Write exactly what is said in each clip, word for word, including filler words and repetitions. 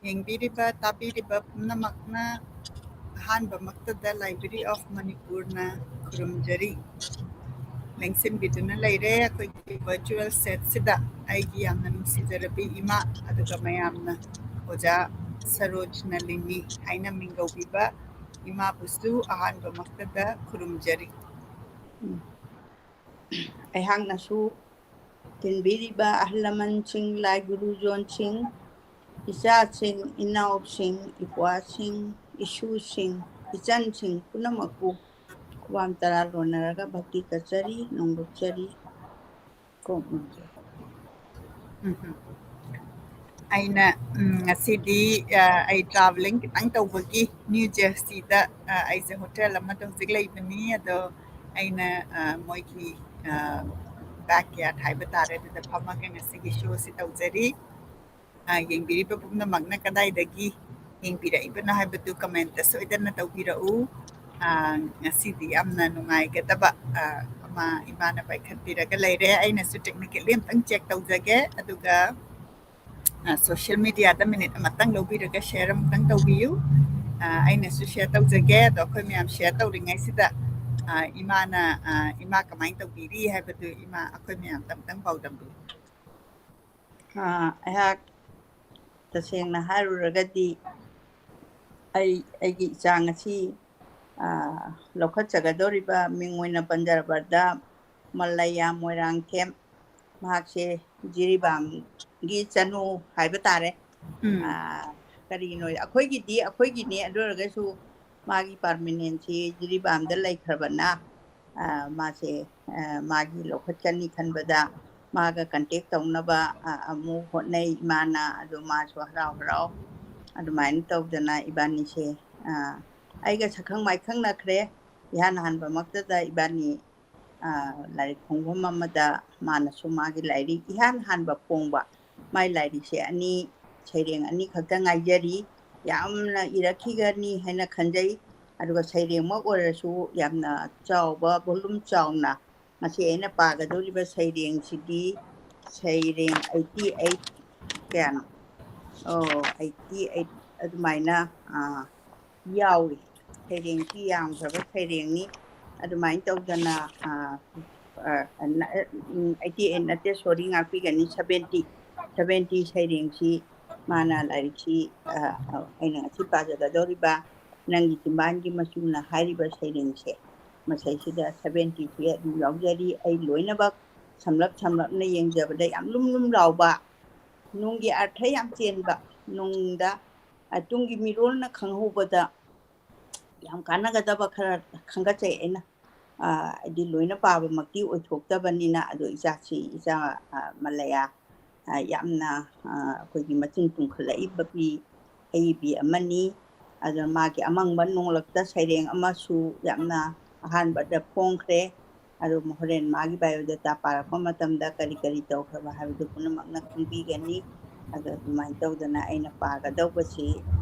ꯌꯦꯡꯕꯤꯔꯤꯕ, ꯇꯥꯕꯤꯔꯤꯕ ꯄꯨꯝꯅꯃꯛꯅ ꯑꯍꯥꯟꯕꯃꯛꯇꯗ Library of Manipurꯅ ꯈꯨꯔꯨꯝꯖꯔꯤ꯫ ꯂꯦꯡꯁꯤꯟꯕꯤꯗꯨꯅ ꯂꯩꯔꯦ ꯑꯩꯈꯣꯏꯒꯤ virtual setꯁꯤꯗ ꯑꯩꯒꯤ ꯌꯥꯝꯅ ꯅꯨꯡꯁꯤꯖꯔꯕꯤ ꯏꯃꯥ, ꯑꯗꯨꯒ ꯃꯌꯥꯝꯅ ꯑꯣꯖꯥ ꯁꯔꯣꯖ ꯅꯂꯤꯅꯤ ꯍꯥꯏꯅ ꯃꯤꯡꯒꯧꯕꯤꯕ ꯏꯃꯥꯕꯨꯁꯨ ꯑꯍꯥꯟꯕꯃꯛꯇꯗ ꯈꯨꯔꯨꯝꯖꯔꯤ꯫ ꯎꯝ꯫ ꯑꯩꯍꯥꯛꯅꯁꯨ ꯇꯤꯟꯕꯤꯔꯤꯕ ꯑꯍꯜ ꯂꯃꯟꯁꯤꯡ, ꯂꯥꯏ ꯒꯨꯔꯨꯖꯣꯟꯁꯤꯡ, ꯏꯆꯥꯁꯤꯡ, ꯏꯅꯥꯎꯁꯤꯡ, ꯏꯄ꯭ꯋꯥꯁꯤꯡ, ꯏꯁꯨꯁꯤꯡ, ꯏꯆꯟꯁꯤꯡ ꯄꯨꯝꯅꯃꯛꯄꯨ ꯈꯨꯕꯥꯝ ꯇꯔꯥ ꯂꯣꯟꯅꯔꯒ ꯚꯛꯇꯤ ꯀꯠꯆꯔꯤ, ꯅꯣꯡꯂꯨꯛꯆꯔꯤ, ꯀꯣꯛ ꯅꯣꯡꯖꯩ꯫ ꯎꯝ꯫ ꯑꯩꯅ, ꯎꯝ, ꯉꯁꯤꯗꯤ, ꯑ, ꯑꯩ travelling ꯈꯤꯇꯪ ꯇꯧꯕꯒꯤ ꯅ꯭ꯌꯨ ꯖꯔꯁꯤꯗ, ꯑ, ꯑꯩꯁꯦ ꯍꯣꯇꯦꯜ ꯑꯃꯗ ꯍꯧꯖꯤꯛ ꯂꯩꯕꯅꯤ꯫ ꯑꯗꯣ ꯑꯩꯅ, ꯑ, ꯃꯣꯏꯒꯤ, ꯑ, backyard ꯍꯥꯏꯕ ꯇꯥꯔꯦ, ꯑꯗꯨꯗ ꯐꯝꯃꯒ ꯉꯁꯤꯒꯤ showꯁꯤ ꯇꯧꯖꯔꯤ꯫ ꯑ, ꯌꯦꯡꯕꯤꯔꯤꯕ ꯄꯨꯝꯅꯃꯛꯅ ꯀꯗꯥꯏꯗꯒꯤ ꯌꯦꯡꯕꯤꯔꯛꯏꯕꯅꯣ ꯍꯥꯏꯕꯗꯨ commentꯇ ꯁꯣꯏꯗꯅ ꯇꯧꯕꯤꯔꯛꯎ꯫ ꯑ, ꯉꯁꯤꯗꯤ ꯌꯥꯝꯅ ꯅꯨꯡꯉꯥꯏꯒꯗꯕ, ꯑ, ꯑꯃ ꯏꯃꯥꯅ ꯄꯥꯏꯈꯠꯄꯤꯔꯒ ꯂꯩꯔꯦ꯫ ꯑꯩꯅꯁꯨ technically ꯑꯝꯇꯪ check ꯇꯧꯖꯒꯦ, ꯑꯗꯨꯒ, ꯑ, social mediaꯗ minute ꯑꯃꯇꯪ ꯂꯧꯕꯤꯔꯒ share ꯑꯃꯇꯪ ꯇꯧꯕꯤꯌꯨ꯫ ꯑ, ꯑꯩꯅꯁꯨ share ꯇꯧꯖꯒꯦ, ꯑꯗꯣ ꯑꯩꯈꯣꯏ ꯃꯌꯥꯝ share ꯇꯧꯔꯤꯉꯩꯁꯤꯗ, ꯑ, ꯏꯃꯥꯅ, ꯑ, ꯏꯃꯥ ꯀꯃꯥꯏꯅ ꯇꯧꯕꯤꯔꯤ ꯍꯥꯏꯕꯗꯨ ꯏꯃꯥ ꯑꯩꯈꯣꯏ ꯃꯌꯥꯝꯗ ꯑꯝꯇꯪ ꯄꯥꯎꯗꯝꯕꯤꯌꯨ꯫ ꯑ, ꯑꯩꯍꯥꯛ ꯇꯁꯦꯡꯅ ꯍꯥꯏꯔꯨꯔꯒꯗꯤ ꯑꯩ, ꯑꯩꯒꯤ ꯏꯆꯥ ꯉꯁꯤ, ꯑ, ꯂꯧꯈꯠꯆꯒꯗꯧꯔꯤꯕ ꯃꯤꯡ ꯑꯣꯏꯅ ꯄꯟꯖꯔꯕꯗ ꯃꯜꯂꯩꯌꯥ ꯃꯣꯏꯔꯥꯡꯊꯦꯝ, ꯃꯍꯥꯛꯁꯦ ꯖꯤꯔꯤꯕꯥꯝꯒꯤ ꯆꯅꯨ ꯍꯥꯏꯕ ꯇꯥꯔꯦ꯫ ꯎꯝ꯫ ꯑ, ꯀꯔꯤꯒꯤꯅꯣ, ꯑꯩꯈꯣꯏꯒꯤꯗꯤ ꯑꯩꯈꯣꯏꯒꯤꯅꯦ, ꯑꯗꯨ ꯑꯣꯏꯔꯒꯁꯨ ꯃꯥꯒꯤ permanentꯁꯤ ꯖꯤꯔꯤꯕꯥꯝꯗ ꯂꯩꯈ꯭ꯔꯕꯅ, ꯑ, ꯃꯥꯁꯦ, ꯑ, ꯃꯥꯒꯤ ꯂꯧꯈꯠꯀꯅꯤ ꯈꯟꯕꯗ ꯃꯥꯒ contact ꯇꯧꯅꯕ, ꯑ, ꯑꯃꯨꯛ ꯍꯣꯠꯅꯩ ꯏꯃꯥꯅ꯫ ꯑꯗꯣ ꯃꯥꯁꯨ ꯍꯔꯥꯎ ꯍꯔꯥꯎ ꯑꯗꯨꯃꯥꯏꯅ ꯇꯧꯗꯅ ꯏꯕꯥꯅꯤꯁꯦ, ꯑ, ꯑꯩꯒ ꯁꯛꯈꯪ ꯃꯥꯏꯈꯪꯅꯈ꯭ꯔꯦ꯫ ꯏꯍꯥꯟ ꯍꯥꯟꯕꯃꯛꯇꯗ ꯏꯕꯥꯅꯤ, ꯑ, ꯂꯥꯏꯔꯤꯛ ꯐꯣꯡꯐꯝ ꯑꯃꯗ ꯃꯥꯅꯁꯨ ꯃꯥꯒꯤ ꯂꯥꯏꯔꯤꯛ ꯏꯍꯥꯟ ꯍꯥꯟꯕ ꯐꯣꯡꯕ, ꯃꯥꯏ ꯂꯥꯏꯔꯤꯛꯁꯦ ꯑꯅꯤ, ꯁꯩꯔꯦꯡ ꯑꯅꯤꯈꯛꯇ ꯉꯥꯏꯖꯔꯤ꯫ ꯌꯥꯝꯅ ꯏꯔꯛꯈꯤꯒꯅꯤ ꯍꯥꯏꯅ ꯈꯟꯖꯩ꯫ ꯑꯗꯨꯒ ꯁꯩꯔꯦꯡꯃꯛ ꯑꯣꯏꯔꯁꯨ ꯌꯥꯝꯅ ꯆꯥꯎꯕ, volume ꯆꯥꯎꯅ ꯉꯁꯤ ꯑꯩꯅ ꯄꯥꯒꯗꯧꯔꯤꯕ ꯁꯩꯔꯦꯡꯁꯤꯗꯤ ꯁꯩꯔꯦꯡ eighty eight, ꯀꯌꯥꯅꯣ? ꯑꯣ, ꯑꯩꯠꯇꯤ ꯑꯩꯠ ꯑꯗꯨꯃꯥꯏꯅ, ꯑꯥ, ꯌꯥꯎꯏ꯫ ꯁꯩꯔꯦꯡꯁꯤ ꯌꯥꯝꯈ꯭ꯔꯕ ꯁꯩꯔꯦꯡꯅꯤ꯫ ꯑꯗꯨꯃꯥꯏꯅ ꯇꯧꯗꯅ, ꯑꯥ, ꯑꯥ, ꯎꯝ, ꯑꯩꯠꯇꯤ ꯑꯩꯠ ꯅꯠꯇꯦ, ꯁꯣꯔꯤ, ꯉꯥꯛꯄꯤꯒꯅꯤ, ꯁꯕꯦꯟꯇꯤ, ꯁꯕꯦꯟꯇꯤ ꯁꯩꯔꯦꯡꯁꯤ ꯃꯥꯅ ꯂꯥꯏꯔꯤꯛꯁꯤ, ꯑꯥ, ꯑꯩꯅ ꯉꯁꯤ ꯄꯥꯖꯒꯗꯧꯔꯤꯕ ꯅꯪꯒꯤ ꯆꯤꯝꯕꯥꯟꯒꯤ ꯃꯆꯨꯅ ꯍꯥꯏꯔꯤꯕ ꯁꯩꯔꯦꯡꯁꯦ, ꯃꯁꯩꯁꯤꯗ ꯁꯕꯦꯟꯇꯤꯁꯤ ꯑꯗꯨꯝ ꯌꯥꯎꯖꯔꯤ꯫ ꯑꯩ ꯂꯣꯏꯅꯃꯛ ꯁꯝꯂꯞ ꯁꯝꯂꯞꯅ ꯌꯦꯡꯖꯕꯗ ꯌꯥꯝ ꯂꯨꯝ ꯂꯨꯝ ꯂꯥꯎꯕ, ꯅꯨꯡꯒꯤ ꯑꯔꯊ ꯌꯥꯝ ꯆꯦꯟꯕ, ꯅꯨꯡꯗ, ꯑ, ꯇꯨꯡꯒꯤ ꯃꯤꯔꯣꯜꯅ ꯈꯪꯍꯧꯕꯗ ꯌꯥꯝ ꯀꯥꯟꯅꯒꯗꯕ ꯈꯔ ꯈꯟꯒꯠꯆꯩ ꯑꯩꯅ꯫ ꯑ, ꯍꯥꯏꯗꯤ ꯂꯣꯏꯅ ꯄꯥꯕꯃꯛꯇꯤ ꯑꯣꯏꯊꯣꯛꯇꯕꯅꯤꯅ, ꯑꯗꯣ ꯏꯆꯥꯁꯤ, ꯏꯆꯥ, ꯑ, ꯃꯂꯌꯥ, ꯑ, ꯌꯥꯝꯅ, ꯑ, ꯑꯩꯈꯣꯏꯒꯤ ꯃꯆꯤꯟ ꯇꯨꯝꯈꯠꯂꯛꯏꯕ ꯄꯤ, ꯑꯏꯕꯤ ꯑꯃꯅꯤ꯫ ꯑꯗꯨꯅ ꯃꯥꯒꯤ ꯑꯃꯪꯕ ꯅꯣꯡꯂꯛꯇ ꯁꯩꯔꯦꯡ ꯑꯃꯁꯨ ꯌꯥꯝꯅ ꯑꯍꯥꯟꯕꯗ ꯐꯣꯡꯈ꯭ꯔꯦ꯫ ꯑꯗꯨ ꯍꯣꯔꯦꯟ ꯃꯥꯒꯤ biodata ꯄꯥꯔꯛꯄ ꯃꯇꯝꯗ ꯀꯔꯤ ꯀꯔꯤ ꯇꯧꯈ꯭ꯔꯕ ꯍꯥꯏꯕꯗꯨ ꯄꯨꯝꯅꯃꯛꯅ ꯈꯪꯕꯤꯒꯅꯤ꯫ ꯑꯗꯣ ꯑꯗꯨꯃꯥꯏꯅ ꯇꯧꯗꯅ ꯑꯩꯅ ꯄꯥꯒꯗꯧꯕꯁꯤ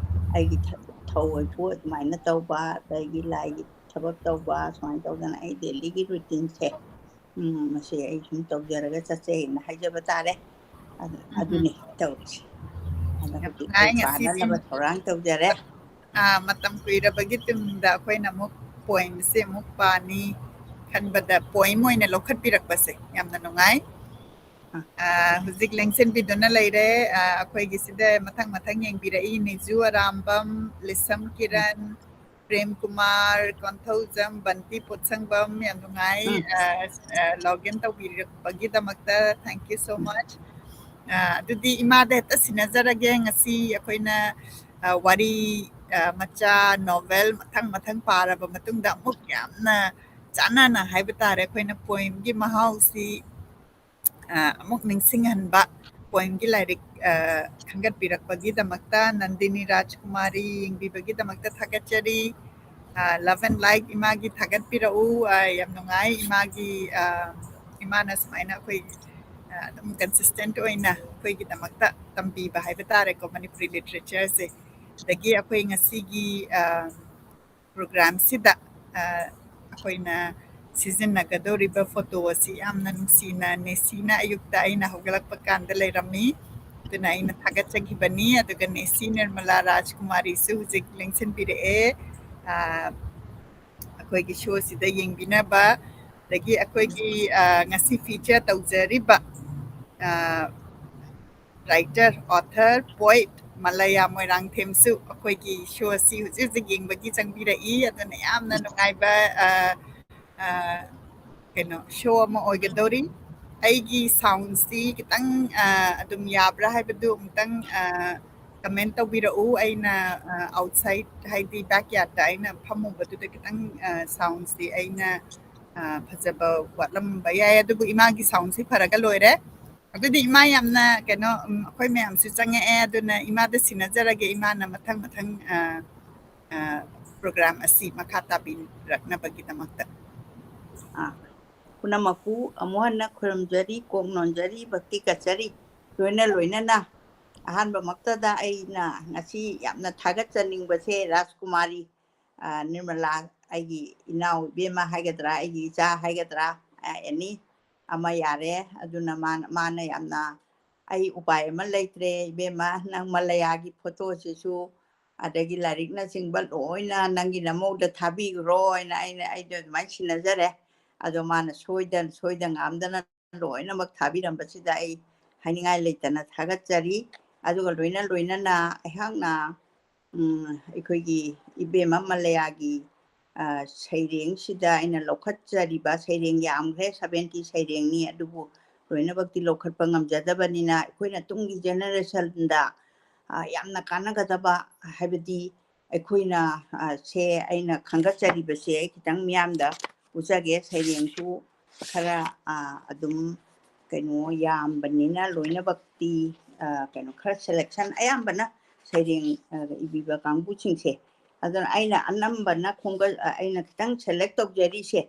ꯑꯩꯒꯤ ꯊ-, ꯊꯧ ꯑꯣꯏꯕꯨ ꯑꯗꯨꯃꯥꯏꯅ ꯇꯧꯕ, ꯑꯗꯒꯤ ꯂꯥꯏꯒꯤ ꯊꯕꯛ ꯇꯧꯕ, ꯁꯨꯃꯥꯏꯅ ꯇꯧꯗꯅ ꯑꯩ daily ꯒꯤ routine ꯁꯦ, ꯎꯝ, ꯃꯁꯤ ꯑꯩ ꯁꯨꯝ ꯇꯧꯖꯔꯒ ꯆꯠꯆꯩꯅ ꯍꯥꯏꯖꯕ ꯇꯥꯔꯦ꯫ ꯑꯗꯨ, ꯎꯝ꯫ ꯑꯗꯨꯅꯤ ꯇꯧꯔꯤꯁꯦ꯫ ꯑꯗꯣ ꯌꯥꯝ ꯍꯧꯖꯤꯛ ꯅꯨꯡꯉꯥꯏ ꯑꯩ ꯉꯁꯤꯁꯤ꯫ ꯄꯥꯅꯅꯕ ꯊꯧꯔꯥꯡ ꯇꯧꯖꯔꯦ꯫ ꯑ, ꯃꯇꯝ ꯀꯨꯏꯔꯕꯒꯤ ꯇꯨꯡꯗ ꯑꯩꯈꯣꯏꯅ ꯑꯃꯨꯛ poem ꯁꯦ ꯑꯃꯨꯛ ꯄꯥꯅꯤ ꯈꯟꯕꯗ poem ꯑꯣꯏꯅ ꯂꯧꯈꯠꯄꯤꯔꯛꯄꯁꯦ ꯌꯥꯝꯅ ꯅꯨꯡꯉꯥꯏ꯫ ꯑ꯫ ꯑ, ꯍꯧꯖꯤꯛ ꯂꯦꯡꯁꯤꯟꯕꯤꯗꯨꯅ ꯂꯩꯔꯦ꯫ ꯑ, ꯑꯩꯈꯣꯏꯒꯤꯁꯤꯗ ꯃꯊꯪ ꯃꯊꯪ ꯌꯦꯡꯕꯤꯔꯛꯏ, ꯅꯤꯖꯨ ꯑꯔꯥꯝꯕꯝ, ꯂꯤꯁꯝ ꯎꯝ꯫ ꯀꯤꯔꯟ, ꯄ꯭ꯔꯦꯝ ꯀꯨꯃꯥꯔ, ꯀꯣꯟꯊꯧꯖꯝ, ꯕꯟꯇꯤ ꯄꯣꯠꯁꯪꯕꯝ, ꯌꯥꯝ ꯅꯨꯡꯉꯥꯏ꯫ ꯎꯝ꯫ ꯑ, ꯑ, log in ꯇꯧꯕꯤꯔꯛꯄꯒꯤꯗꯃꯛꯇ thank you so um. Much꯫ ꯑ, ꯑꯗꯨꯗꯤ ꯏꯃꯥꯗ ꯍꯦꯛꯇ ꯁꯤꯟꯅꯖꯔꯒꯦ꯫ ꯉꯁꯤ ꯑꯩꯈꯣꯏꯅ, ꯑ, ꯋꯥꯔꯤ, ꯑ, ꯃꯆꯥ, novel ꯃꯊꯪ ꯃꯊꯪ ꯄꯥꯔꯕ ꯃꯇꯨꯡꯗ ꯑꯃꯨꯛ ꯌꯥꯝꯅ ꯆꯥꯟꯅꯅ ꯍꯥꯏꯕ ꯇꯥꯔꯦ, ꯑꯩꯈꯣꯏꯅ poem ꯒꯤ ꯃꯍꯥꯎꯁꯤ, ꯑ, ꯑꯃꯨꯛ ꯅꯤꯡꯁꯤꯡꯍꯟꯕ poem ꯒꯤ ꯂꯥꯏꯔꯤꯛ, ꯑ, ꯈꯟꯒꯠꯄꯤꯔꯛꯄꯒꯤꯗꯃꯛꯇ, ꯅꯟꯗꯤꯅꯤ ꯔꯥꯖꯀꯨꯃꯥꯔꯤ ꯌꯦꯡꯕꯤꯕꯒꯤꯗꯃꯛꯇ ꯊꯥꯒꯠꯆꯔꯤ꯫ ꯑ, love and like ꯏꯃꯥꯒꯤ ꯊꯥꯒꯠꯄꯤꯔꯛꯎ꯫ ꯑ, ꯌꯥꯝ ꯅꯨꯡꯉꯥꯏ ꯏꯃꯥꯒꯤ, ꯑ, ꯏꯃꯥꯅ ꯁꯨꯃꯥꯏꯅ ꯑꯩꯈꯣꯏ, ꯑ, ꯑꯗꯨꯝ consistent ꯑꯣꯏꯅ ꯑꯩꯈꯣꯏꯒꯤꯗꯃꯛꯇ ꯇꯝꯕꯤꯕ ꯍꯥꯏꯕ ꯇꯥꯔꯦꯀꯣ, ꯃꯅꯤꯄꯨꯔꯤ literature ꯁꯦ꯫ ꯑꯗꯒꯤ ꯑꯩꯈꯣꯏ ꯉꯁꯤꯒꯤ, ꯑ, program ꯁꯤꯗ, ꯑ, ꯑꯩꯈꯣꯏꯅ ꯁꯤꯖꯤꯟꯅꯒꯗꯧꯔꯤꯕ photo ꯑꯁꯤ ꯌꯥꯝꯅ ꯅꯨꯡꯁꯤꯅ ꯅꯦꯁꯤꯅ ꯑꯌꯨꯛꯇ ꯑꯩꯅ ꯍꯧꯒꯠꯂꯛꯄ ꯀꯥꯟꯗ ꯂꯩꯔꯝꯃꯤ꯫ ꯑꯗꯨꯅ ꯑꯩꯅ ꯊꯥꯒꯠꯆꯈꯤꯕꯅꯤ꯫ ꯑꯗꯨꯒ ꯅꯦꯁꯤ ꯅꯤꯔꯃꯂꯥ ꯔꯥꯖꯀꯨꯃꯥꯔꯤꯁꯨ ꯍꯧꯖꯤꯛ ꯂꯦꯡꯁꯤꯟꯕꯤꯔꯛꯑꯦ꯫ ꯑ, ꯑꯩꯈꯣꯏꯒꯤ ꯁꯣꯁꯤꯗ ꯌꯦꯡꯕꯤꯅꯕ, ꯑꯗꯒꯤ ꯑꯩꯈꯣꯏꯒꯤ, ꯑ, ꯉꯁꯤ ꯐꯤꯆꯔ ꯇꯧꯖꯔꯤꯕ, ꯑ, ꯔꯥꯏꯇꯔ, ꯑꯣꯊꯔ, ꯄꯣꯏꯠ ꯃꯂꯌꯥ ꯃꯣꯏꯔꯥꯡꯊꯦꯝꯁꯨ ꯑꯩꯈꯣꯏꯒꯤ ꯁꯣ ꯑꯁꯤ ꯍꯧꯖꯤꯛ ꯍꯧꯖꯤꯛ ꯌꯦꯡꯕꯒꯤ ꯆꯪꯕꯤꯔꯛꯏ꯫ ꯑꯗꯨꯅ ꯌꯥꯝꯅ ꯅꯨꯡꯉꯥꯏꯕ, ꯑ, ꯑ, ꯀꯩꯅꯣ, ꯁꯣ ꯑꯃ ꯑꯣꯏꯒꯗꯧꯔꯤ꯫ ꯑꯩꯒꯤ ꯁꯥꯎꯟꯁꯤ ꯈꯤꯇꯪ, ꯑ, ꯑꯗꯨꯝ ꯌꯥꯕ꯭ꯔꯥ ꯍꯥꯏꯕꯗꯨ ꯑꯃꯨꯛꯇꯪ, ꯑ, ꯀꯃꯦꯟ ꯇꯧꯕꯤꯔꯛꯎ꯫ ꯑꯩꯅ, ꯑ, ꯑꯥꯎꯠꯁꯥꯏꯠ, ꯍꯥꯏꯗꯤ ꯕꯦꯛꯌꯥꯔꯗꯇ ꯑꯩꯅ ꯐꯝꯃꯨꯕꯗꯨꯗ ꯈꯤꯇꯪ, ꯑ, ꯁꯥꯎꯟꯁꯤ ꯑꯩꯅ, ꯑ, ꯐꯖꯕ ꯋꯥꯠꯂꯝꯕ ꯌꯥꯏ, ꯑꯗꯨꯕꯨ ꯏꯃꯥꯒꯤ ꯁꯥꯎꯟꯁꯤ ꯐꯔꯒ ꯂꯣꯏꯔꯦ꯫ ꯑꯗꯨꯗꯤ ꯏꯃꯥ ꯌꯥꯝꯅ ꯀꯩꯅꯣ, ꯎꯝ, ꯑꯩꯈꯣꯏ ꯃꯌꯥꯝꯁꯨ ꯆꯪꯉꯛꯑꯦ, ꯑꯗꯨꯅ ꯏꯃꯥꯗ ꯁꯤꯟꯅꯖꯔꯒꯦ꯫ ꯏꯃꯥꯅ ꯃꯊꯪ ꯃꯊꯪ, ꯑ, ꯑ, ꯄ꯭ꯔꯣꯒ꯭ꯔꯥꯝ ꯑꯁꯤ ꯃꯈꯥ ꯇꯥꯕꯤꯔꯛꯅꯕꯒꯤꯗꯃꯛꯇ꯫ ꯑ, ꯄꯨꯝꯅꯃꯛꯄꯨ ꯑꯃꯨꯛ ꯍꯟꯅ ꯈꯨꯔꯨꯝꯖꯔꯤ, ꯀꯣꯛ ꯅꯣꯟꯖꯔꯤ, ꯚꯛꯇꯤ ꯀꯠꯆꯔꯤ꯫ ꯂꯣꯏꯅ ꯂꯣꯏꯅꯅ ꯑꯍꯥꯟꯕꯃꯛꯇꯗ ꯑꯩꯅ ꯉꯁꯤ ꯌꯥꯝꯅ ꯊꯥꯒꯠꯆꯅꯤꯡꯕꯁꯦ ꯔꯥꯖꯀꯨꯃꯥꯔꯤ, ꯑ, ꯅꯤꯔꯃꯂꯥ, ꯑꯩꯒꯤ ꯏꯅꯥꯎ ꯏꯕꯦꯝꯃ ꯍꯥꯏꯒꯗ꯭ꯔꯥ, ꯑꯩꯒꯤ ꯏꯆꯥ ꯍꯥꯏꯒꯗ꯭ꯔꯥ, ꯑ, ꯑꯦꯅꯤ ꯑꯃ ꯌꯥꯔꯦ꯫ ꯑꯗꯨꯅ ꯃꯥꯅ, ꯃꯥꯅ ꯌꯥꯝꯅ, "ꯑꯩ ꯎꯄꯥꯏ ꯑꯃ ꯂꯩꯇ꯭ꯔꯦ ꯏꯕꯦꯝꯃ, ꯅꯪ ꯃꯂꯌꯥꯒꯤ ꯐꯣꯇꯣꯁꯤꯁꯨ, ꯑꯗꯒꯤ ꯂꯥꯏꯔꯤꯛꯅꯆꯤꯡꯕ ꯂꯣꯏꯅ ꯅꯪꯒꯤ ꯅꯃꯧꯗ ꯊꯥꯕꯤꯈ꯭ꯔꯣ" ꯍꯥꯏꯅ ꯑꯩꯅ, ꯑꯩꯗꯣ ꯑꯗꯨꯃꯥꯏꯅ ꯁꯤꯟꯅꯖꯔꯦ꯫ ꯑꯗꯣ ꯃꯥꯅ ꯁꯣꯏꯗ, ꯁꯣꯏꯗ ꯉꯥꯝꯗꯅ ꯂꯣꯏꯅꯃꯛ ꯊꯥꯕꯤꯔꯝꯕꯁꯤꯗ ꯑꯩ ꯍꯥꯏꯅꯤꯡꯉꯥꯏ ꯂꯩꯇꯅ ꯊꯥꯒꯠꯆꯔꯤ꯫ ꯑꯗꯨꯒ ꯂꯣꯏꯅ ꯂꯣꯏꯅꯅ ꯑꯩꯍꯥꯛꯅ, ꯎꯝ, ꯑꯩꯈꯣꯏꯒꯤ ꯏꯕꯦꯝꯃ ꯃꯂꯌꯥꯒꯤ, ꯑ, ꯁꯩꯔꯦꯡꯁꯤꯗ ꯑꯩꯅ ꯂꯧꯈꯠꯆꯔꯤꯕ, ꯁꯩꯔꯦꯡ ꯌꯥꯝꯈ꯭ꯔꯦ, ꯁꯚꯦꯟꯇꯤ ꯁꯩꯔꯦꯡꯅꯤ, ꯑꯗꯨꯕꯨ ꯂꯣꯏꯅꯃꯛꯇꯤ ꯂꯧꯈꯠꯄ ꯉꯝꯖꯗꯕꯅꯤꯅ ꯑꯩꯈꯣꯏꯅ ꯇꯨꯡꯒꯤ ꯖꯦꯅꯦꯔꯦꯁꯟꯗ, ꯑ, ꯌꯥꯝꯅ ꯀꯥꯟꯅꯒꯗꯕ, ꯍꯥꯏꯕꯗꯤ ꯑꯩꯈꯣꯏꯅ, ꯑ, ꯁꯦ ꯑꯩꯅ ꯈꯟꯒꯠꯆꯔꯤꯕꯁꯦ ꯑꯩ ꯈꯤꯇꯪ ꯃꯤꯌꯥꯝꯗ ꯎꯠꯆꯒꯦ꯫ ꯁꯩꯔꯦꯡꯁꯨ ꯈꯔ, ꯑ, ꯑꯗꯨꯝ ꯀꯩꯅꯣ ꯌꯥꯝꯕꯅꯤꯅ ꯂꯣꯏꯅꯃꯛꯇꯤ, ꯑ, ꯀꯩꯅꯣ ꯈꯔ ꯁꯦꯂꯦꯛꯁꯟ ꯑꯌꯥꯝꯕꯅ ꯁꯩꯔꯦꯡ, ꯑ, ꯏꯕꯤꯕ ꯀꯥꯡꯕꯨꯁꯤꯡꯁꯦ꯫ ꯑꯗꯨꯅ ꯑꯩꯅ ꯑꯅꯝꯕꯅ ꯈꯣꯡꯒ-, ꯑ, ꯑꯩꯅ ꯈꯤꯇꯪ ꯁꯦꯂꯦꯛ ꯇꯧꯖꯔꯤꯁꯦ,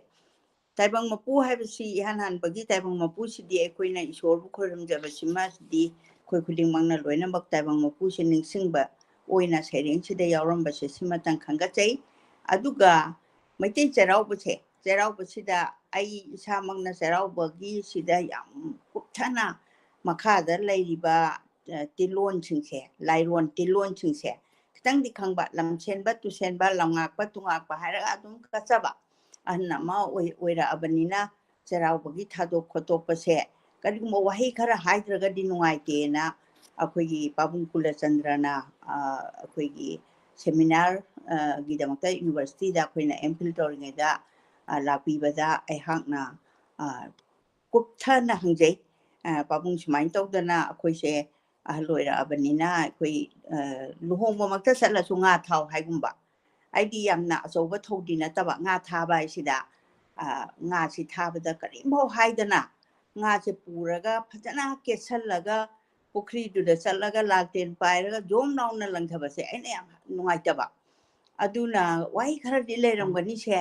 ꯇꯥꯏꯕꯪ ꯃꯄꯨ ꯍꯥꯏꯕꯁꯤ, ꯏꯍꯥꯟ ꯍꯥꯟꯕꯒꯤ ꯇꯥꯏꯕꯪ ꯃꯄꯨꯁꯤꯗꯤ ꯑꯩꯈꯣꯏꯅ ꯏꯁꯣꯔꯕꯨ ꯈꯣꯏꯔꯨꯝꯖꯕꯁꯤꯃꯗꯤ ꯑꯩꯈꯣꯏ ꯈꯨꯗꯤꯡꯃꯛꯅ ꯂꯣꯏꯅꯃꯛ ꯇꯥꯏꯕꯪ ꯃꯄꯨꯁꯦ ꯅꯤꯡꯁꯤꯡꯕ ꯑꯣꯏꯅ ꯁꯩꯔꯦꯡꯁꯤꯗ ꯌꯥꯎꯔꯝꯕꯁꯦ ꯁꯤꯃꯇꯪ ꯈꯟꯒꯠꯆꯩ꯫ ꯑꯗꯨꯒ ꯃꯩꯇꯩ ꯆꯩꯔꯥꯎꯕꯁꯦ, ꯆꯩꯔꯥꯎꯕꯁꯤꯗ ꯑꯩ ꯏꯁꯥꯃꯛꯅ ꯆꯩꯔꯥꯎꯕꯒꯤ ꯁꯤꯗ ꯌꯥꯝ ꯀꯨꯞꯊꯅ ꯃꯈꯥꯗ ꯂꯩꯔꯤꯕ ꯇꯤꯜꯂꯣꯟꯁꯤꯡꯁꯦ, ꯂꯥꯏꯔꯣꯟ ꯇꯤꯜꯂꯣꯟꯁꯤꯡꯁꯦ ꯈꯤꯇꯪꯗꯤ ꯈꯪꯕ, ꯂꯝꯁꯦꯟꯕ ꯇꯨꯁꯦꯟꯕ, ꯂꯝꯉꯥꯛꯄ ꯇꯨꯉꯥꯛꯄ ꯍꯥꯏꯔꯒ ꯑꯗꯨꯝ ꯀꯠꯆꯕ ꯑꯍꯟ ꯑꯃ ꯑꯣꯏ ꯑꯣꯏꯔꯛꯑꯕꯅꯤꯅ ꯆꯩꯔꯥꯎꯕꯒꯤ ꯊꯥꯗꯣꯛ ꯈꯣꯠꯇꯣꯛꯄꯁꯦ ꯀꯔꯤꯒꯨꯝꯕ ꯋꯥꯍꯩ ꯈꯔ ꯍꯥꯏꯗ꯭ꯔꯒꯗꯤ ꯅꯨꯡꯉꯥꯏꯇꯦꯅ ꯑꯩꯈꯣꯏꯒꯤ ꯄꯥꯕꯨꯡ ꯀꯨꯂꯆꯟꯗ꯭ꯔꯅ ꯑꯩꯈꯣꯏꯒꯤ ꯁꯦꯃꯤꯅꯥꯔ ꯒꯤꯗꯃꯛꯇ ꯌꯨꯅꯤꯚꯔꯁꯤꯇꯤꯗ ꯑꯩꯈꯣꯏꯅ ꯑꯦꯝ ꯐꯤꯜ ꯇꯧꯔꯤꯉꯩꯗ ꯂꯥꯛꯄꯤꯕꯗ ꯑꯩꯍꯥꯛꯅ ꯀꯨꯞꯊꯅ ꯍꯪꯖꯩ꯫ ꯄꯥꯕꯨꯡ, ꯁꯨꯃꯥꯏꯅ ꯇꯧꯗꯅ ꯑꯩꯈꯣꯏꯁꯦ ꯑꯍꯜ ꯑꯣꯏꯔꯛꯑꯕꯅꯤꯅ ꯑꯩꯈꯣꯏ ꯂꯨꯍꯣꯡꯕꯃꯛꯇ ꯆꯠꯂꯁꯨ ꯉꯥ ꯊꯥꯎ ꯍꯥꯏꯒꯨꯝꯕ, ꯑꯩꯗꯤ ꯌꯥꯝꯅ ꯑꯆꯧꯕ ꯊꯧꯗꯤ ꯅꯠꯇꯕ ꯉꯥ ꯊꯥꯕ ꯍꯥꯏꯁꯤꯗ ꯉꯥꯁꯤ ꯊꯥꯕꯗ ꯀꯔꯤꯝꯐꯥꯎ ꯍꯥꯏꯗꯅ ꯉꯥꯁꯦ ꯄꯨꯔꯒ ꯐꯖꯅ ꯀꯦꯠꯁꯜꯂꯒ ꯄꯨꯈ꯭ꯔꯤꯗꯨꯗ ꯆꯠꯂꯒ ꯂꯥꯜꯇꯦꯟ ꯄꯥꯏꯔꯒ ꯖꯣꯝ ꯂꯥꯎꯅ ꯂꯪꯊꯕꯁꯦ ꯑꯩꯅ ꯌꯥꯝ ꯅꯨꯡꯉꯥꯏꯇꯕ꯫ ꯑꯗꯨꯅ ꯋꯥꯍꯩ ꯈꯔꯗꯤ ꯂꯩꯔꯝꯒꯅꯤꯁꯦ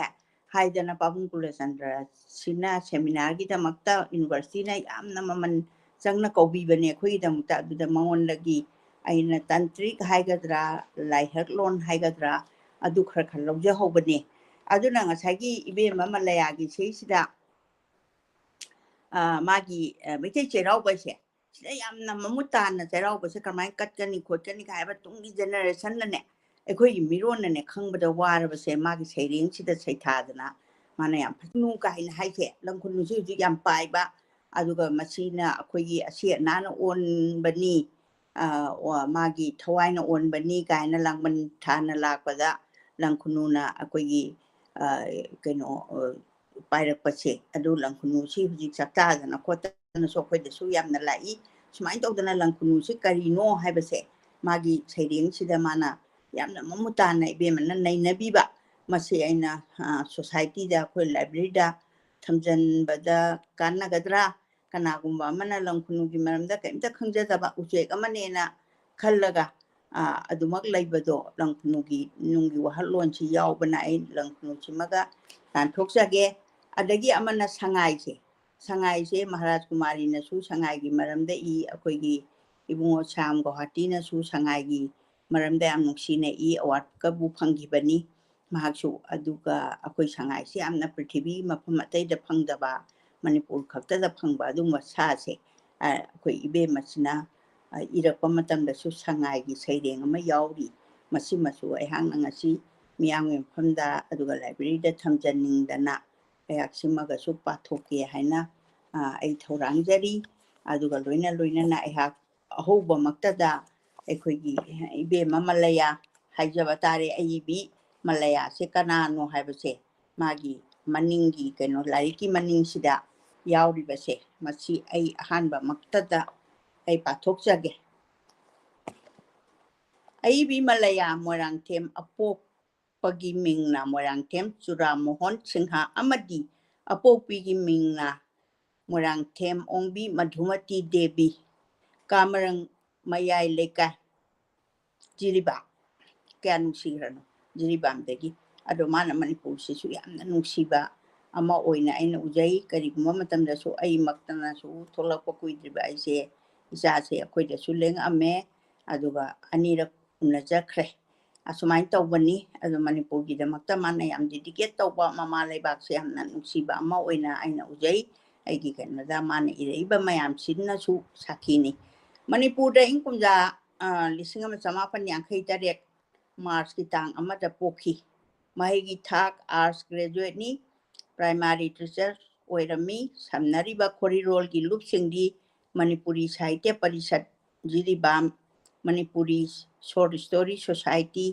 ꯍꯥꯏꯗꯅ ꯄꯥꯕꯨꯡ ꯀꯨꯂꯆꯟꯗ꯭ꯔꯁꯤꯅ ꯁꯦꯃꯤꯅꯥꯔꯒꯤꯗꯃꯛꯇ ꯌꯨꯅꯤꯚꯔꯁꯤꯇꯤꯅ ꯌꯥꯝꯅ ꯃꯃꯜ ꯆꯪꯅ ꯀꯧꯕꯤꯕꯅꯦ ꯑꯩꯈꯣꯏꯒꯤꯗꯃꯛꯇ꯫ ꯑꯗꯨꯗ ꯃꯉꯣꯟꯗꯒꯤ ꯑꯩꯅ ꯇꯟꯇ꯭ꯔꯤꯛ ꯍꯥꯏꯒꯗ꯭ꯔꯥ, ꯂꯥꯏꯍꯛꯂꯣꯟ ꯍꯥꯏꯒꯗ꯭ꯔꯥ, ꯑꯗꯨ ꯈꯔ ꯈꯔ ꯂꯧꯖꯍꯧꯕꯅꯦ꯫ ꯑꯗꯨꯅ ꯉꯁꯥꯏꯒꯤ ꯏꯕꯦꯝꯃ ꯃꯂꯌꯥꯒꯤ ꯏꯁꯩꯁꯤꯗ ꯃꯥꯒꯤ ꯃꯩꯇꯩ ꯆꯩꯔꯥꯎꯕꯁꯦ ꯁꯤꯗ ꯌꯥꯝꯅ ꯃꯃꯨꯠ ꯇꯥꯅ ꯆꯩꯔꯥꯎꯕꯁꯦ ꯀꯃꯥꯏꯅ ꯀꯠꯀꯅꯤ ꯈꯣꯠꯀꯅꯤ ꯍꯥꯏꯕ ꯇꯨꯡꯒꯤ ꯖꯦꯅꯦꯔꯦꯁꯟꯅꯅꯦ, ꯑꯩꯈꯣꯏꯒꯤ ꯃꯤꯔꯣꯟꯅꯅꯦ ꯈꯪꯕꯗ ꯋꯥꯔꯕꯁꯦ ꯃꯥꯒꯤ ꯁꯩꯔꯦꯡꯁꯤꯗ ꯁꯩꯊꯥꯗꯅ ꯃꯥꯅ ꯌꯥꯝ ꯐꯖꯅ ꯀꯥꯏꯅ ꯍꯥꯏꯁꯦ꯫ ꯂꯪꯈꯨꯅꯨꯁꯤ ꯍꯧꯖꯤꯛ ꯌꯥꯝ ꯄꯥꯏꯕ, ꯑꯗꯨꯒ ꯃꯁꯤꯅ ꯑꯩꯈꯣꯏꯒꯤ ꯑꯁꯤ ꯑꯅꯥꯅ ꯑꯣꯟꯕꯅꯤ, ꯃꯥꯒꯤ ꯊꯋꯥꯏꯅ ꯑꯣꯟꯕꯅꯤ ꯀꯥꯏꯅ ꯂꯥꯡꯕꯟ ꯊꯥꯅ ꯂꯥꯛꯄꯗ ꯂꯪꯈꯨꯅꯨꯅ ꯑꯩꯈꯣꯏꯒꯤ ꯀꯩꯅꯣ ꯄꯥꯏꯔꯛꯄꯁꯦ, ꯑꯗꯨ ꯂꯪꯈꯨꯅꯨꯁꯤ ꯍꯧꯖꯤꯛ ꯆꯥꯛꯇꯥꯗꯅ ꯈꯣꯠꯇꯅꯁꯨ ꯑꯩꯈꯣꯏꯗꯁꯨ ꯌꯥꯝꯅ ꯂꯥꯛꯏ꯫ ꯁꯨꯃꯥꯏꯅ ꯇꯧꯗꯅ ꯂꯪꯈꯨꯅꯨꯁꯤ ꯀꯔꯤꯅꯣ ꯍꯥꯏꯕꯁꯦ ꯃꯥꯒꯤ ꯁꯩꯔꯦꯡꯁꯤꯗ ꯃꯥꯅ ꯌꯥꯝꯅ ꯃꯃꯨꯠ ꯇꯥꯅ ꯏꯕꯦꯝꯃꯅ ꯅꯩꯅꯕꯤꯕ, ꯃꯁꯤ ꯑꯩꯅ ꯁꯣꯁꯥꯏꯇꯤꯗ, ꯑꯩꯈꯣꯏ ꯂꯥꯏꯕ꯭ꯔꯦꯔꯤꯗ ꯊꯝꯖꯤꯟꯕꯗ ꯀꯥꯟꯅꯒꯗ꯭ꯔꯥ? ꯀꯅꯥꯒꯨꯝꯕ ꯑꯃꯅ ꯂꯪꯈꯨꯅꯨꯒꯤ ꯃꯔꯝꯗ ꯀꯔꯤꯝꯇ ꯈꯪꯖꯗꯕ ꯎꯆꯦꯛ ꯑꯃꯅꯦꯅ ꯈꯜꯂꯒ ꯑꯗꯨꯃꯛ ꯂꯩꯕꯗꯣ ꯂꯪꯈꯨꯅꯨꯒꯤ ꯅꯨꯡꯒꯤ ꯋꯥꯍꯜꯂꯣꯟꯁꯤ ꯌꯥꯎꯕꯅ ꯑꯩ ꯂꯪꯈꯨꯅꯨꯁꯤꯃꯒ ꯇꯥꯟꯊꯣꯛꯆꯒꯦ꯫ ꯑꯗꯒꯤ ꯑꯃꯅ ꯁꯉꯥꯏꯁꯦ, ꯁꯉꯥꯏꯁꯦ ꯃꯍꯥꯔꯥꯖ ꯀꯨꯃꯥꯔꯤꯅꯁꯨ ꯁꯉꯥꯏꯒꯤ ꯃꯔꯝꯗ ꯏ, ꯑꯩꯈꯣꯏꯒꯤ ꯏꯕꯨꯡꯉꯣ ꯁ꯭ꯌꯥꯝ ꯒꯧꯍꯥꯇꯤꯅꯁꯨ ꯁꯉꯥꯏꯒꯤ ꯃꯔꯝꯗ ꯌꯥꯝ ꯅꯨꯡꯁꯤꯅ ꯏ, ꯑꯦꯋꯥꯔꯗꯀꯕꯨ ꯐꯪꯈꯤꯕꯅꯤ ꯃꯍꯥꯛꯁꯨ꯫ ꯑꯗꯨꯒ ꯑꯩꯈꯣꯏ ꯁꯉꯥꯏꯁꯤ ꯌꯥꯝꯅ ꯄ꯭ꯔꯤꯊꯤꯕꯤ ꯃꯐꯝ ꯑꯇꯩꯗ ꯐꯪꯗꯕ, ꯃꯅꯤꯄꯨꯔ ꯈꯛꯇꯗ ꯐꯪꯕ ꯑꯗꯨꯒꯨꯝꯕ ꯁꯥꯁꯦ ꯑꯩꯈꯣꯏ ꯏꯕꯦꯝꯃꯁꯤꯅ ꯏꯔꯛꯄ ꯃꯇꯝꯗꯁꯨ ꯁꯉꯥꯏꯒꯤ ꯁꯩꯔꯦꯡ ꯑꯃ ꯌꯥꯎꯔꯤ꯫ ꯃꯁꯤꯃꯁꯨ ꯑꯩꯍꯥꯛꯅ ꯉꯁꯤ ꯃꯤꯌꯥꯝꯒꯤ ꯃꯐꯝꯗ ꯑꯗꯨꯒ library ꯗ ꯊꯝꯖꯅꯤꯡꯗꯅ ꯑꯩꯍꯥꯛ ꯁꯤꯃꯒꯁꯨ ꯄꯥꯊꯣꯛꯀꯦ ꯍꯥꯏꯅ ꯑꯩ ꯊꯧꯔꯥꯡꯖꯔꯤ꯫ ꯑꯗꯨꯒ ꯂꯣꯏꯅ ꯂꯣꯏꯅꯅ ꯑꯩꯍꯥꯛ ꯑꯍꯧꯕꯃꯛꯇꯗ ꯑꯩꯈꯣꯏꯒꯤ ꯏꯕꯦꯝꯃ ꯃꯂꯌꯥ ꯍꯥꯏꯖꯕ ꯇꯥꯔꯦ, ꯑꯏꯕꯤ ꯃꯂꯌꯥꯁꯦ ꯀꯅꯥꯅꯣ ꯍꯥꯏꯕꯁꯦ ꯃꯥꯒꯤ ꯃꯅꯤꯡꯒꯤ ꯀꯩꯅꯣ ꯂꯥꯏꯔꯤꯛꯀꯤ ꯃꯅꯤꯡꯁꯤꯗ ꯌꯥꯎꯔꯤꯕꯁꯦ ꯃꯁꯤ ꯑꯩ ꯑꯍꯥꯟꯕꯃꯛꯇꯗ ꯑꯩ ꯄꯥꯊꯣꯛꯆꯒꯦ꯫ ꯑꯏꯕꯤ ꯃꯂꯌꯥ ꯃꯣꯏꯔꯥꯡꯊꯦꯝ ꯑꯄꯣꯛꯄꯒꯤ ꯃꯤꯡꯅ ꯃꯣꯏꯔꯥꯡꯊꯦꯝ ꯆꯨꯔꯥꯃꯣꯍꯣꯟ ꯁꯤꯡꯍ ꯑꯃꯗꯤ ꯑꯄꯣꯛꯄꯤꯒꯤ ꯃꯤꯡꯅ ꯃꯣꯏꯔꯥꯡꯊꯦꯝ ꯑꯣꯡꯕꯤ ꯃꯙꯨꯃꯇꯤ ꯗꯦꯕꯤ, ꯀꯥꯃꯔꯪ ꯃꯌꯥꯏ ꯂꯩꯀꯥꯏ, ꯖꯤꯔꯤꯕꯥꯝ꯫ ꯀꯌꯥ ꯅꯨꯡꯁꯤꯈ꯭ꯔꯅꯣ ꯖꯤꯔꯤꯕꯥꯝꯗꯒꯤ꯫ ꯑꯗꯣ ꯃꯥꯅ ꯃꯅꯤꯄꯨꯔꯁꯤꯁꯨ ꯌꯥꯝꯅ ꯅꯨꯡꯁꯤꯕ ꯑꯃ ꯑꯣꯏꯅ ꯑꯩꯅ ꯎꯖꯩ꯫ ꯀꯔꯤꯒꯨꯝꯕ ꯃꯇꯝꯗꯁꯨ ꯑꯩꯃꯛꯇꯅꯁꯨ ꯊꯣꯛꯂꯛꯄ ꯀꯨꯏꯗ꯭ꯔꯤꯕ ꯑꯩꯁꯦ, ꯏꯆꯥꯁꯦ ꯑꯩꯈꯣꯏꯗꯁꯨ ꯂꯦꯡꯉꯛꯑꯝꯃꯦ, ꯑꯗꯨꯒ ꯑꯅꯤꯔꯛ ꯎꯅꯖꯈ꯭ꯔꯦ꯫ ꯑꯁꯨꯃꯥꯏꯅ ꯇꯧꯕꯅꯤ꯫ ꯑꯗꯣ ꯃꯅꯤꯄꯨꯔꯒꯤꯗꯃꯛꯇ ꯃꯥꯅ ꯌꯥꯝ dedicate ꯇꯧꯕ, ꯃꯃꯥ ꯂꯩꯕꯥꯛꯁꯦ ꯌꯥꯝꯅ ꯅꯨꯡꯁꯤꯕ ꯑꯃ ꯑꯣꯏꯅ ꯑꯩꯅ ꯎꯖꯩ꯫ ꯑꯩꯒꯤ ꯀꯩꯅꯣꯗ ꯃꯥꯅ ꯏꯔꯛꯏꯕ ꯃꯌꯥꯝꯁꯤꯅꯁꯨ ꯁꯥꯈꯤꯅꯤ꯫ ꯃꯅꯤꯄꯨꯔꯗ ꯏꯪ ꯀꯨꯝꯖꯥ, ꯑ, ꯂꯤꯁꯤꯡ ꯑꯃ ꯆꯃꯥꯄꯟ ꯌꯥꯡꯈꯩ ꯇꯔꯦꯠ March ꯀꯤ ꯇꯥꯡ ꯑꯃꯗ ꯄꯣꯛꯈꯤ꯫ ꯃꯍꯩꯒꯤ ꯊꯥꯛ arts graduate ꯅꯤ, primary teacher ꯑꯣꯏꯔꯝꯃꯤ꯫ ꯁꯝꯅꯔꯤꯕ ꯈꯣꯔꯤꯔꯣꯜꯒꯤ ꯂꯨꯞꯁꯤꯡꯗꯤ Manipuri Sahitya Parishad Jiribam, Manipuri short story society,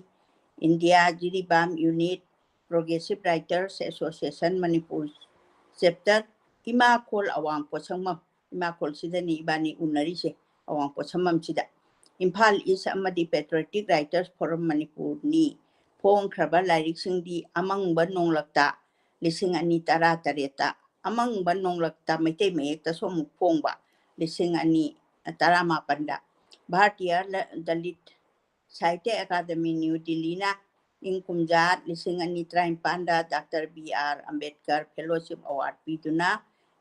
India Jiribam unit, Progressive Writers Association Manipur chapter, ꯏꯃꯥꯈꯣꯜ ꯑꯋꯥꯡ ꯄꯣꯠꯁꯪꯕꯝ, ꯏꯃꯥꯈꯣꯜꯁꯤꯗꯅꯤ ꯏꯕꯥꯅꯤ ꯎꯅꯔꯤꯁꯦ, ꯑꯋꯥꯡ ꯄꯣꯠꯁꯪꯕꯝꯁꯤꯗ꯫ ꯏꯝꯐꯥꯜ East ꯑꯃꯗꯤ Patriotic Writers Forum ꯃꯅꯤꯄꯨꯔꯅꯤ ꯐꯣꯡꯈ꯭ꯔꯕ ꯂꯥꯏꯔꯤꯛꯁꯤꯡꯗꯤ ꯑꯃꯪꯕ ꯅꯣꯡꯂꯛꯇ ꯂꯤꯁꯤꯡ ꯑꯅꯤ ꯇꯔꯥ ꯇꯔꯦꯠꯇ, ꯑꯃꯪꯕ ꯅꯣꯡꯂꯛꯇ ꯃꯩꯇꯩ ꯃꯌꯦꯛꯇꯁꯨ ꯑꯃꯨꯛ ꯐꯣꯡꯕ ꯂꯤꯁꯤꯡ ꯑꯅꯤ ꯇꯔꯥ ꯃꯥꯄꯟꯗ꯫ ꯚꯥꯔꯇꯤꯌ ꯂ-, ꯗꯂꯤꯠ ꯁꯥꯍꯤꯇ꯭ꯌ ꯑꯦꯀꯥꯗꯃꯤ ꯅ꯭ꯌꯨ ꯗꯤꯜꯂꯤꯅ ꯏꯪ ꯀꯨꯝꯖꯥ ꯂꯤꯁꯤꯡ ꯑꯅꯤ ꯇꯔꯥꯅꯤꯄꯥꯟꯗ Doctor B R Ambedkar Fellowship Award ꯄꯤꯗꯨꯅ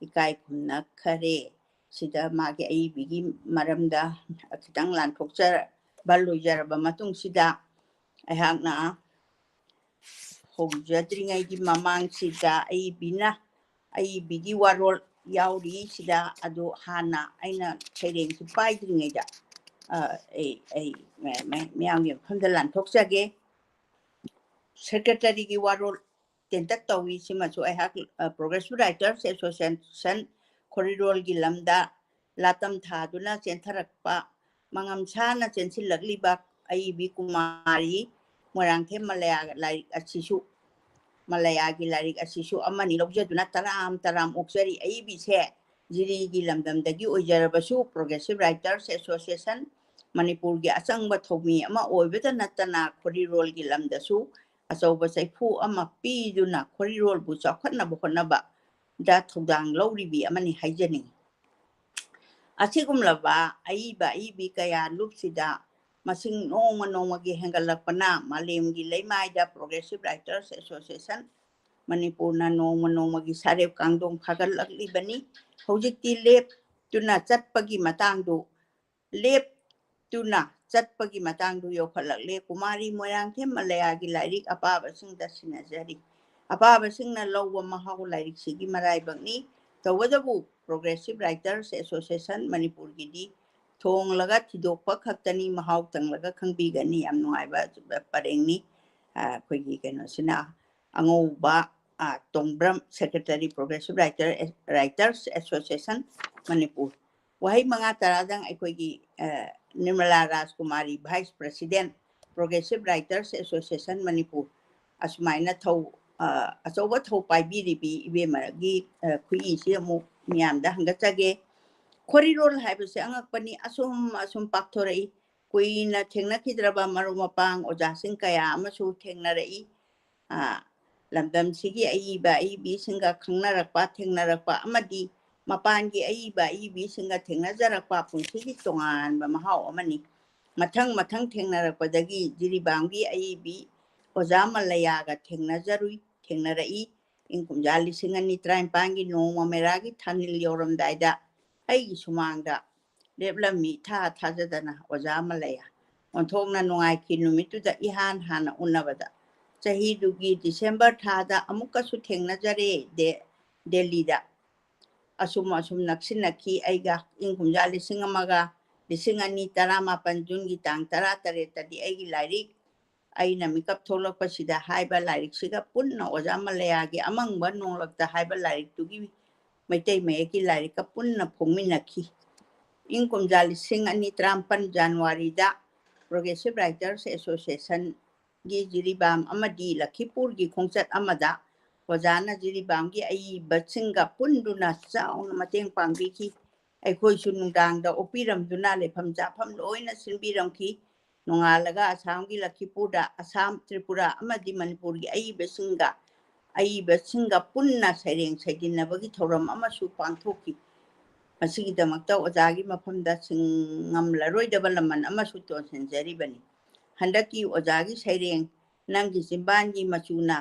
ꯏꯀꯥꯏ ꯈꯨꯝꯅꯈꯔꯦ꯫ ꯁꯤꯗ ꯃꯥꯒꯤ ꯑꯏꯕꯤꯒꯤ ꯃꯔꯝꯗ ꯈꯤꯇꯪ ꯂꯥꯟꯊꯣꯛꯆꯕ ꯂꯣꯏꯖꯔꯕ ꯃꯇꯨꯡꯁꯤꯗ ꯑꯩꯍꯥꯛꯅ ꯍꯧꯖꯗ꯭ꯔꯤꯉꯩꯒꯤ ꯃꯃꯥꯡꯁꯤꯗ ꯑꯏꯕꯤꯅ, ꯑꯏꯕꯤꯒꯤ ꯋꯥꯔꯣꯜ ꯌꯥꯎꯔꯤ ꯁꯤꯗ꯫ ꯑꯗꯣ ꯍꯥꯟꯅ ꯑꯩꯅ ꯁꯩꯔꯦꯡꯁꯤ ꯄꯥꯏꯗ꯭ꯔꯤꯉꯩꯗ ꯑ, ꯑꯩ ꯑꯩ ꯃ- ꯃ- ꯃꯤꯌꯥꯝꯒꯤ ꯃꯐꯝꯗ ꯂꯥꯟꯊꯣꯛꯆꯒꯦ꯫ ꯁꯦꯀ꯭ꯔꯦꯇꯔꯤꯒꯤ ꯋꯥꯔꯣꯜ ꯇꯦꯟꯇꯛ ꯇꯧꯏ꯫ ꯁꯤꯃꯁꯨ ꯑꯩꯍꯥꯛ, ꯑ, Progressive Writers Association ꯈꯣꯔꯤꯔꯣꯜꯒꯤ ꯂꯝꯗ ꯂꯥꯇꯝ ꯊꯥꯗꯨꯅ ꯆꯦꯟꯊꯔꯛꯄ, ꯃꯉꯝ ꯁꯥꯅ ꯆꯦꯟꯁꯤꯜꯂꯛꯂꯤꯕ ꯑꯏꯕꯤ ꯀꯨꯃꯥꯔꯤ ꯃꯣꯏꯔꯥꯡꯊꯦꯝ ꯃꯂꯌꯥ ꯂꯥꯏꯔꯤꯛ ꯑꯁꯤꯁꯨ, ꯃꯂꯌꯥꯒꯤ ꯂꯥꯏꯔꯤꯛ ꯑꯁꯤꯁꯨ ꯑꯃꯅꯤ ꯂꯧꯖꯗꯨꯅ ꯇꯔꯥꯝ ꯇꯔꯥꯝ ꯑꯣꯛꯆꯔꯤ꯫ ꯑꯏꯕꯤꯁꯦ ꯖꯤꯔꯤꯒꯤ ꯂꯝꯗꯝꯗꯒꯤ ꯑꯣꯏꯖꯔꯕꯁꯨ Progressive Writers Association ꯃꯅꯤꯄꯨꯔꯒꯤ ꯑꯆꯪꯕ ꯊꯧꯃꯤ ꯑꯃ ꯑꯣꯏꯕꯇ ꯅꯠꯇꯅ ꯈꯣꯔꯤꯔꯣꯜꯒꯤ ꯂꯝꯗꯁꯨ ꯑꯆꯧꯕ ꯆꯩꯐꯨ ꯑꯃ ꯄꯤꯗꯨꯅ ꯈꯣꯔꯤꯔꯣꯜꯕꯨ ꯆꯥꯎꯈꯠꯅꯕ ꯍꯣꯠꯅꯕꯗ ꯊꯧꯗꯥꯡ ꯂꯧꯔꯤꯕꯤ ꯑꯃꯅꯤ ꯍꯥꯏꯖꯅꯤꯡꯏ꯫ ꯑꯁꯤꯒꯨꯝꯂꯕ ꯑꯏꯕ ꯑꯏꯕꯤ ꯀꯌꯥ ꯂꯨꯞꯁꯤꯗ ꯃꯁꯤꯡ ꯅꯣꯡꯃ ꯅꯣꯡꯃꯒꯤ ꯍꯦꯟꯒꯠꯂꯛꯄꯅ ꯃꯥꯂꯦꯝꯒꯤ ꯂꯩꯃꯥꯏꯗ Progressive Writers Association ꯃꯅꯤꯄꯨꯔꯅ ꯅꯣꯡꯃ ꯅꯣꯡꯃꯒꯤ ꯁꯥꯔꯦꯞ ꯀꯥꯡꯗꯣꯡ ꯐꯒꯠꯂꯛꯂꯤꯕꯅꯤ꯫ ꯍꯧꯖꯤꯛꯇꯤ ꯂꯦꯞꯇꯨꯅ ꯆꯠꯄꯒꯤ ꯃꯇꯥꯡꯗꯨ, ꯂꯦꯞꯇꯨꯅ ꯆꯠꯄꯒꯤ ꯃꯇꯥꯡꯗꯨ ꯌꯧꯈꯠꯂꯛꯂꯦ꯫ ꯀꯨꯃꯥꯔꯤ ꯃꯣꯏꯔꯥꯡꯊꯦꯝ ꯃꯂꯌꯥꯒꯤ ꯂꯥꯏꯔꯤꯛ ꯑꯄꯥꯕꯁꯤꯡꯗ ꯁꯤꯟꯅꯖꯔꯤ꯫ ꯑꯄꯥꯕꯁꯤꯡꯅ ꯂꯧꯕ ꯃꯍꯥꯎ ꯂꯥꯏꯔꯤꯛꯁꯤꯒꯤ ꯃꯔꯥꯏꯕꯛꯅꯤ꯫ ꯇꯧꯕꯇꯕꯨ Progressive Writers Association ꯃꯅꯤꯄꯨꯔꯒꯤꯗꯤ ꯊꯣꯡꯂꯒ ꯊꯤꯗꯣꯛꯄ ꯈꯛꯇꯅꯤ, ꯃꯍꯥꯎ ꯇꯪꯂꯒ ꯈꯪꯕꯤꯒꯅꯤ꯫ ꯌꯥꯝ ꯅꯨꯡꯉꯥꯏꯕ ꯄꯔꯦꯡꯅꯤ꯫ ꯑ, ꯑꯩꯈꯣꯏꯒꯤ ꯀꯩꯅꯣꯁꯤꯅ ꯑꯉꯧꯕ, ꯑ, Tongbram, secretary, Progressive Writer, Writers Association Manipur. ꯋꯥꯍꯩ ꯃꯉꯥ ꯇꯔꯥꯗꯪ ꯑꯩꯈꯣꯏꯒꯤ, ꯑ, Nirmala ꯔꯥꯖꯀꯨꯃꯥꯔꯤ, Vice President, Progressive Writers Association Manipur, ꯑꯁꯨꯃꯥꯏꯅ ꯊꯧ, ꯑ, ꯑꯆꯧꯕ ꯊꯧ ꯄꯥꯏꯕꯤꯔꯤꯕꯤ ꯏꯕꯦꯝꯃꯒꯤ, ꯑ, ꯈꯨꯏꯁꯤ ꯑꯃꯨꯛ ꯃꯤꯌꯥꯝꯗ ꯍꯪꯒꯠꯆꯒꯦ꯫ ꯈꯣꯔꯤꯔꯣꯜ ꯍꯥꯏꯕꯁꯦ ꯑꯉꯛꯄꯅꯤ, ꯑꯁꯨꯝ ꯑꯁꯨꯝ ꯄꯥꯛꯊꯣꯔꯛꯏ꯫ ꯀꯨꯏꯅ ꯊꯦꯡꯅꯈꯤꯗ꯭ꯔꯕ ꯃꯔꯨꯞ ꯃꯄꯥꯡ ꯑꯣꯖꯥꯁꯤꯡ ꯀꯌꯥ ꯑꯃꯁꯨ ꯊꯦꯡꯅꯔꯛꯏ꯫ ꯑ, ꯂꯝꯗꯝꯁꯤꯒꯤ ꯑꯏꯕ ꯑꯏꯕꯤꯁꯤꯡꯒ ꯈꯪꯅꯔꯛꯄ, ꯊꯦꯡꯅꯔꯛꯄ ꯑꯃꯗꯤ ꯃꯄꯥꯟꯒꯤ ꯑꯏꯕ ꯑꯏꯕꯤꯁꯤꯡꯒ ꯊꯦꯡꯅꯖꯔꯛꯄ ꯄꯨꯟꯁꯤꯒꯤ ꯇꯣꯉꯥꯟꯕ ꯃꯍꯥꯎ ꯑꯃꯅꯤ꯫ ꯃꯊꯪ ꯃꯊꯪ ꯊꯦꯡꯅꯔꯛꯄꯗꯒꯤ ꯖꯤꯔꯤꯕꯥꯝꯒꯤ ꯑꯏꯕꯤ ꯑꯣꯖꯥ ꯃꯜꯂꯌꯥꯒ ꯊꯦꯡꯅꯖꯔꯨꯏ, ꯊꯦꯡꯅꯔꯛꯏ꯫ ꯏꯪ ꯀꯨꯝꯖꯥ ꯂꯤꯁꯤꯡ ꯑꯅꯤ ꯇꯔꯥꯅꯤꯄꯥꯟꯒꯤ ꯅꯣꯡꯃ ꯃꯦꯔꯥꯒꯤ ꯊꯥꯅꯤꯜ ꯌꯧꯔꯝꯗꯥꯏꯗ ꯑꯩꯒꯤ ꯁꯨꯃꯥꯡꯗ ꯂꯦꯞꯂꯝꯃꯤ ꯏꯊꯥ ꯊꯥꯖꯗꯅ ꯑꯣꯖꯥ ꯃꯜꯂꯌꯥ꯫ ꯑꯣꯟꯊꯣꯛꯅ ꯅꯨꯡꯉꯥꯏꯈꯤ ꯅꯨꯃꯤꯠꯇꯨꯗ ꯏꯍꯥꯟ ꯍꯥꯟꯅ ꯎꯅꯕꯗ꯫ ꯆꯍꯤꯗꯨꯒꯤ ꯗꯤꯁꯦꯝꯕꯔ ꯊꯥꯗ ꯑꯃꯨꯛꯀꯁꯨ ꯊꯦꯡꯅꯖꯔꯦ ꯗꯦ-, ꯗꯦꯜꯂꯤꯗ꯫ ꯑꯁꯨꯝ ꯑꯁꯨꯝ ꯅꯛꯁꯤꯟꯅꯈꯤ ꯑꯩꯒ꯫ ꯏꯪ ꯀꯨꯝꯖꯥ ꯂꯤꯁꯤꯡ ꯑꯃꯒ ꯂꯤꯁꯤꯡ ꯑꯅꯤ ꯇꯔꯥꯃꯥꯄꯟ ꯖꯨꯟꯒꯤ ꯇꯥꯡ ꯇꯔꯥꯇꯔꯦꯠꯇꯗꯤ ꯑꯩꯒꯤ ꯂꯥꯏꯔꯤꯛ, ꯑꯩꯅ ꯃꯤꯀꯞ ꯊꯣꯛꯂꯛꯄꯁꯤꯗ ꯍꯥꯏꯕ ꯂꯥꯏꯔꯤꯛꯁꯤꯒ ꯄꯨꯟꯅ ꯑꯣꯖꯥ ꯃꯂꯌꯥꯒꯤ ꯑꯃꯪꯕ ꯅꯣꯡꯂꯛꯇ ꯍꯥꯏꯕ ꯂꯥꯏꯔꯤꯛꯇꯨꯒꯤ ꯃꯩꯇꯩ ꯃꯌꯦꯛꯀꯤ ꯂꯥꯏꯔꯤꯛꯀ ꯄꯨꯟꯅ ꯐꯣꯡꯃꯤꯟꯅꯈꯤ꯫ ꯏꯪ ꯀꯨꯝꯖꯥ ꯂꯤꯁꯤꯡ ꯑꯅꯤ ꯇꯔꯥꯃꯥꯄꯟ ꯖꯅꯋꯥꯔꯤꯗ Progressive Writers Association ꯒꯤ ꯖꯤꯔꯤꯕꯥꯝ ꯑꯃꯗꯤ ꯂꯈꯤꯄꯨꯔꯒꯤ ꯈꯣꯡꯆꯠ ꯑꯃꯗ ꯑꯣꯖꯥꯅ ꯖꯤꯔꯤꯕꯥꯝꯒꯤ ꯑꯏꯕꯁꯤꯡꯒ ꯄꯨꯟꯗꯨꯅ ꯆꯥꯎꯅ ꯃꯇꯦꯡ ꯄꯥꯡꯕꯤꯈꯤ꯫ ꯑꯩꯈꯣꯏꯁꯨ ꯅꯨꯡꯗꯥꯡꯗ ꯑꯣꯛꯄꯤꯔꯝꯗꯨꯅ ꯂꯩꯐꯝ ꯆꯥꯐꯝ ꯂꯣꯏꯅ ꯁꯤꯟꯕꯤꯔꯝꯈꯤ꯫ ꯅꯣꯡꯉꯥꯜꯂꯒ ꯑꯁꯥꯝꯒꯤ ꯂꯈꯤꯄꯨꯔꯗ ꯑꯁꯥꯝ, ꯇ꯭ꯔꯤꯄꯨꯔꯥ ꯑꯃꯗꯤ ꯃꯅꯤꯄꯨꯔꯒꯤ ꯑꯏꯕꯁꯤꯡꯒ, ꯑꯏꯕꯁꯤꯡꯒ ꯄꯨꯟꯅ ꯁꯩꯔꯦꯡ ꯁꯩꯗꯤꯟꯅꯕꯒꯤ ꯊꯧꯔꯝ ꯑꯃꯁꯨ ꯄꯥꯡꯊꯣꯛꯈꯤ꯫ ꯃꯁꯤꯒꯤꯗꯃꯛꯇ ꯑꯣꯖꯥꯒꯤ ꯃꯐꯝꯗ ꯁꯤꯡꯉꯝꯂꯔꯣꯏꯗꯕ ꯂꯃꯟ ꯑꯃꯁꯨ ꯇꯣꯟꯁꯤꯟꯖꯔꯤꯕꯅꯤ꯫ ꯍꯟꯗꯛꯀꯤ ꯑꯣꯖꯥꯒꯤ ꯁꯩꯔꯦꯡ "ꯅꯪꯒꯤ ꯆꯤꯝꯕꯥꯟꯒꯤ ꯃꯆꯨꯅ"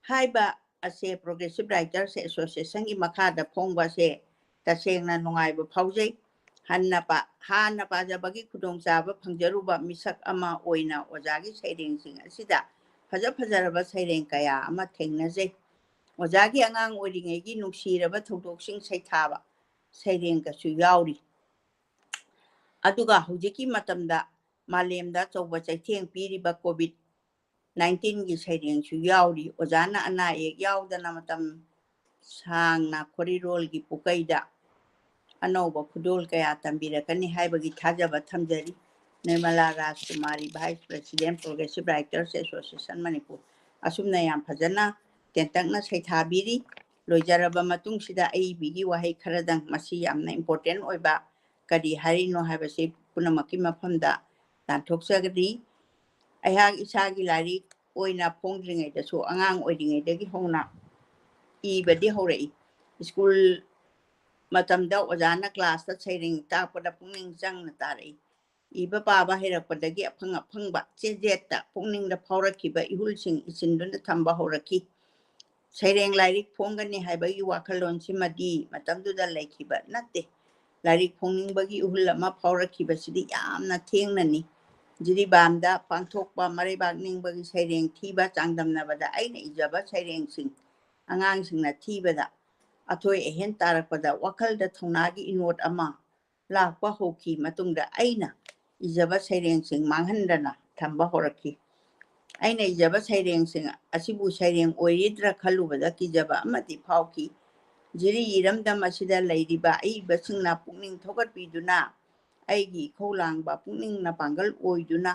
ꯍꯥꯏꯕ ꯑꯁꯦ Progressive Writers Association ꯒꯤ ꯃꯈꯥꯗ ꯐꯣꯡꯕ ꯑꯁꯦ ꯇꯁꯦꯡꯅ ꯅꯨꯡꯉꯥꯏꯕ ꯐꯥꯎꯖꯩ꯫ ꯍꯟꯅ ꯄꯥ-, ꯍꯥꯟꯅ ꯄꯥꯖꯕꯒꯤ ꯈꯨꯗꯣꯡꯆꯥꯕ ꯐꯪꯖꯔꯨꯕ ꯃꯤꯁꯛ ꯑꯃ ꯑꯣꯏꯅ ꯑꯣꯖꯥꯒꯤ ꯁꯩꯔꯦꯡꯁꯤꯡ ꯑꯁꯤꯗ ꯐꯖ ꯐꯖꯔꯕ ꯁꯩꯔꯦꯡ ꯀꯌꯥ ꯑꯃ ꯊꯦꯡꯅꯖꯩ꯫ ꯑꯣꯖꯥꯒꯤ ꯑꯉꯥꯡ ꯑꯣꯏꯔꯤꯉꯩꯒꯤ ꯅꯨꯡꯁꯤꯔꯕ ꯊꯧꯗꯣꯛꯁꯤꯡ ꯁꯩꯊꯥꯕ ꯁꯩꯔꯦꯡꯒꯁꯨ ꯌꯥꯎꯔꯤ꯫ ꯑꯗꯨꯒ ꯍꯧꯖꯤꯛꯀꯤ ꯃꯇꯝꯗ ꯃꯥꯂꯦꯝꯗ ꯑꯆꯧꯕ ꯆꯩꯊꯦꯡ ꯄꯤꯔꯤꯕ COVID nineteen ꯒꯤ ꯁꯩꯔꯦꯡꯁꯨ ꯌꯥꯎꯔꯤ꯫ ꯑꯣꯖꯥꯅ ꯑꯅꯥ ꯑꯌꯦꯛ ꯌꯥꯎꯗꯅ ꯃꯇꯝ ꯁꯥꯡꯅ ꯈꯣꯔꯤꯔꯣꯜꯒꯤ ꯄꯨꯀꯩꯗ ꯑꯅꯧꯕ ꯈꯨꯗꯣꯜ ꯀꯌꯥ ꯇꯝꯕꯤꯔꯛꯀꯅꯤ ꯍꯥꯏꯕꯒꯤ ꯊꯥꯖꯕ ꯊꯝꯖꯔꯤ꯫ Nirmala ꯔꯥꯖꯀꯨꯃꯥꯔꯤ, Vice President, Progressive Writers Association Manipur. ꯑꯁꯨꯝꯅ ꯌꯥꯝ ꯐꯖꯅ ꯇꯦꯟꯇꯛꯅ ꯁꯩꯊꯥꯕꯤꯔꯤ꯫ ꯂꯣꯏꯖꯔꯕ ꯃꯇꯨꯡꯁꯤꯗ ꯑꯏꯕꯤꯒꯤ ꯋꯥꯍꯩ ꯈꯔꯗꯪ, ꯃꯁꯤ ꯌꯥꯝꯅ important ꯑꯣꯏꯕ, ꯀꯔꯤ ꯍꯥꯏꯔꯤꯅꯣ ꯍꯥꯏꯕꯁꯤ ꯄꯨꯝꯅꯃꯛꯀꯤ ꯃꯐꯝꯗ ꯇꯥꯟꯊꯣꯛꯆꯒꯅꯤ꯫ ꯑꯩꯍꯥꯛ ꯏꯁꯥꯒꯤ ꯂꯥꯏꯔꯤꯛ ꯑꯣꯏꯅ ꯐꯣꯡꯗ꯭ꯔꯤꯉꯩꯗꯁꯨ ꯑꯉꯥꯡ ꯑꯣꯏꯔꯤꯉꯩꯗꯒꯤ ꯍꯧꯅ ꯏꯕꯗꯤ ꯍꯧꯔꯛꯏ꯫ ꯁ꯭ꯀꯨꯜ ꯃꯇꯝꯗ ꯑꯣꯖꯥꯅ class ꯇ ꯁꯩꯔꯦꯡ ꯇꯥꯛꯄꯗ ꯄꯨꯛꯅꯤꯡ ꯆꯪꯅ ꯇꯥꯔꯛꯏ꯫ ꯏꯕ ꯄꯥꯕ ꯍꯩꯔꯛꯄꯗꯒꯤ ꯑꯐꯪ ꯑꯐꯪꯕ ꯆꯦꯖꯦꯠꯇ ꯄꯨꯛꯅꯤꯡꯗ ꯐꯥꯎꯔꯛꯈꯤꯕ ꯏꯍꯨꯜꯁꯤꯡ ꯏꯁꯤꯟꯗꯨꯅ ꯊꯝꯕ ꯍꯧꯔꯛꯈꯤ꯫ ꯁꯩꯔꯦꯡ ꯂꯥꯏꯔꯤꯛ ꯐꯣꯡꯒꯅꯤ ꯍꯥꯏꯕꯒꯤ ꯋꯥꯈꯜꯂꯣꯟꯁꯤꯃꯗꯤ ꯃꯇꯝꯗꯨꯗ ꯂꯩꯈꯤꯕ ꯅꯠꯇꯦ꯫ ꯂꯥꯏꯔꯤꯛ ꯐꯣꯡꯅꯤꯡꯕꯒꯤ ꯏꯍꯨꯜ ꯑꯃ ꯐꯥꯎꯔꯛꯈꯤꯕꯁꯤꯗꯤ ꯌꯥꯝꯅ ꯊꯦꯡꯅꯅꯤ꯫ ꯖꯤꯔꯤꯕꯥꯝꯗ ꯄꯥꯡꯊꯣꯛꯄ ꯃꯔꯩꯕꯥꯛ ꯅꯤꯡꯕꯒꯤ ꯁꯩꯔꯦꯡ ꯊꯤꯕ ꯆꯥꯡꯗꯝꯅꯕꯗ ꯑꯩꯅ ꯏꯖꯕ ꯁꯩꯔꯦꯡꯁꯤꯡ ꯑꯉꯥꯡꯁꯤꯡꯅ ꯊꯤꯕꯗ ꯑꯊꯣꯏ ꯑꯍꯦꯟ ꯇꯥꯔꯛꯄꯗ ꯋꯥꯈꯜꯗ ꯊꯧꯅꯥꯒꯤ ꯏꯅꯣꯠ ꯑꯃ ꯂꯥꯛꯄ ꯍꯧꯈꯤ꯫ ꯃꯇꯨꯡꯗ ꯑꯩꯅ ꯏꯖꯕ ꯁꯩꯔꯦꯡꯁꯤꯡ ꯃꯥꯡꯍꯟꯗꯅ ꯊꯝꯕ ꯍꯧꯔꯛꯈꯤ꯫ ꯑꯩꯅ ꯏꯖꯕ ꯁꯩꯔꯦꯡꯁꯤꯡ ꯑꯁꯤꯕꯨ ꯁꯩꯔꯦꯡ ꯑꯣꯏꯔꯤꯗ꯭ꯔꯥ ꯈꯜꯂꯨꯕꯗ ꯀꯤꯖꯕ ꯑꯃꯗꯤ ꯐꯥꯎꯈꯤ꯫ ꯖꯤꯔꯤ ꯏꯔꯝꯗꯝ ꯑꯁꯤꯗ ꯂꯩꯔꯤꯕ ꯑꯏꯕꯁꯤꯡꯅ ꯄꯨꯛꯅꯤꯡ ꯊꯧꯒꯠꯄꯤꯗꯨꯅ, ꯑꯩꯒꯤ ꯏꯈꯧ ꯂꯥꯡꯕ ꯄꯨꯛꯅꯤꯡ ꯃꯄꯥꯡꯒꯜ ꯑꯣꯏꯗꯨꯅ,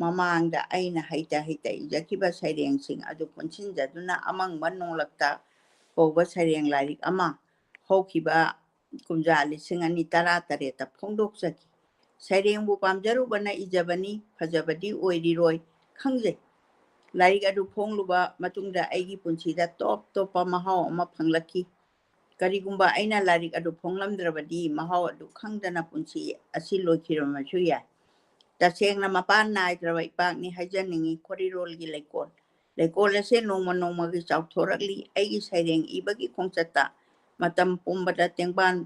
ꯃꯃꯥꯡꯗ ꯑꯩꯅ ꯍꯩꯇ ꯍꯩꯇ ꯏꯖꯈꯤꯕ ꯁꯩꯔꯦꯡꯁꯤꯡ ꯑꯗꯨ ꯄꯨꯟꯁꯤꯟꯖꯗꯨꯅ ꯑꯃꯪꯕ ꯅꯣꯡꯂꯛꯇ ꯀꯧꯕ ꯁꯩꯔꯦꯡ ꯂꯥꯏꯔꯤꯛ ꯑꯃ ꯍꯧꯈꯤꯕ ꯀꯨꯝꯖꯥ ꯂꯤꯁꯤꯡ ꯑꯅꯤ ꯇꯔꯥ ꯇꯔꯦꯠꯇ ꯐꯣꯡꯗꯣꯛꯆꯈꯤ꯫ ꯁꯩꯔꯦꯡꯕꯨ ꯄꯥꯝꯖꯔꯨꯕꯅ ꯏꯖꯕꯅꯤ, ꯐꯖꯕꯗꯤ ꯑꯣꯏꯔꯤꯔꯣꯏ ꯈꯪꯖꯩ꯫ ꯂꯥꯏꯔꯤꯛ ꯑꯗꯨ ꯐꯣꯡꯂꯨꯕ ꯃꯇꯨꯡꯗ ꯑꯩꯒꯤ ꯄꯨꯟꯁꯤꯗ ꯇꯣꯞ ꯇꯣꯞꯄ ꯃꯍꯥꯎ ꯑꯃ ꯐꯪꯂꯛꯈꯤ꯫ ꯀꯔꯤꯒꯨꯝꯕ ꯑꯩꯅ ꯂꯥꯏꯔꯤꯛ ꯑꯗꯨ ꯐꯣꯡꯂꯝꯗ꯭ꯔꯕꯗꯤ ꯃꯍꯥꯎ ꯑꯗꯨ ꯈꯪꯗꯅ ꯄꯨꯟꯁꯤ ꯑꯁꯤ ꯂꯣꯏꯈꯤꯔꯝꯕꯁꯨ ꯌꯥꯏ꯫ ꯇꯁꯦꯡꯅ ꯃꯄꯥꯟ ꯅꯥꯏꯗ꯭ꯔꯕ ꯏꯄꯥꯛꯅꯤ ꯍꯥꯏꯖꯅꯤꯡꯏ ꯈꯣꯔꯤꯔꯣꯜꯒꯤ ꯂꯩꯀꯣꯜ꯫ ꯂꯩꯀꯣꯜ ꯑꯁꯦ ꯅꯣꯡꯃ ꯅꯣꯡꯃꯒꯤ ꯆꯥꯎꯊꯣꯔꯛꯂꯤ꯫ ꯑꯩꯒꯤ ꯁꯩꯔꯦꯡ ꯏꯕꯒꯤ ꯈꯣꯡꯆꯠꯇ ꯃꯇꯝ ꯄꯨꯝꯕꯗ ꯇꯦꯡꯕꯥꯡ,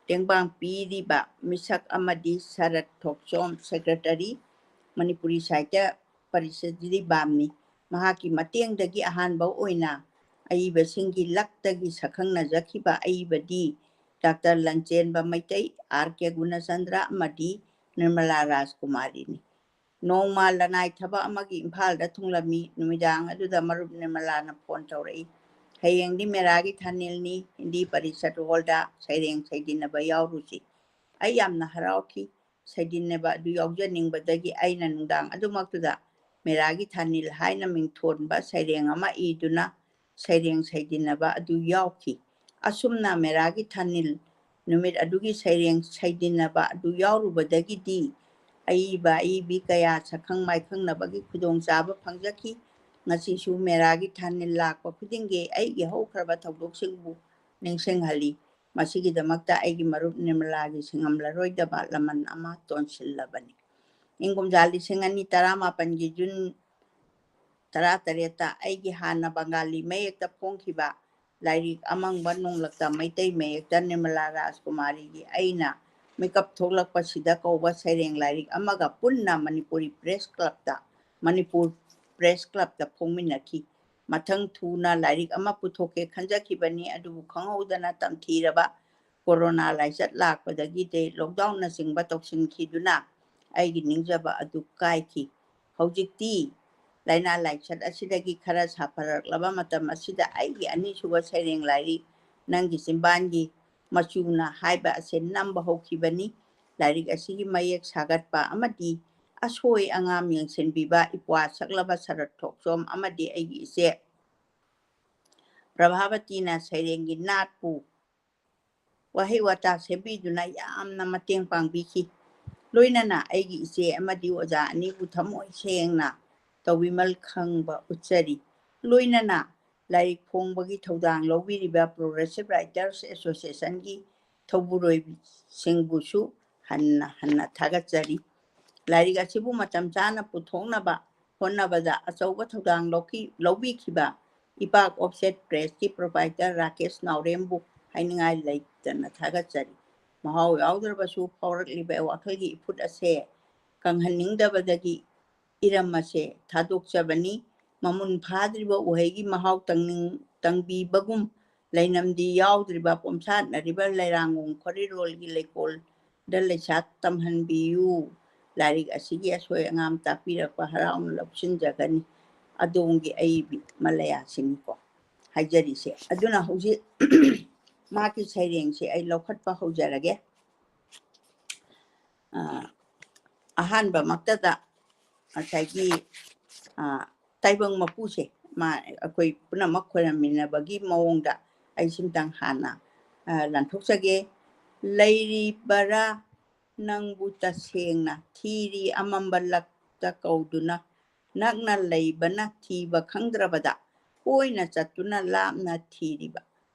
ꯇꯦꯡꯕꯥꯡ ꯄꯤꯔꯤꯕ ꯃꯤꯁꯛ ꯑꯃꯗꯤ ꯁꯔꯠ ꯊꯣꯛꯆꯣꯝ, ꯁꯦꯀ꯭ꯔꯦꯇꯔꯤ, ꯃꯅꯤꯄꯨꯔꯤ ꯁꯥꯍꯤꯇ꯭ꯌ ꯄꯔꯤꯁꯠ ꯖꯤꯔꯤꯕꯥꯝꯅꯤ꯫ ꯃꯍꯥꯛꯀꯤ ꯃꯇꯦꯡꯗꯒꯤ ꯑꯍꯥꯟꯕ ꯑꯣꯏꯅ ꯑꯏꯕꯁꯤꯡꯒꯤ ꯂꯛꯇꯒꯤ ꯁꯛꯈꯪꯅꯖꯈꯤꯕ ꯑꯏꯕꯗꯤ ꯗꯥꯛꯇꯔ ꯂꯟꯆꯦꯟꯕ ꯃꯩꯇꯩ, ꯑꯥꯔ ꯀꯦ ꯒꯨꯅꯆꯟꯗ꯭ꯔ ꯑꯃꯗꯤ ꯅꯤꯔꯃꯂꯥ ꯔꯥꯖꯀꯨꯃꯥꯔꯤꯅꯤ꯫ ꯅꯣꯡꯃ ꯂꯅꯥꯏ ꯊꯕꯛ ꯑꯃꯒꯤ ꯏꯝꯐꯥꯜꯗ ꯊꯨꯡꯂꯝꯃꯤ꯫ ꯅꯨꯃꯤꯗꯥꯡ ꯑꯗꯨꯗ ꯃꯔꯨꯞ ꯅꯤꯔꯃꯂꯥꯅ ꯐꯣꯟ ꯇꯧꯔꯛꯏ, "ꯍꯌꯦꯡꯗꯤ ꯃꯦꯔꯥꯒꯤ ꯊꯥꯅꯤꯜꯅꯤ, ꯍꯤꯟꯗꯤ ꯄꯔꯤꯁꯠ ꯍꯣꯜꯗ ꯁꯩꯔꯦꯡ ꯁꯩꯗꯤꯟꯅꯕ ꯌꯥꯎꯔꯨꯁꯤ꯫" ꯑꯩ ꯌꯥꯝꯅ ꯍꯔꯥꯎꯈꯤ꯫ ꯁꯩꯗꯤꯟꯅꯕ ꯑꯗꯨ ꯌꯥꯎꯖꯅꯤꯡꯕꯗꯒꯤ ꯑꯩꯅ ꯅꯨꯡꯗꯥꯡ ꯑꯗꯨꯃꯛꯇꯨꯗ ꯃꯦꯔꯥꯒꯤ ꯊꯥꯅꯤꯜ ꯍꯥꯏꯅ ꯃꯤꯡꯊꯣꯟꯕ ꯁꯩꯔꯦꯡ ꯑꯃ ꯏꯗꯨꯅ ꯁꯩꯔꯦꯡ ꯁꯩꯗꯤꯟꯅꯕ ꯑꯗꯨ ꯌꯥꯎꯈꯤ꯫ ꯑꯁꯨꯝꯅ ꯃꯦꯔꯥꯒꯤ ꯊꯥꯅꯤꯜ ꯅꯨꯃꯤꯠ ꯑꯗꯨꯒꯤ ꯁꯩꯔꯦꯡ ꯁꯩꯗꯤꯟꯅꯕ ꯑꯗꯨ ꯌꯥꯎꯔꯨꯕꯗꯒꯤꯗꯤ ꯑꯏꯕ ꯑꯏꯕꯤ ꯀꯌꯥ ꯁꯛꯈꯪ ꯃꯥꯏꯈꯪꯅꯕꯒꯤ ꯈꯨꯗꯣꯡꯆꯥꯕ ꯐꯪꯖꯈꯤ꯫ ꯉꯁꯤꯁꯨ ꯃꯦꯔꯥꯒꯤ ꯊꯥꯅꯤꯜ ꯂꯥꯛꯄ ꯈꯨꯗꯤꯡꯒꯤ ꯑꯩꯒꯤ ꯍꯧꯈ꯭ꯔꯕ ꯊꯧꯗꯣꯛꯁꯤꯡꯕꯨ ꯅꯤꯡꯁꯤꯡꯍꯜꯂꯤ꯫ ꯃꯁꯤꯒꯤꯗꯃꯛꯇ ꯑꯩꯒꯤ ꯃꯔꯨꯞ ꯅꯤꯔꯃꯂꯥꯒꯤ ꯁꯤꯡꯉꯝꯂꯔꯣꯏꯗꯕ ꯂꯃꯟ ꯑꯃ ꯇꯣꯟꯁꯤꯜꯂꯕꯅꯤ꯫ ꯏꯪ ꯀꯨꯝꯖꯥ ꯂꯤꯁꯤꯡ ꯑꯅꯤ ꯇꯔꯥꯃꯥꯄꯟꯒꯤ ꯖꯨꯟ ꯇꯔꯥꯇꯔꯦꯠꯇ ꯑꯩꯒꯤ ꯍꯥꯟꯅ ꯕꯪꯒꯥꯂꯤ ꯃꯌꯦꯛꯇ ꯐꯣꯡꯈꯤꯕ ꯂꯥꯏꯔꯤꯛ ꯑꯃꯪꯕ ꯅꯣꯡꯂꯛꯇ ꯃꯩꯇꯩ ꯃꯌꯦꯛꯇ ꯅꯤꯔꯃꯂꯥ ꯔꯥꯖꯀꯨꯃꯥꯔꯤꯒꯤ ꯑꯩꯅ ꯃꯤꯀꯞ ꯊꯣꯛꯂꯛꯄꯁꯤꯗ ꯀꯧꯕ ꯁꯩꯔꯦꯡ ꯂꯥꯏꯔꯤꯛ ꯑꯃꯒ ꯄꯨꯟꯅ ꯃꯅꯤꯄꯨꯔꯤ ꯄ꯭ꯔꯦꯁ ꯀ꯭ꯂꯕꯇ, ꯃꯅꯤꯄꯨꯔ ꯄ꯭ꯔꯦꯁ ꯀ꯭ꯂꯕꯇ ꯐꯣꯡꯃꯤꯟꯅꯈꯤ꯫ ꯃꯊꯪ ꯊꯨꯅ ꯂꯥꯏꯔꯤꯛ ꯑꯃ ꯄꯨꯊꯣꯛꯀꯦ ꯈꯟꯖꯈꯤꯕꯅꯤ, ꯑꯗꯨꯕꯨ ꯈꯪꯍꯧꯗꯅ ꯇꯝꯊꯤꯔꯕ ꯀꯣꯔꯣꯅꯥ ꯂꯥꯏꯆꯠ ꯂꯥꯛꯄꯗꯒꯤꯗꯤ ꯂꯣꯛꯗꯥꯎꯟꯅꯆꯤꯡꯕ ꯇꯧꯁꯤꯟꯈꯤꯗꯨꯅ ꯑꯩꯒꯤ ꯅꯤꯡꯖꯕ ꯑꯗꯨ ꯀꯥꯏꯈꯤ꯫ ꯍꯧꯖꯤꯛꯇꯤ ꯂꯥꯏꯅꯥ ꯂꯥꯏꯆꯠ ꯑꯁꯤꯗꯒꯤ ꯈꯔ ꯁꯥꯐꯔꯛꯂꯕ ꯃꯇꯝ ꯑꯁꯤꯗ ꯑꯩꯒꯤ ꯑꯅꯤꯁꯨꯕ ꯁꯩꯔꯦꯡ ꯂꯥꯏꯔꯤꯛ ꯅꯪꯒꯤ ꯆꯤꯝꯕꯥꯟꯒꯤ ꯃꯆꯨꯅ ꯍꯥꯏꯕ ꯑꯁꯤ ꯅꯝꯕ ꯍꯧꯈꯤꯕꯅꯤ꯫ ꯂꯥꯏꯔꯤꯛ ꯑꯁꯤꯒꯤ ꯃꯌꯦꯛ ꯁꯥꯒꯠꯄ ꯑꯃꯗꯤ ꯑꯁꯣꯏ ꯑꯉꯥꯝ ꯌꯦꯡꯁꯤꯟꯕꯤꯕ ꯏꯄ꯭ꯋꯥ ꯁꯛꯂꯕ ꯁꯔꯠ ꯊꯣꯛꯆꯣꯝ ꯑꯃꯗꯤ ꯑꯩꯒꯤ ꯏꯆꯦ ꯄ꯭ꯔꯚꯥꯕꯇꯤꯅ ꯁꯩꯔꯦꯡꯒꯤ ꯅꯥꯠꯄꯨ ꯋꯥꯍꯩ ꯋꯥꯇꯥ ꯁꯦꯝꯕꯤꯗꯨꯅ ꯌꯥꯝꯅ ꯃꯇꯦꯡ ꯄꯥꯡꯕꯤꯈꯤ꯫ ꯂꯣꯏꯅꯅ ꯑꯩꯒꯤ ꯏꯆꯦ ꯑꯃꯗꯤ ꯑꯣꯖꯥ ꯑꯅꯤꯕꯨ ꯊꯃꯣꯏ ꯁꯦꯡꯅ ꯇꯧꯕꯤꯃꯜ ꯈꯪꯕ ꯎꯠꯆꯔꯤ꯫ ꯂꯣꯏꯅꯅ ꯂꯥꯏꯔꯤꯛ ꯐꯣꯡꯕꯒꯤ ꯊꯧꯗꯥꯡ ꯂꯧꯕꯤꯔꯤꯕ Progressive Writers Associationꯒꯤ ꯊꯧꯕꯨꯔꯣꯏꯕꯤꯁꯤꯡꯕꯨꯁꯨ ꯍꯟꯅ ꯍꯟꯅ ꯊꯥꯒꯠꯆꯔꯤ꯫ ꯂꯥꯏꯔꯤꯛ ꯑꯁꯤꯕꯨ ꯃꯇꯝ ꯆꯥꯅ ꯄꯨꯊꯣꯛꯅꯕ ꯍꯣꯠꯅꯕꯗ ꯑꯆꯧꯕ ꯊꯧꯗꯥꯡ ꯂꯧꯈꯤ-, ꯂꯧꯕꯤꯈꯤꯕ ꯏꯄꯥꯛ ꯑꯣꯐꯁꯦꯠ ꯄ꯭ꯔꯦꯁꯀꯤ ꯄ꯭ꯔꯣꯄꯥꯏꯇꯔ ꯔꯥꯀꯦꯁ ꯅꯥꯎꯔꯦꯝꯕꯨ ꯍꯥꯏꯅꯤꯡꯉꯥꯏ ꯂꯩꯇꯅ ꯊꯥꯒꯠꯆꯔꯤ꯫ ꯃꯍꯥꯎ ꯌꯥꯎꯗ꯭ꯔꯕꯁꯨ ꯐꯥꯎꯔꯛꯂꯤꯕ ꯋꯥꯈꯜꯒꯤ ꯏꯐꯨꯠ ꯑꯁꯦ ꯀꯪꯍꯟꯅꯤꯡꯗꯕꯗꯒꯤ ꯏꯔꯝ ꯑꯁꯦ ꯊꯥꯗꯣꯛꯆꯕꯅꯤ꯫ ꯃꯃꯨꯟ ꯐꯥꯗ꯭ꯔꯤꯕ ꯎꯍꯩꯒꯤ ꯃꯍꯥꯎ ꯇꯪꯅꯤꯡ-, ꯇꯪꯕꯤꯕꯒꯨꯝ ꯂꯩꯅꯝꯗꯤ ꯌꯥꯎꯗ꯭ꯔꯤꯕ ꯄꯣꯝꯁꯥꯠꯅꯔꯤꯕ ꯂꯩꯔꯥꯡꯒꯣꯡ ꯈꯣꯔꯤꯔꯣꯜꯒꯤ ꯂꯩꯀꯣꯜꯗ ꯂꯩꯁꯥ ꯇꯝꯍꯟꯕꯤꯌꯨ꯫ ꯂꯥꯏꯔꯤꯛ ꯑꯁꯤꯒꯤ ꯑꯁꯣꯏ ꯑꯉꯥꯝ ꯇꯥꯛꯄꯤꯔꯛꯄ ꯍꯔꯥꯎꯅ ꯂꯧꯁꯤꯟꯖꯒꯅꯤ꯫ ꯑꯗꯣꯝꯒꯤ ꯑꯏꯕꯤ ꯃꯂꯌꯥꯁꯤꯅꯤꯀꯣ ꯍꯥꯏꯖꯔꯤꯁꯦ꯫ ꯑꯗꯨꯅ ꯍꯧꯖꯤꯛ ꯃꯥꯒꯤ ꯁꯩꯔꯦꯡꯁꯦ ꯑꯩ ꯂꯧꯈꯠꯄ ꯍꯧꯖꯔꯒꯦ꯫ ꯑ, ꯑꯍꯥꯟꯕꯃꯛꯇꯗ ꯉꯁꯥꯏꯒꯤ, ꯑ, ꯇꯥꯏꯕꯪ ꯃꯄꯨꯁꯦ, ꯃꯥ ꯑꯩꯈꯣꯏ ꯄꯨꯝꯅꯃꯛ ꯈꯣꯏꯔꯝꯃꯤꯟꯅꯕꯒꯤ ꯃꯑꯣꯡꯗ ꯑꯩ ꯁꯤꯝꯇꯪ ꯍꯥꯟꯅ, ꯑ, ꯂꯥꯟꯊꯣꯛꯆꯒꯦ꯫ ꯂꯩꯔꯤꯕꯔꯥ ꯅꯪꯕꯨ ꯇꯁꯦꯡꯅ ꯊꯤꯔꯤ ꯑꯃꯝꯕ ꯂꯛꯇ ꯀꯧꯗꯨꯅ, ꯅꯛꯅ ꯂꯩꯕꯅ ꯊꯤꯕ ꯈꯪꯗ꯭ꯔꯕꯗ ꯀꯣꯏꯅ ꯆꯠꯇꯨꯅ ꯂꯥꯞꯅ ꯊꯤꯔꯤꯕ꯫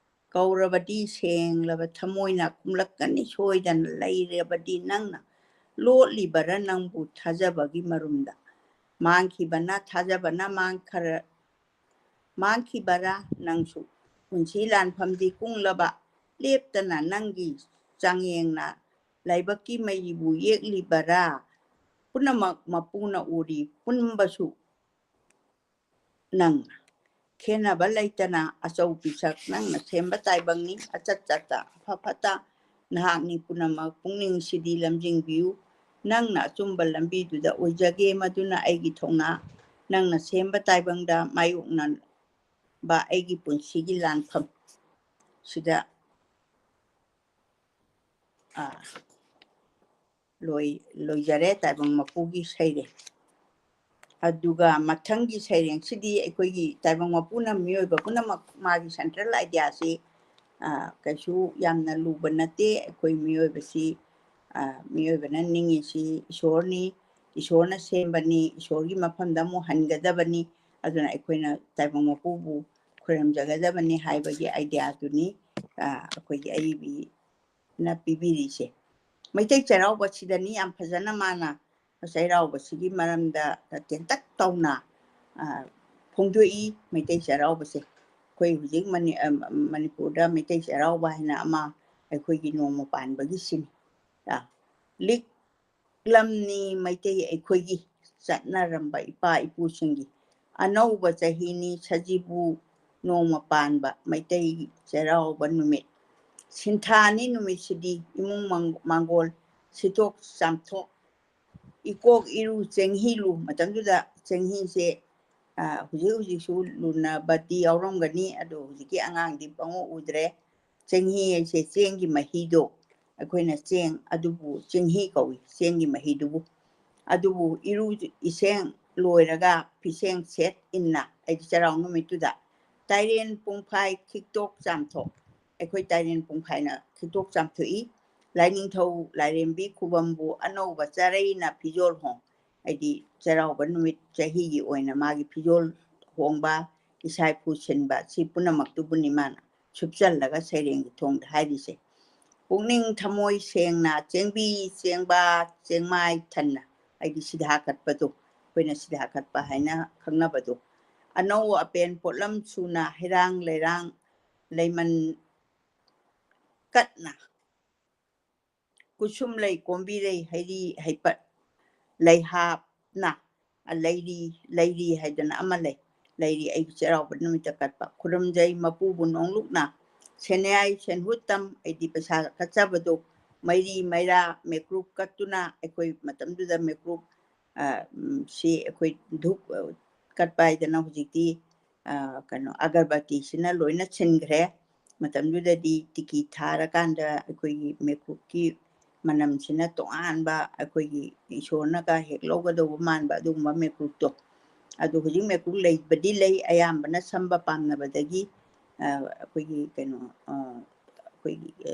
ꯀꯧꯔꯕꯗꯤ ꯁꯦꯡꯂꯕ ꯊꯃꯣꯏꯅ ꯈꯨꯝꯂꯛꯀꯅꯤ ꯁꯣꯏꯗꯅ꯫ ꯂꯩꯔꯕꯗꯤ ꯅꯪꯅ ꯂꯣꯠꯂꯤꯕꯔꯥ ꯅꯪꯕꯨ ꯊꯥꯖꯕꯒꯤ ꯃꯔꯨꯝꯗ? ꯃꯥꯡꯈꯤꯕꯅ ꯊꯥꯖꯕꯅ ꯃꯥꯡꯈꯔ-, ꯃꯥꯡꯈꯤꯕꯔꯥ ꯅꯪꯁꯨ? ꯄꯨꯟꯁꯤ ꯂꯥꯟꯐꯝꯗꯤ ꯀꯨꯡꯂꯕ ꯂꯦꯞꯇꯅ ꯅꯪꯒꯤ ꯆꯥꯡꯌꯦꯡꯅ ꯂꯥꯏꯕꯛꯀꯤ ꯃꯩꯕꯨ ꯌꯦꯛꯂꯤꯕꯔꯥ? ꯄꯨꯝꯅꯃꯛ ꯃꯄꯨꯅ ꯎꯔꯤ ꯄꯨꯝꯕꯁꯨ ꯅꯪꯅ꯫ ꯈꯦꯟꯅꯕ ꯂꯩꯇꯅ ꯑꯆꯧ ꯄꯤꯁꯛ ꯅꯪꯅ ꯁꯦꯝꯕ ꯇꯥꯏꯕꯪꯅꯤ꯫ ꯑꯆꯠ ꯆꯠꯇ ꯑꯐ ꯐꯠꯇ ꯅꯍꯥꯛꯅꯤ ꯄꯨꯝꯅꯃꯛ ꯄꯨꯛꯅꯤꯡꯁꯤꯗꯤ ꯂꯝꯖꯤꯡꯕꯤꯌꯨ꯫ ꯅꯪꯅ ꯑꯆꯨꯝꯕ ꯂꯝꯕꯤꯗꯨꯗ ꯑꯣꯏꯖꯒꯦ, ꯃꯗꯨꯅ ꯑꯩꯒꯤ ꯊꯧꯅꯥ꯫ ꯅꯪꯅ ꯁꯦꯝꯕ ꯇꯥꯏꯕꯪꯗ ꯃꯥꯌꯣꯛꯅꯕ ꯑꯩꯒꯤ ꯄꯨꯟꯁꯤꯒꯤ ꯂꯥꯟꯐꯝ ꯁꯤꯗ ꯑꯥ, ꯂꯣꯏ-, ꯂꯣꯏꯖꯔꯦ ꯇꯥꯏꯕꯪ ꯃꯄꯨꯒꯤ ꯁꯩꯔꯦꯡ꯫ ꯑꯗꯨꯒ ꯃꯊꯪꯒꯤ ꯁꯩꯔꯦꯡꯁꯤꯗꯤ ꯑꯩꯈꯣꯏꯒꯤ ꯇꯥꯏꯕꯪ ꯃꯄꯨꯅ ꯃꯤꯑꯣꯏꯕ ꯄꯨꯝꯅꯃꯛ ꯃꯥꯒꯤ central idea ꯁꯤ, ꯑꯥ, ꯀꯩꯁꯨ ꯌꯥꯝꯅ ꯂꯨꯕ ꯅꯠꯇꯦ꯫ ꯑꯩꯈꯣꯏ ꯃꯤꯑꯣꯏꯕꯁꯤ, ꯑꯥ, ꯃꯤꯑꯣꯏꯕꯅ ꯅꯤꯡꯉꯤꯁꯤ ꯏꯁꯣꯔꯅꯤ, ꯏꯁꯣꯔꯅ ꯁꯦꯝꯕꯅꯤ, ꯏꯁꯣꯔꯒꯤ ꯃꯐꯝꯗ ꯑꯃꯨꯛ ꯍꯟꯒꯗꯕꯅꯤ꯫ ꯑꯗꯨꯅ ꯑꯩꯈꯣꯏꯅ ꯇꯥꯏꯕꯪ ꯃꯄꯨꯕꯨ ꯈꯨꯔꯨꯝꯖꯒꯗꯕꯅꯤ ꯍꯥꯏꯕꯒꯤ idea ꯗꯨꯅꯤ, ꯑꯥ, ꯑꯩꯈꯣꯏꯒꯤ ꯑꯏꯕꯤꯅ ꯄꯤꯕꯤꯔꯤꯁꯦ꯫ ꯃꯩꯇꯩ ꯆꯩꯔꯥꯎꯕꯁꯤꯗꯅꯤ ꯌꯥꯝ ꯐꯖꯅ ꯃꯥꯅ ꯆꯩꯔꯥꯎꯕꯁꯤꯒꯤ ꯃꯔꯝꯗ ꯇꯦꯟꯇꯛ ꯇꯧꯅ, ꯑ, ꯐꯣꯡꯗꯣꯛꯏ꯫ ꯃꯩꯇꯩ ꯆꯩꯔꯥꯎꯕꯁꯦ ꯑꯩꯈꯣꯏ ꯍꯧꯖꯤꯛ ꯃꯅꯤ-, ꯑ, ꯃꯅꯤꯄꯨꯔꯗ ꯃꯩꯇꯩ ꯆꯩꯔꯥꯎꯕ ꯍꯥꯏꯅ ꯑꯃ ꯑꯩꯈꯣꯏꯒꯤ ꯅꯣꯡꯃ ꯄꯥꯟꯕꯒꯤ ꯁꯤꯟ-, ꯑ, ꯂꯤꯛꯂꯝꯅꯤ ꯃꯩꯇꯩ ꯑꯩꯈꯣꯏꯒꯤ ꯆꯠꯅꯔꯝꯕ ꯏꯄꯥ ꯏꯄꯨꯁꯤꯡꯒꯤ꯫ ꯑꯅꯧꯕ ꯆꯍꯤꯅꯤ ꯁꯖꯤꯕꯨ ꯅꯣꯡꯃ ꯄꯥꯟꯕ ꯃꯩꯇꯩ ꯆꯩꯔꯥꯎꯕ ꯅꯨꯃꯤꯠ꯫ ꯁꯤꯟꯊꯥꯅꯤ ꯅꯨꯃꯤꯠꯁꯤꯗꯤ ꯏꯃꯨꯡ ꯃꯪ-, ꯃꯥꯡꯒꯣꯜ ꯁꯤꯠꯇꯣꯛ ꯆꯥꯝꯊꯣꯛ, ꯏꯀꯣꯛ ꯏꯔꯨ ꯆꯦꯡꯍꯤ ꯂꯨ꯫ ꯃꯇꯝꯗꯨꯗ ꯆꯦꯡꯍꯤꯁꯦ, ꯑ, ꯍꯧꯖꯤꯛ ꯍꯧꯖꯤꯛꯁꯨ ꯂꯨꯅꯕꯗꯤ ꯌꯥꯎꯔꯝꯒꯅꯤ, ꯑꯗꯣ ꯍꯧꯖꯤꯛꯀꯤ ꯑꯉꯥꯡꯗꯤ ꯄꯪꯎ ꯎꯗ꯭ꯔꯦ꯫ ꯆꯦꯡꯍꯤ ꯍꯥꯏꯁꯦ ꯆꯦꯡꯒꯤ ꯃꯍꯤꯗꯣ, ꯑꯩꯈꯣꯏꯅ ꯆꯦꯡ ꯑꯗꯨꯕꯨ ꯆꯦꯡꯍꯤ ꯀꯧꯏ, ꯆꯦꯡꯒꯤ ꯃꯍꯤꯗꯨꯕꯨ꯫ ꯑꯗꯨꯕꯨ ꯏꯔꯨ ꯏꯁꯦꯡ ꯂꯣꯏꯔꯒ ꯐꯤꯁꯦꯡ ꯁꯦꯠ ꯏꯟꯅ, ꯑꯩꯗꯤ ꯆꯩꯔꯥꯎ ꯅꯨꯃꯤꯠꯇꯨꯗ ꯇꯥꯏꯔꯦꯟ ꯄꯨꯡꯐꯥꯏ ꯈꯤꯛꯇꯣꯛ ꯆꯥꯝꯊꯣꯛ, ꯑꯩꯈꯣꯏ ꯇꯥꯏꯔꯦꯟ ꯄꯨꯡꯐꯥꯏꯅ ꯈꯤꯛꯇꯣꯛ ꯆꯥꯝꯊꯣꯛꯏ꯫ ꯂꯥꯏꯅꯤꯡꯊꯧ ꯂꯥꯏꯔꯦꯝꯕꯤ ꯈꯨꯕꯝꯕꯨ ꯑꯅꯧꯕ ꯆꯥꯔꯩꯅ ꯐꯤꯖꯣꯜ ꯍꯣꯡ, ꯍꯥꯏꯗꯤ ꯆꯩꯔꯥꯎꯕ ꯅꯨꯃꯤꯠ ꯆꯍꯤꯒꯤ ꯑꯣꯏꯅ ꯃꯥꯒꯤ ꯐꯤꯖꯣꯜ ꯍꯣꯡꯕ, ꯏꯁꯥ ꯏꯐꯨ ꯁꯤꯟꯕ, ꯁꯤ ꯄꯨꯝꯅꯃꯛꯇꯨꯕꯨꯅꯤ ꯃꯥꯅ ꯁꯨꯞꯆꯜꯂꯒ ꯁꯩꯔꯦꯡꯒꯤ ꯊꯣꯡꯗ ꯍꯥꯏꯔꯤꯁꯦ꯫ ꯄꯨꯛꯅꯤꯡ ꯊꯃꯣꯏ ꯁꯦꯡꯅ ꯆꯦꯡꯕꯤ ꯆꯦꯡꯕꯥ ꯆꯦꯡꯃꯥꯏ ꯊꯟꯅ, ꯍꯥꯏꯗꯤ ꯁꯤꯗꯥ ꯀꯠꯄꯗꯣ, ꯑꯩꯈꯣꯏꯅ ꯁꯤꯗꯥ ꯀꯠꯄ ꯍꯥꯏꯅ ꯈꯪꯅꯕꯗꯣ꯫ ꯑꯅꯧ ꯑꯄꯦꯟ ꯄꯣꯠꯂꯝ ꯁꯨꯅ ꯍꯩꯔꯥꯡ ꯂꯩꯔꯥꯡ ꯂꯩꯃꯟ ꯀꯠꯅ, ꯀꯨꯁꯨꯝ ꯂꯩ ꯀꯣꯝꯕꯤꯔꯩ ꯍꯩꯔꯤ ꯍꯩꯄꯠ ꯂꯩꯍꯥꯞꯅ, ꯑ, ꯂꯩꯔꯤ, ꯂꯩꯔꯤ ꯍꯥꯏꯗꯅ ꯑꯃ ꯂꯩ꯫ ꯂꯩꯔꯤ ꯑꯩꯒꯤ ꯆꯩꯔꯥꯎꯕ ꯅꯨꯃꯤꯠꯇ ꯀꯠꯄ꯫ ꯈꯨꯔꯨꯝꯖꯩ ꯃꯄꯨꯕꯨ ꯅꯣꯡꯂꯨꯛꯅ, ꯁꯦꯟꯌꯥꯏ ꯁꯦꯟꯍꯨꯠꯇꯝ ꯑꯩꯗꯤ ꯄꯩꯁꯥ ꯀꯠꯆꯕꯗꯣ, ꯃꯩꯔꯤ ꯃꯩꯔꯥ ꯃꯦꯀ꯭ꯔꯨꯞ ꯀꯠꯇꯨꯅ ꯑꯩꯈꯣꯏ ꯃꯇꯝꯗꯨꯗ ꯃꯦꯀ꯭ꯔꯨꯞ, ꯑ, ꯎꯝ, ꯁꯤ ꯑꯩꯈꯣꯏ ꯙꯨꯞ, ꯑ, ꯀꯠꯄ ꯍꯥꯏꯗꯅ ꯍꯧꯖꯤꯛꯇꯤ, ꯑ, ꯀꯩꯅꯣ ꯑꯒꯔꯕꯇꯤꯁꯤꯅ ꯂꯣꯏꯅ ꯁꯤꯟꯈ꯭ꯔꯦ꯫ ꯃꯇꯝꯗꯨꯗꯗꯤ ꯇꯤꯀꯤ ꯊꯥꯔꯀꯥꯟꯗ ꯑꯩꯈꯣꯏꯒꯤ ꯃꯦꯀ꯭ꯔꯨꯞꯀꯤ ꯃꯅꯝꯁꯤꯅ ꯇꯣꯉꯥꯟꯕ, ꯑꯩꯈꯣꯏꯒꯤ ꯏꯁꯣꯔꯅꯒ ꯍꯦꯛ ꯂꯧꯒꯗꯧꯕ ꯃꯥꯟꯕ ꯑꯗꯨꯒꯨꯝꯕ ꯃꯦꯀ꯭ꯔꯨꯞꯇꯣ꯫ ꯑꯗꯨ ꯍꯧꯖꯤꯛ ꯃꯦꯀ꯭ꯔꯨꯞ ꯂꯩꯕꯗꯤ ꯂꯩ, ꯑꯌꯥꯝꯕꯅ ꯁꯝꯕ ꯄꯥꯝꯅꯕꯗꯒꯤ, ꯑ, ꯑꯩꯈꯣꯏꯒꯤ ꯀꯩꯅꯣ, ꯑ, ꯑꯩꯈꯣꯏꯒꯤ, ꯑ,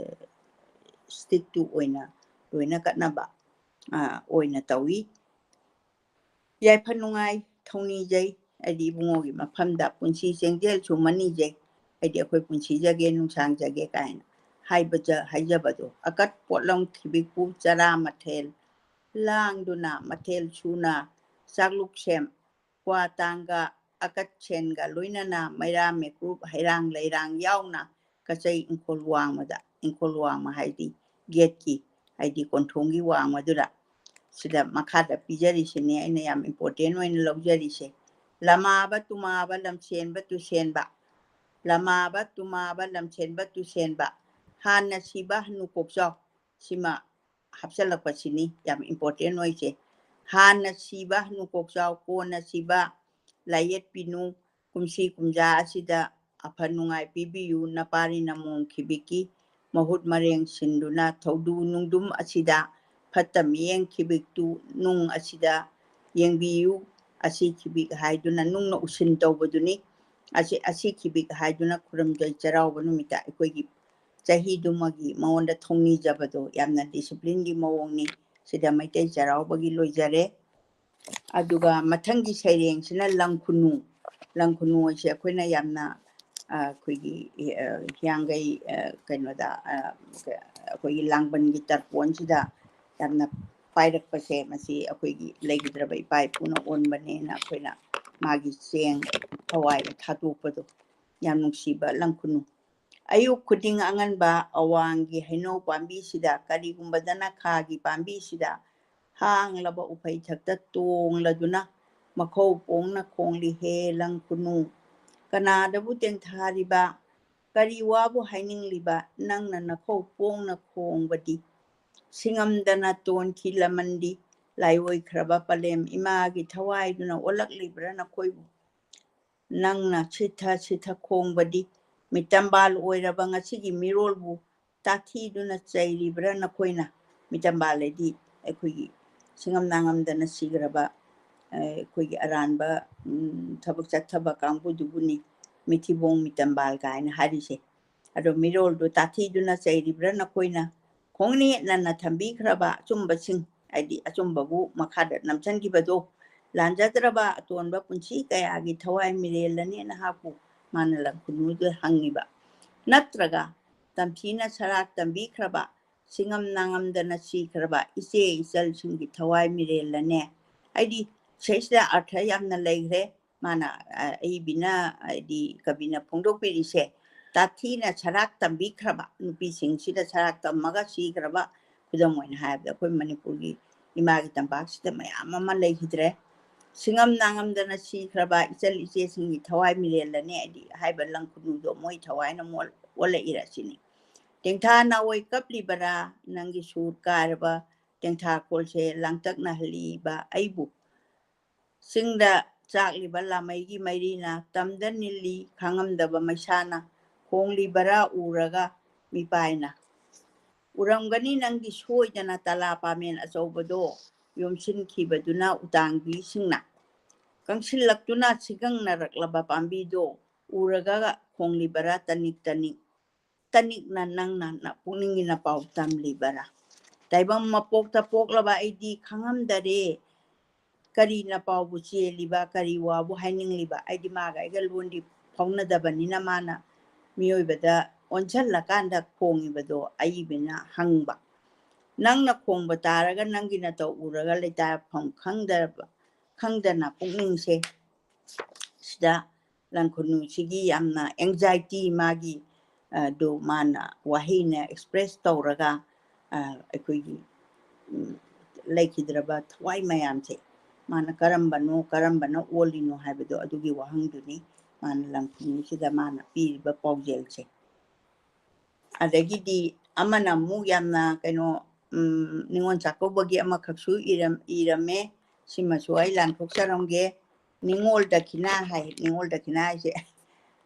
ꯁ꯭ꯇꯤꯛꯇꯨ ꯑꯣꯏꯅ ꯂꯣꯏꯅ ꯀꯠꯅꯕ, ꯑ, ꯑꯣꯏꯅ ꯇꯧꯏ꯫ ꯌꯥꯏꯐ ꯅꯨꯡꯉꯥꯏ ꯊꯧꯅꯤꯖꯩ, ꯑꯩꯗꯤ ꯏꯕꯨꯡꯉꯣꯒꯤ ꯃꯐꯝꯗ ꯄꯨꯟꯁꯤ ꯆꯦꯡꯖꯦꯜꯁꯨ ꯃꯅꯤꯖꯩ, ꯑꯩꯗꯤ ꯑꯩꯈꯣꯏ ꯄꯨꯟꯁꯤꯖꯒꯦ ꯅꯨꯡꯁꯥꯡꯖꯒꯦ ꯀꯥꯏꯅ ꯍꯥꯏꯕꯖ-, ꯍꯥꯏꯖꯕꯗꯣ꯫ ꯑꯀꯠ ꯄꯣꯠꯂꯝ ꯈꯤꯕꯤꯛꯄꯨ ꯆꯔꯥ ꯃꯊꯦꯜ ꯂꯥꯡꯗꯨꯅ ꯃꯊꯦꯜ ꯁꯨꯅ ꯆꯥꯛꯂꯨꯛ ꯁꯦꯝ, ꯀ꯭ꯋꯥ ꯇꯥꯡꯒ ꯑꯀꯠ ꯁꯦꯟꯒ ꯂꯣꯏꯅꯅ ꯃꯩꯔꯥ ꯃꯦꯀ꯭ꯔꯨꯞ ꯍꯩꯔꯥꯡ ꯂꯩꯔꯥꯡ ꯌꯥꯎꯅ ꯀꯆꯩ ꯏꯪꯈꯣꯜ ꯋꯥꯡꯃꯗ, ꯏꯪꯈꯣꯜ ꯋꯥꯡꯃ ꯍꯥꯏꯗꯤ ꯒꯦꯠꯀꯤ, ꯍꯥꯏꯗꯤ ꯀꯣꯟꯊꯣꯡꯒꯤ ꯋꯥꯡꯃꯗꯨꯗ꯫ ꯁꯤꯗ ꯃꯈꯥꯗ ꯄꯤꯖꯔꯤꯁꯤꯅꯤ ꯑꯩꯅ ꯌꯥꯝ important ꯑꯣꯏꯅ ꯂꯧꯖꯔꯤꯁꯦ꯫ ꯂꯃꯥꯕ ꯇꯨꯃꯥꯕ ꯂꯝꯁꯦꯟꯕ ꯇꯨꯁꯦꯟꯕ, ꯂꯃꯥꯕ ꯇꯨꯃꯥꯕ ꯂꯝꯁꯦꯟꯕ ꯇꯨꯁꯦꯟꯕ, ꯍꯥꯟꯅ ꯁꯤꯕ ꯍꯅꯨ ꯀꯣꯛꯆꯥꯎ, ꯁꯤꯃ ꯍꯥꯞꯆꯤꯜꯂꯛꯄꯁꯤꯅꯤ ꯌꯥꯝ important ꯑꯣꯏꯁꯦ꯫ ꯍꯥꯟꯅ ꯁꯤꯕ ꯍꯅꯨ ꯀꯣꯛꯆꯥꯎ, ꯀꯣꯟꯅ ꯁꯤꯕ ꯂꯥꯏꯌꯦꯠꯄꯤꯅꯨ꯫ ꯀꯨꯝꯁꯤ ꯀꯨꯝꯖꯥ ꯑꯁꯤꯗ ꯑꯐ ꯅꯨꯡꯉꯥꯏ ꯄꯤꯕꯤꯌꯨ꯫ ꯅꯄꯥꯔꯤ ꯅꯃꯣꯝ ꯈꯤꯕꯤꯛꯀꯤ ꯃꯍꯨꯠ ꯃꯔꯦꯡ ꯁꯤꯟꯗꯨꯅ ꯊꯧꯗꯨ ꯅꯨꯡꯗꯨꯝ ꯑꯁꯤꯗ ꯐꯠꯇ ꯃꯤꯠꯌꯦꯡ ꯈꯤꯕꯤꯛꯇꯨ ꯅꯨꯡ ꯑꯁꯤꯗ ꯌꯦꯡꯕꯤꯌꯨ꯫ ꯑꯁꯤ ꯈꯤꯕꯤꯛ ꯍꯥꯏꯗꯨꯅ ꯅꯨꯡꯅ ꯎꯁꯤꯟ ꯇꯧꯕꯗꯨꯅꯤ꯫ ꯑꯁꯤ, ꯑꯁꯤ ꯈꯤꯕꯤꯛ ꯍꯥꯏꯗꯨꯅ ꯈꯨꯔꯨꯝꯖꯩ ꯆꯩꯔꯥꯎꯕ ꯅꯨꯃꯤꯠꯇ꯫ ꯑꯩꯈꯣꯏꯒꯤ ꯆꯍꯤꯗꯨꯃꯒꯤ ꯃꯉꯣꯟꯗ ꯊꯧꯅꯤꯖꯕꯗꯣ ꯌꯥꯝꯅ discipline ꯒꯤ ꯃꯑꯣꯡꯅꯤ꯫ ꯁꯤꯗ ꯃꯩꯇꯩ ꯆꯩꯔꯥꯎꯕꯒꯤ ꯂꯣꯏꯖꯔꯦ꯫ ꯑꯗꯨꯒ ꯃꯊꯪꯒꯤ ꯁꯩꯔꯦꯡꯁꯤꯅ ꯂꯪ ꯈꯨꯅꯨ꯫ ꯂꯪ ꯈꯨꯅꯨ ꯍꯥꯏꯁꯦ ꯑꯩꯈꯣꯏꯅ ꯌꯥꯝꯅ, ꯑ, ꯑꯩꯈꯣꯏꯒꯤ, ꯑ, ꯍꯤꯌꯥꯡꯒꯩ, ꯑ, ꯀꯩꯅꯣꯗ, ꯑ, ꯑꯩꯈꯣꯏꯒꯤ ꯂꯥꯡꯕꯟꯒꯤ ꯇꯔꯄꯣꯟꯁꯤꯗ ꯌꯥꯝꯅ ꯄꯥꯏꯔꯛꯄꯁꯦ, ꯃꯁꯤ ꯑꯩꯈꯣꯏꯒꯤ ꯂꯩꯈꯤꯗ꯭ꯔꯕ ꯏꯄꯥ ꯏꯄꯨꯅ ꯑꯣꯟꯕꯅꯦꯅ ꯑꯩꯈꯣꯏꯅ ꯃꯥꯒꯤ ꯆꯦꯡ ꯍꯋꯥꯏꯗ ꯊꯥꯗꯣꯛꯄꯗꯣ ꯌꯥꯝ ꯅꯨꯡꯁꯤꯕ ꯂꯪ ꯈꯨꯅꯨ꯫ ꯑꯌꯨꯛ ꯈꯨꯗꯤꯡ ꯑꯉꯟꯕ ꯑꯋꯥꯡꯒꯤ ꯍꯩꯅꯧ ꯄꯥꯝꯕꯤꯁꯤꯗ, ꯀꯔꯤꯒꯨꯝꯕꯗꯅ ꯈꯥꯒꯤ ꯄꯥꯝꯕꯤꯁꯤꯗ ꯍꯥꯡꯂꯕ ꯎꯐꯩ ꯊꯛꯇ ꯇꯣꯡꯂꯗꯨꯅ ꯃꯈꯧ ꯄꯣꯡꯅ ꯈꯣꯡꯂꯤ ꯍꯦ ꯂꯪ ꯈꯨꯅꯨ꯫ ꯀꯅꯥꯗꯕꯨ ꯇꯦꯡꯊꯥꯔꯤꯕ? ꯀꯔꯤ ꯋꯥꯕꯨ ꯍꯥꯏꯅꯤꯡꯂꯤꯕ? ꯅꯪꯅ ꯅꯈꯧ ꯄꯣꯡꯅ ꯈꯣꯡꯕꯗꯤ꯫ ꯁꯤꯡꯉꯝꯗꯅ ꯇꯣꯟꯈꯤ ꯂꯃꯟꯗꯤ꯫ ꯂꯥꯏꯑꯣꯏꯈ꯭ꯔꯕ ꯄꯂꯦꯝ ꯏꯃꯥꯒꯤ ꯊꯋꯥꯏꯗꯨꯅ ꯑꯣꯜꯂꯛꯂꯤꯕ꯭ꯔꯥ ꯅꯈꯣꯏꯕꯨ? ꯅꯪꯅ ꯁꯤꯊ ꯁꯤꯊ ꯈꯣꯡꯕꯗꯤ꯫ ꯃꯤꯇꯝꯕꯥꯜ ꯑꯣꯏꯔꯕ ꯉꯁꯤꯒꯤ ꯃꯤꯔꯣꯜꯕꯨ ꯇꯥꯊꯤꯗꯨꯅ ꯆꯩꯔꯤꯕ꯭ꯔꯥ ꯅꯈꯣꯏꯅ? ꯃꯤꯇꯝꯕꯥꯜ ꯍꯥꯏꯗꯤ ꯑꯩꯈꯣꯏꯒꯤ ꯁꯤꯡꯉꯝ ꯅꯥꯉꯝꯗꯅ ꯁꯤꯈ꯭ꯔꯕ, ꯑ, ꯑꯩꯈꯣꯏꯒꯤ ꯑꯔꯥꯟꯕ, ꯎꯝ, ꯊꯕꯛ ꯆꯠꯊꯕ ꯀꯥꯡꯕꯨꯗꯨꯕꯨꯅꯤ ꯃꯤꯊꯤꯕꯣꯡ ꯃꯤꯇꯝꯕꯥꯜ ꯀꯥꯏꯅ ꯍꯥꯏꯔꯤꯁꯦ꯫ ꯑꯗꯣ ꯃꯤꯔꯣꯜꯗꯨ ꯇꯥꯊꯤꯗꯨꯅ ꯆꯩꯔꯤꯕ꯭ꯔꯥ ꯅꯈꯣꯏꯅ? ꯈꯣꯡꯅꯦꯠꯅꯅ ꯊꯝꯕꯤꯈ꯭ꯔꯕ ꯑꯆꯨꯝꯕꯁꯤꯡ, ꯍꯥꯏꯗꯤ ꯑꯆꯨꯝꯕꯕꯨ ꯃꯈꯥꯗ ꯅꯝꯁꯤꯟꯈꯤꯕꯗꯣ, ꯂꯥꯟꯖꯗ꯭ꯔꯕ ꯑꯇꯣꯟꯕ ꯄꯨꯟꯁꯤ ꯀꯌꯥꯒꯤ ꯊꯋꯥꯏ ꯃꯤꯔꯦꯜꯂꯅꯤ ꯅꯍꯥꯛꯄꯨ? ꯃꯥꯅ ꯂꯪꯈꯨꯅꯨꯗ ꯍꯪꯉꯤꯕ꯫ ꯅꯠꯇ꯭ꯔꯒ ꯇꯝꯊꯤꯅ ꯁꯔꯥꯛ ꯇꯝꯕꯤꯈ꯭ꯔꯕ, ꯁꯤꯡꯉꯝ ꯅꯥꯉꯝꯗꯅ ꯁꯤꯈ꯭ꯔꯕ ꯏꯆꯦ ꯏꯆꯜꯁꯤꯡꯒꯤ ꯊꯋꯥꯏ ꯃꯤꯔꯦꯜꯂꯅꯦ? ꯍꯥꯏꯗꯤ ꯁꯤꯁꯤꯗ ꯑꯔꯊ ꯌꯥꯝꯅ ꯂꯩꯈ꯭ꯔꯦ꯫ ꯃꯥꯅ, ꯑ, ꯑꯏꯕꯤꯅ, ꯍꯥꯏꯗꯤ ꯀꯕꯤꯅ ꯐꯣꯡꯗꯣꯛꯄꯤꯔꯤꯁꯦ, ꯇꯥꯊꯤꯅ ꯁꯔꯥꯛ ꯇꯝꯕꯤꯈ꯭ꯔꯕ ꯅꯨꯄꯤꯁꯤꯡꯁꯤꯗ ꯁꯔꯥꯛ ꯇꯝꯃꯒ ꯁꯤꯈ꯭ꯔꯕ ꯈꯨꯗꯝ ꯑꯣꯏꯅ ꯍꯥꯏꯔꯕꯗ ꯑꯩꯈꯣꯏ ꯃꯅꯤꯄꯨꯔꯒꯤ ꯏꯃꯥꯒꯤ ꯇꯝꯄꯥꯛꯁꯤꯗ ꯃꯌꯥꯝ ꯑꯃ ꯂꯩꯈꯤꯗ꯭ꯔꯦ꯫ ꯁꯤꯡꯉꯝ ꯅꯥꯉꯝꯗꯅ ꯁꯤꯈ꯭ꯔꯕ ꯏꯆꯜ ꯏꯆꯦꯁꯤꯡꯒꯤ ꯊꯋꯥꯏ ꯃꯤꯔꯦꯜꯂꯅꯤ ꯍꯥꯏꯗꯤ ꯍꯥꯏꯕ ꯂꯪ ꯈꯨꯅꯨꯗꯣ ꯃꯣꯏ ꯊꯋꯥꯏꯅ ꯃꯣꯜ-, ꯑꯣꯜꯂꯛꯏꯔ ꯁꯤꯅꯤ꯫ ꯇꯦꯡꯊꯥ ꯅꯥꯑꯣꯏ ꯀꯞꯂꯤꯕꯔꯥ ꯅꯪꯒꯤ ꯁꯨꯔ ꯀꯥꯏꯔꯕ ꯇꯦꯡꯊꯥ ꯈꯣꯜꯁꯦ ꯂꯥꯡꯇꯛꯅꯍꯜꯂꯤꯕ ꯑꯩꯕꯨ? ꯆꯤꯡꯗ ꯆꯥꯛꯂꯤꯕ ꯂꯥꯃꯩꯒꯤ ꯃꯩꯔꯤꯅ ꯇꯝꯗ ꯅꯤꯜꯂꯤ ꯈꯥꯡꯉꯝꯗꯕ ꯃꯩꯁꯥꯅ ꯈꯣꯡꯂꯤꯕꯔꯥ ꯎꯔꯒ ꯃꯤꯄꯥꯏꯅ? ꯎꯔꯝꯒꯅꯤ ꯅꯪꯒꯤ ꯁꯣꯏꯗꯅ ꯇꯂꯥ ꯄꯥꯃꯦꯟ ꯑꯆꯧꯕꯗꯣ ꯌꯣꯝꯁꯤꯟꯈꯤꯕꯗꯨꯅ ꯎꯇꯥꯡꯕꯤꯁꯤꯡꯅ꯫ ꯀꯪꯁꯤꯜꯂꯛꯇꯨꯅ ꯁꯤꯒꯪꯅꯔꯛꯂꯕ ꯄꯥꯝꯕꯤꯗꯣ ꯎꯔꯒ ꯈꯣꯡꯂꯤꯕꯔꯥ ꯇꯅꯤꯛ ꯇꯅꯤꯛ? ꯇꯅꯤꯛꯅ ꯅꯪꯅ ꯄꯨꯛꯅꯤꯡꯒꯤ ꯅꯄꯥꯎ ꯇꯝꯂꯤꯕꯔꯥ? ꯇꯥꯏꯕꯪ ꯃꯄꯣꯛꯇ ꯄꯣꯛꯂꯕ ꯑꯩꯗꯤ ꯈꯪꯉꯝꯗꯔꯦ꯫ ꯀꯔꯤ ꯅꯄꯥꯎꯕꯨ ꯆꯦꯜꯂꯤꯕ, ꯀꯔꯤ ꯋꯥꯕꯨ ꯍꯥꯏꯅꯤꯡꯂꯤꯕ? ꯑꯩꯗꯤ ꯃꯥꯒ ꯑꯩꯒ ꯂꯣꯟꯗꯤ ꯐꯥꯎꯅꯗꯕꯅꯤꯅ ꯃꯥꯅ ꯃꯤꯑꯣꯏꯕꯗ ꯑꯣꯟꯁꯤꯜꯂꯀꯥꯟꯗ ꯈꯣꯡꯉꯤꯕꯗꯣ ꯑꯏꯕꯅ ꯍꯪꯕ꯫ ꯅꯪꯅ ꯈꯣꯡꯕ ꯇꯥꯔꯒ ꯅꯪꯒꯤ ꯅꯇꯧ ꯎꯔꯒ ꯂꯩꯇꯥꯐꯝ ꯈꯪꯗꯔꯕ, ꯈꯪꯗꯅ ꯄꯨꯛꯅꯤꯡꯁꯦ ꯁꯤꯗ ꯂꯪꯈꯨꯅꯨꯁꯤꯒꯤ ꯌꯥꯝꯅ anxiety ꯃꯥꯒꯤ, ꯑ, ꯗꯨ ꯃꯥꯅ ꯋꯥꯍꯩꯅ express ꯇꯧꯔꯒ, ꯑ, ꯑꯩꯈꯣꯏꯒꯤ, ꯎꯝ, ꯂꯩꯈꯤꯗ꯭ꯔꯕ ꯊꯋꯥꯏ ꯃꯌꯥꯝꯁꯦ ꯃꯥꯅ ꯀꯔꯝꯕꯅꯣ, ꯀꯔꯝꯕꯅ ꯑꯣꯜꯂꯤꯅꯣ ꯍꯥꯏꯕꯗꯣ ꯑꯗꯨꯒꯤ ꯋꯥꯍꯪꯗꯨꯅꯤ ꯃꯥꯅ ꯂꯝꯈꯨꯅꯨꯁꯤꯗ ꯃꯥꯅ ꯄꯤꯔꯤꯕ ꯄꯥꯎꯖꯦꯜꯁꯦ꯫ ꯑꯗꯒꯤꯗꯤ ꯑꯃꯅ ꯑꯃꯨꯛ ꯌꯥꯝꯅ ꯀꯩꯅꯣ, ꯎꯝ, ꯅꯤꯉꯣꯜ ꯆꯥꯛꯀꯧꯕꯒꯤ ꯑꯃꯈꯛꯁꯨ ꯏꯔꯝ-, ꯏꯔꯝꯃꯦ꯫ ꯁꯤꯃꯁꯨ ꯑꯩ ꯂꯥꯟꯊꯣꯛꯆꯔꯝꯒꯦ꯫ ꯅꯤꯉꯣꯜ ꯗꯈꯤꯅꯥ ꯍꯥꯏ, ꯅꯤꯉꯣꯜ ꯗꯈꯤꯅꯥ ꯍꯥꯏꯁꯦ,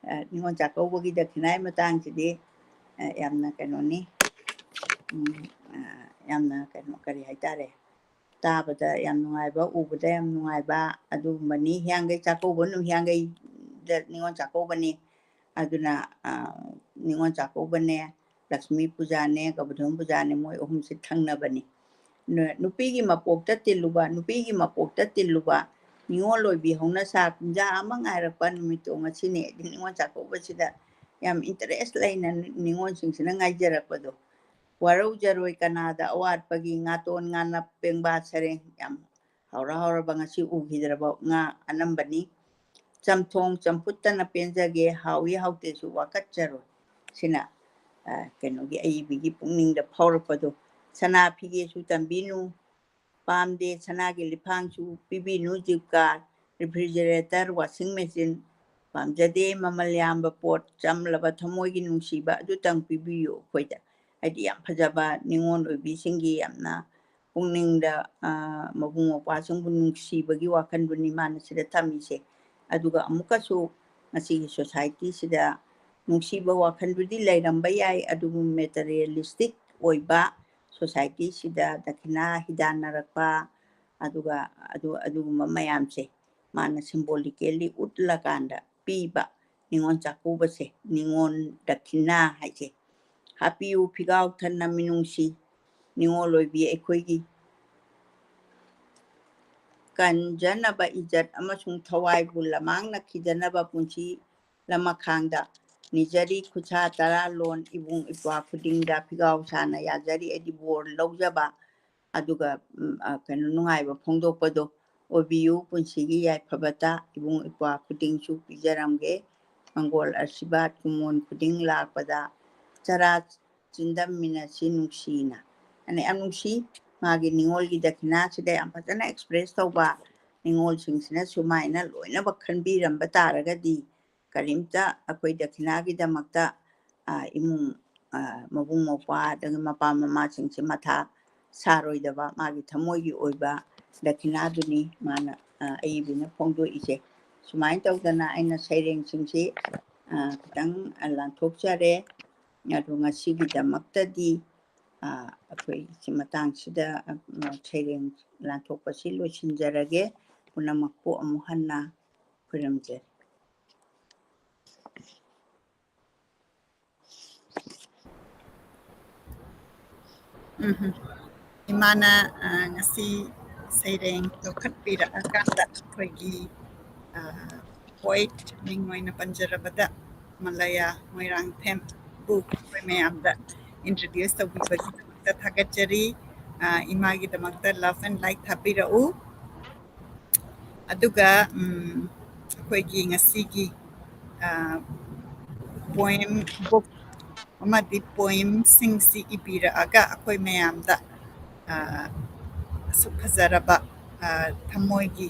ꯑ, ꯅꯤꯉꯣꯜ ꯆꯥꯛꯀꯧꯕꯒꯤ ꯗꯈꯤꯅꯥꯒꯤ ꯃꯇꯥꯡꯁꯤꯗꯤ, ꯑ, ꯌꯥꯝꯅ ꯀꯩꯅꯣꯅꯤ꯫ ꯎꯝ, ꯑ, ꯌꯥꯝꯅ ꯀꯩꯅꯣ, ꯀꯔꯤ ꯍꯥꯏꯇꯥꯔꯦ? ꯇꯥꯕꯗ ꯌꯥꯝ ꯅꯨꯡꯉꯥꯏꯕ, ꯎꯕꯗ ꯌꯥꯝ ꯅꯨꯡꯉꯥꯏꯕ ꯑꯗꯨꯒꯨꯝꯕꯅꯤ꯫ ꯍꯤꯌꯥꯡꯒꯩ ꯆꯥꯛꯀꯧꯕ ꯅꯨ-, ꯍꯤꯌꯥꯡꯒꯩꯗ ꯅꯤꯉꯣꯜ ꯆꯥꯛꯀꯧꯕꯅꯤ꯫ ꯑꯗꯨꯅ, ꯑ, ꯅꯤꯉꯣꯜ ꯆꯥꯛꯀꯧꯕꯅꯦ, ꯂꯛꯁꯃꯤ ꯄꯨꯖꯥꯅꯦ, ꯒꯧꯕꯨꯗꯣꯟ ꯄꯨꯖꯥꯅꯦ, ꯃꯣꯏ ꯑꯍꯨꯝꯁꯦ ꯊꯪꯅꯕꯅꯤ꯫ ꯅꯨ-, ꯅꯨꯄꯤꯒꯤ ꯃꯄꯣꯛꯇ ꯇꯤꯜꯂꯨꯕ, ꯅꯨꯄꯤꯒꯤ ꯃꯄꯣꯛꯇ ꯇꯤꯜꯂꯨꯕ ꯅꯤꯉꯣꯜ ꯑꯣꯏꯕꯤ ꯍꯧꯅ ꯁꯥ ꯀꯨꯝꯖꯥ ꯑꯃ ꯉꯥꯏꯔꯛꯄ ꯅꯨꯃꯤꯠꯇꯣ ꯉꯁꯤꯅꯦ꯫ ꯑꯩꯗꯤ ꯅꯤꯉꯣꯜ ꯆꯥꯛꯀꯧꯕꯁꯤꯗ ꯌꯥꯝ interest ꯂꯩꯅ ꯅꯤꯉꯣꯜꯁꯤꯡꯁꯤꯅ ꯉꯥꯏꯖꯔꯛꯄꯗꯣ꯫ ꯋꯥꯔꯧꯖꯔꯣꯏ ꯀꯅꯥꯗ ꯑꯋꯥꯠꯄꯒꯤ ꯉꯥꯇꯣꯟ ꯉꯥꯅꯞ ꯄꯦꯡꯕꯥ ꯁꯔꯦꯡ ꯌꯥꯝ ꯍꯥꯎꯔ ꯍꯥꯎꯔꯕ ꯉꯁꯤ ꯎꯈꯤꯗ꯭ꯔꯕ ꯉꯥ ꯑꯅꯝꯕꯅꯤ꯫ ꯆꯝꯊꯣꯡ ꯆꯝꯐꯨꯠꯇꯅ ꯄꯦꯟꯖꯒꯦ, ꯍꯥꯎꯏ ꯍꯥꯎꯇꯦꯁꯨ ꯋꯥꯀꯠꯆꯔꯣꯏ꯫ ꯁꯤꯅ, ꯑ, ꯀꯩꯅꯣꯒꯤ ꯑꯏꯕꯤꯒꯤ ꯄꯨꯛꯅꯤꯡꯗ ꯐꯥꯎꯔꯛꯄꯗꯣ꯫ ꯁꯅꯥ ꯐꯤꯒꯦꯁꯨ ꯇꯝꯕꯤꯅꯨ, ꯄꯥꯝꯗꯦ ꯁꯅꯥꯒꯤ ꯂꯤꯐꯥꯡꯁꯨ ꯄꯤꯕꯤꯅꯨ, ꯖꯤꯞꯀꯥ, refrigerator, washing machine, ꯄꯥꯝꯖꯗꯦ ꯃꯃꯜ ꯌꯥꯝꯕ ꯄꯣꯠ, ꯆꯝꯂꯕ ꯊꯃꯣꯏꯒꯤ ꯅꯨꯡꯁꯤꯕ ꯑꯗꯨꯇꯪ ꯄꯤꯕꯤꯌꯨ ꯑꯩꯈꯣꯏꯗ꯫ ꯍꯥꯏꯗꯤ ꯌꯥꯝ ꯐꯖꯕ ꯅꯤꯉꯣꯜ ꯑꯣꯏꯕꯤꯁꯤꯡꯒꯤ ꯌꯥꯝꯅ ꯄꯨꯛꯅꯤꯡꯗ, ꯑ, ꯃꯕꯨꯡ ꯃꯧꯄ꯭ꯋꯥꯁꯤꯡꯕꯨ ꯅꯨꯡꯁꯤꯕꯒꯤ ꯋꯥꯈꯜꯗꯨꯅꯤ ꯃꯥꯅ ꯁꯤꯗ ꯊꯝꯃꯤꯁꯦ꯫ ꯑꯗꯨꯒ ꯑꯃꯨꯛꯀꯁꯨ ꯉꯁꯤꯒꯤ societyꯁꯤꯗ ꯅꯨꯡꯁꯤꯕ ꯋꯥꯈꯜꯗꯨꯗꯤ ꯂꯩꯔꯝꯕ ꯌꯥꯏ, ꯑꯗꯨꯕꯨ materialistic ꯑꯣꯏꯕ societyꯁꯤꯗ ꯗꯈꯤꯅꯥ ꯍꯤꯗꯥꯟꯅꯔꯛꯄ, ꯑꯗꯨꯒ ꯑꯗꯨ, ꯑꯗꯨꯒꯨꯝꯕ ꯃꯌꯥꯝꯁꯦ ꯃꯥꯅ symbolically ꯎꯠꯂꯀꯥꯟꯗ ꯄꯤꯕ ꯅꯤꯉꯣꯜ ꯆꯥꯛꯀꯧꯕꯁꯦ, ꯅꯤꯉꯣꯜ ꯗꯈꯤꯅꯥ ꯍꯥꯏꯁꯦ꯫ ꯍꯥꯞꯄꯤꯌꯨ ꯐꯤꯒꯥꯎ ꯊꯟꯅ ꯃꯤꯅꯨꯡꯁꯤ ꯅꯤꯉꯣꯜ ꯑꯣꯏꯕꯤ ꯑꯩꯈꯣꯏꯒꯤ꯫ ꯀꯟꯖꯅꯕ ꯏꯖꯠ ꯑꯃꯁꯨꯡ ꯊꯋꯥꯏꯕꯨ ꯂꯃꯥꯡꯅꯈꯤꯗꯅꯕ ꯄꯨꯟꯁꯤ ꯂꯃꯈꯥꯡꯗ ꯅꯤꯖꯔꯤ ꯈꯨꯠꯁꯥ ꯇꯔꯥ ꯂꯣꯟ ꯏꯕꯨꯡ ꯏꯄ꯭ꯋꯥ ꯈꯨꯗꯤꯡꯗ ꯐꯤꯒꯥꯎ ꯁꯥꯅ ꯌꯥꯖꯔꯤ ꯑꯩꯗꯤ ꯕꯣꯔ ꯂꯧꯖꯕ꯫ ꯑꯗꯨꯒ, ꯎꯝ, ꯑ, ꯀꯩꯅꯣ, ꯅꯨꯡꯉꯥꯏꯕ ꯐꯣꯡꯗꯣꯛꯄꯗꯣ ꯑꯣꯏꯕꯤꯌꯨ꯫ ꯄꯨꯟꯁꯤꯒꯤ ꯌꯥꯏꯐꯕꯇ ꯏꯕꯨꯡ ꯏꯄ꯭ꯋꯥ ꯈꯨꯗꯤꯡꯁꯨ ꯄꯤꯖꯔꯝꯒꯦ꯫ ꯃꯪꯒꯣꯜ ꯑꯁꯤꯕꯥꯠ ꯀꯨꯃꯣꯟ ꯈꯨꯗꯤꯡ ꯂꯥꯛꯄꯗ ꯆꯔꯥ ꯆꯤꯟꯗꯝꯃꯤꯟꯅꯁꯤ ꯅꯨꯡꯁꯤꯅ꯫ ꯑꯅ ꯌꯥꯝ ꯅꯨꯡꯁꯤ꯫ ꯃꯥꯒꯤ ꯅꯤꯉꯣꯜꯒꯤ ꯗꯈꯤꯅꯥꯁꯤꯗ ꯌꯥꯝ ꯐꯖꯅ express ꯇꯧꯕ ꯅꯤꯉꯣꯜꯁꯤꯡꯁꯤꯅ ꯁꯨꯃꯥꯏꯅ ꯂꯣꯏꯅꯃꯛ ꯈꯟꯕꯤꯔꯝꯕ ꯇꯥꯔꯒꯗꯤ ꯀꯔꯤꯝꯇ ꯑꯩꯈꯣꯏ ꯗꯈꯤꯅꯥꯒꯤꯗꯃꯛꯇ, ꯑ, ꯏꯃꯨꯡ, ꯑ, ꯃꯕꯨꯡ ꯃꯧꯄ꯭ꯋꯥ ꯑꯗꯒꯤ ꯃꯄꯥ ꯃꯃꯥꯁꯤꯡꯁꯦ ꯃꯊꯥ ꯁꯥꯔꯣꯏꯗꯕ ꯃꯥꯒꯤ ꯊꯃꯣꯏꯒꯤ ꯑꯣꯏꯕ ꯗꯈꯤꯅꯥꯗꯨꯅꯤ ꯃꯥꯅ, ꯑ, ꯑꯏꯕꯅ ꯐꯣꯡꯗꯣꯛꯏꯁꯦ꯫ ꯁꯨꯃꯥꯏꯅ ꯇꯧꯗꯅ ꯑꯩꯅ ꯁꯩꯔꯦꯡꯁꯤꯡꯁꯤ, ꯑ, ꯈꯤꯇꯪ, ꯑ, ꯂꯥꯟꯊꯣꯛꯆꯔꯦ꯫ ꯑꯗꯣ ꯉꯁꯤꯒꯤꯗꯃꯛꯇꯗꯤ, ꯑ, ꯑꯩꯈꯣꯏ ꯁꯤ ꯃꯇꯥꯡꯁꯤꯗ, ꯑ, ꯁꯩꯔꯦꯡ ꯂꯥꯟꯊꯣꯛꯄꯁꯤ ꯂꯣꯏꯁꯤꯟꯖꯔꯒꯦ꯫ ꯄꯨꯝꯅꯃꯛꯄꯨ ꯑꯃꯨꯛ ꯍꯟꯅ ꯈꯨꯔꯨꯝꯖꯔꯤ꯫ ꯎꯝꯍꯨꯝ꯫ ꯏꯃꯥꯅ, ꯑ, ꯉꯁꯤ ꯁꯩꯔꯦꯡ ꯂꯧꯈꯠꯄꯤꯔꯛꯑꯀꯥꯟꯗ ꯑꯩꯈꯣꯏꯒꯤ, ꯑ, poet ꯃꯤꯡ ꯑꯣꯏꯅ ꯄꯟꯖꯔꯕꯗ ꯃꯂꯌꯥ ꯃꯣꯏꯔꯥꯡꯊꯦꯝꯕꯨ ꯑꯩꯈꯣꯏ ꯃꯌꯥꯝꯗ introduce ꯇꯧꯕꯤꯕꯒꯤꯗꯃꯛꯇ ꯊꯥꯒꯠꯆꯔꯤ꯫ ꯑ, ꯏꯃꯥꯒꯤꯗꯃꯛꯇ love and like ꯊꯥꯕꯤꯔꯛꯎ꯫ ꯑꯗꯨꯒ, ꯎꯝ, ꯑꯩꯈꯣꯏꯒꯤ ꯉꯁꯤꯒꯤ, ꯑ, poem book ꯑꯃꯗꯤ poemꯁꯤꯡꯁꯤ ꯏꯕꯤꯔꯛꯑꯒ ꯑꯩꯈꯣꯏ ꯃꯌꯥꯝꯗ, ꯑ, ꯑꯁꯨꯛ ꯐꯖꯔꯕ, ꯑ, ꯊꯃꯣꯏꯒꯤ,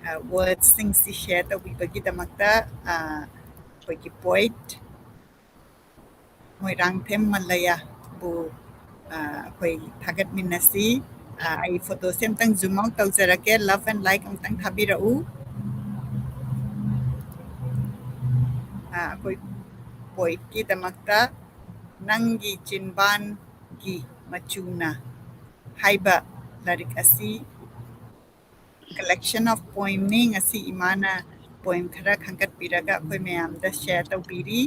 ꯑ, wordsꯁꯤꯡꯁꯤ share ꯇꯧꯕꯤꯕꯒꯤꯗꯃꯛꯇ, ꯑ, ꯑꯩꯈꯣꯏꯒꯤ poet ꯃꯣꯏꯔꯥꯡꯊꯦꯝ ꯃꯂꯌꯥꯕꯨ, ꯑ, ꯑꯩꯈꯣꯏ ꯊꯥꯒꯠꯃꯤꯟꯅꯁꯤ꯫ ꯑ, ꯑꯩ photoꯁꯦ ꯑꯝꯇꯪ zoom out ꯇꯧꯖꯔꯛꯀꯦ꯫ Love and like ꯑꯃꯨꯛꯇꯪ ꯊꯥꯕꯤꯔꯛꯎ꯫ ꯑ, ꯑꯩꯈꯣꯏ poetꯀꯤꯗꯃꯛꯇ ꯅꯪꯒꯤ ꯆꯤꯟꯕꯥꯟꯒꯤ ꯃꯆꯨꯅ ꯍꯥꯏꯕ ꯂꯥꯏꯔꯤꯛ ꯑꯁꯤ collection of poemꯅꯤ꯫ ꯉꯁꯤ ꯏꯃꯥꯅ poem ꯈꯔ ꯈꯟꯒꯠꯄꯤꯔꯒ ꯑꯩꯈꯣꯏ ꯃꯌꯥꯝꯗ share ꯇꯧꯕꯤꯔꯤ꯫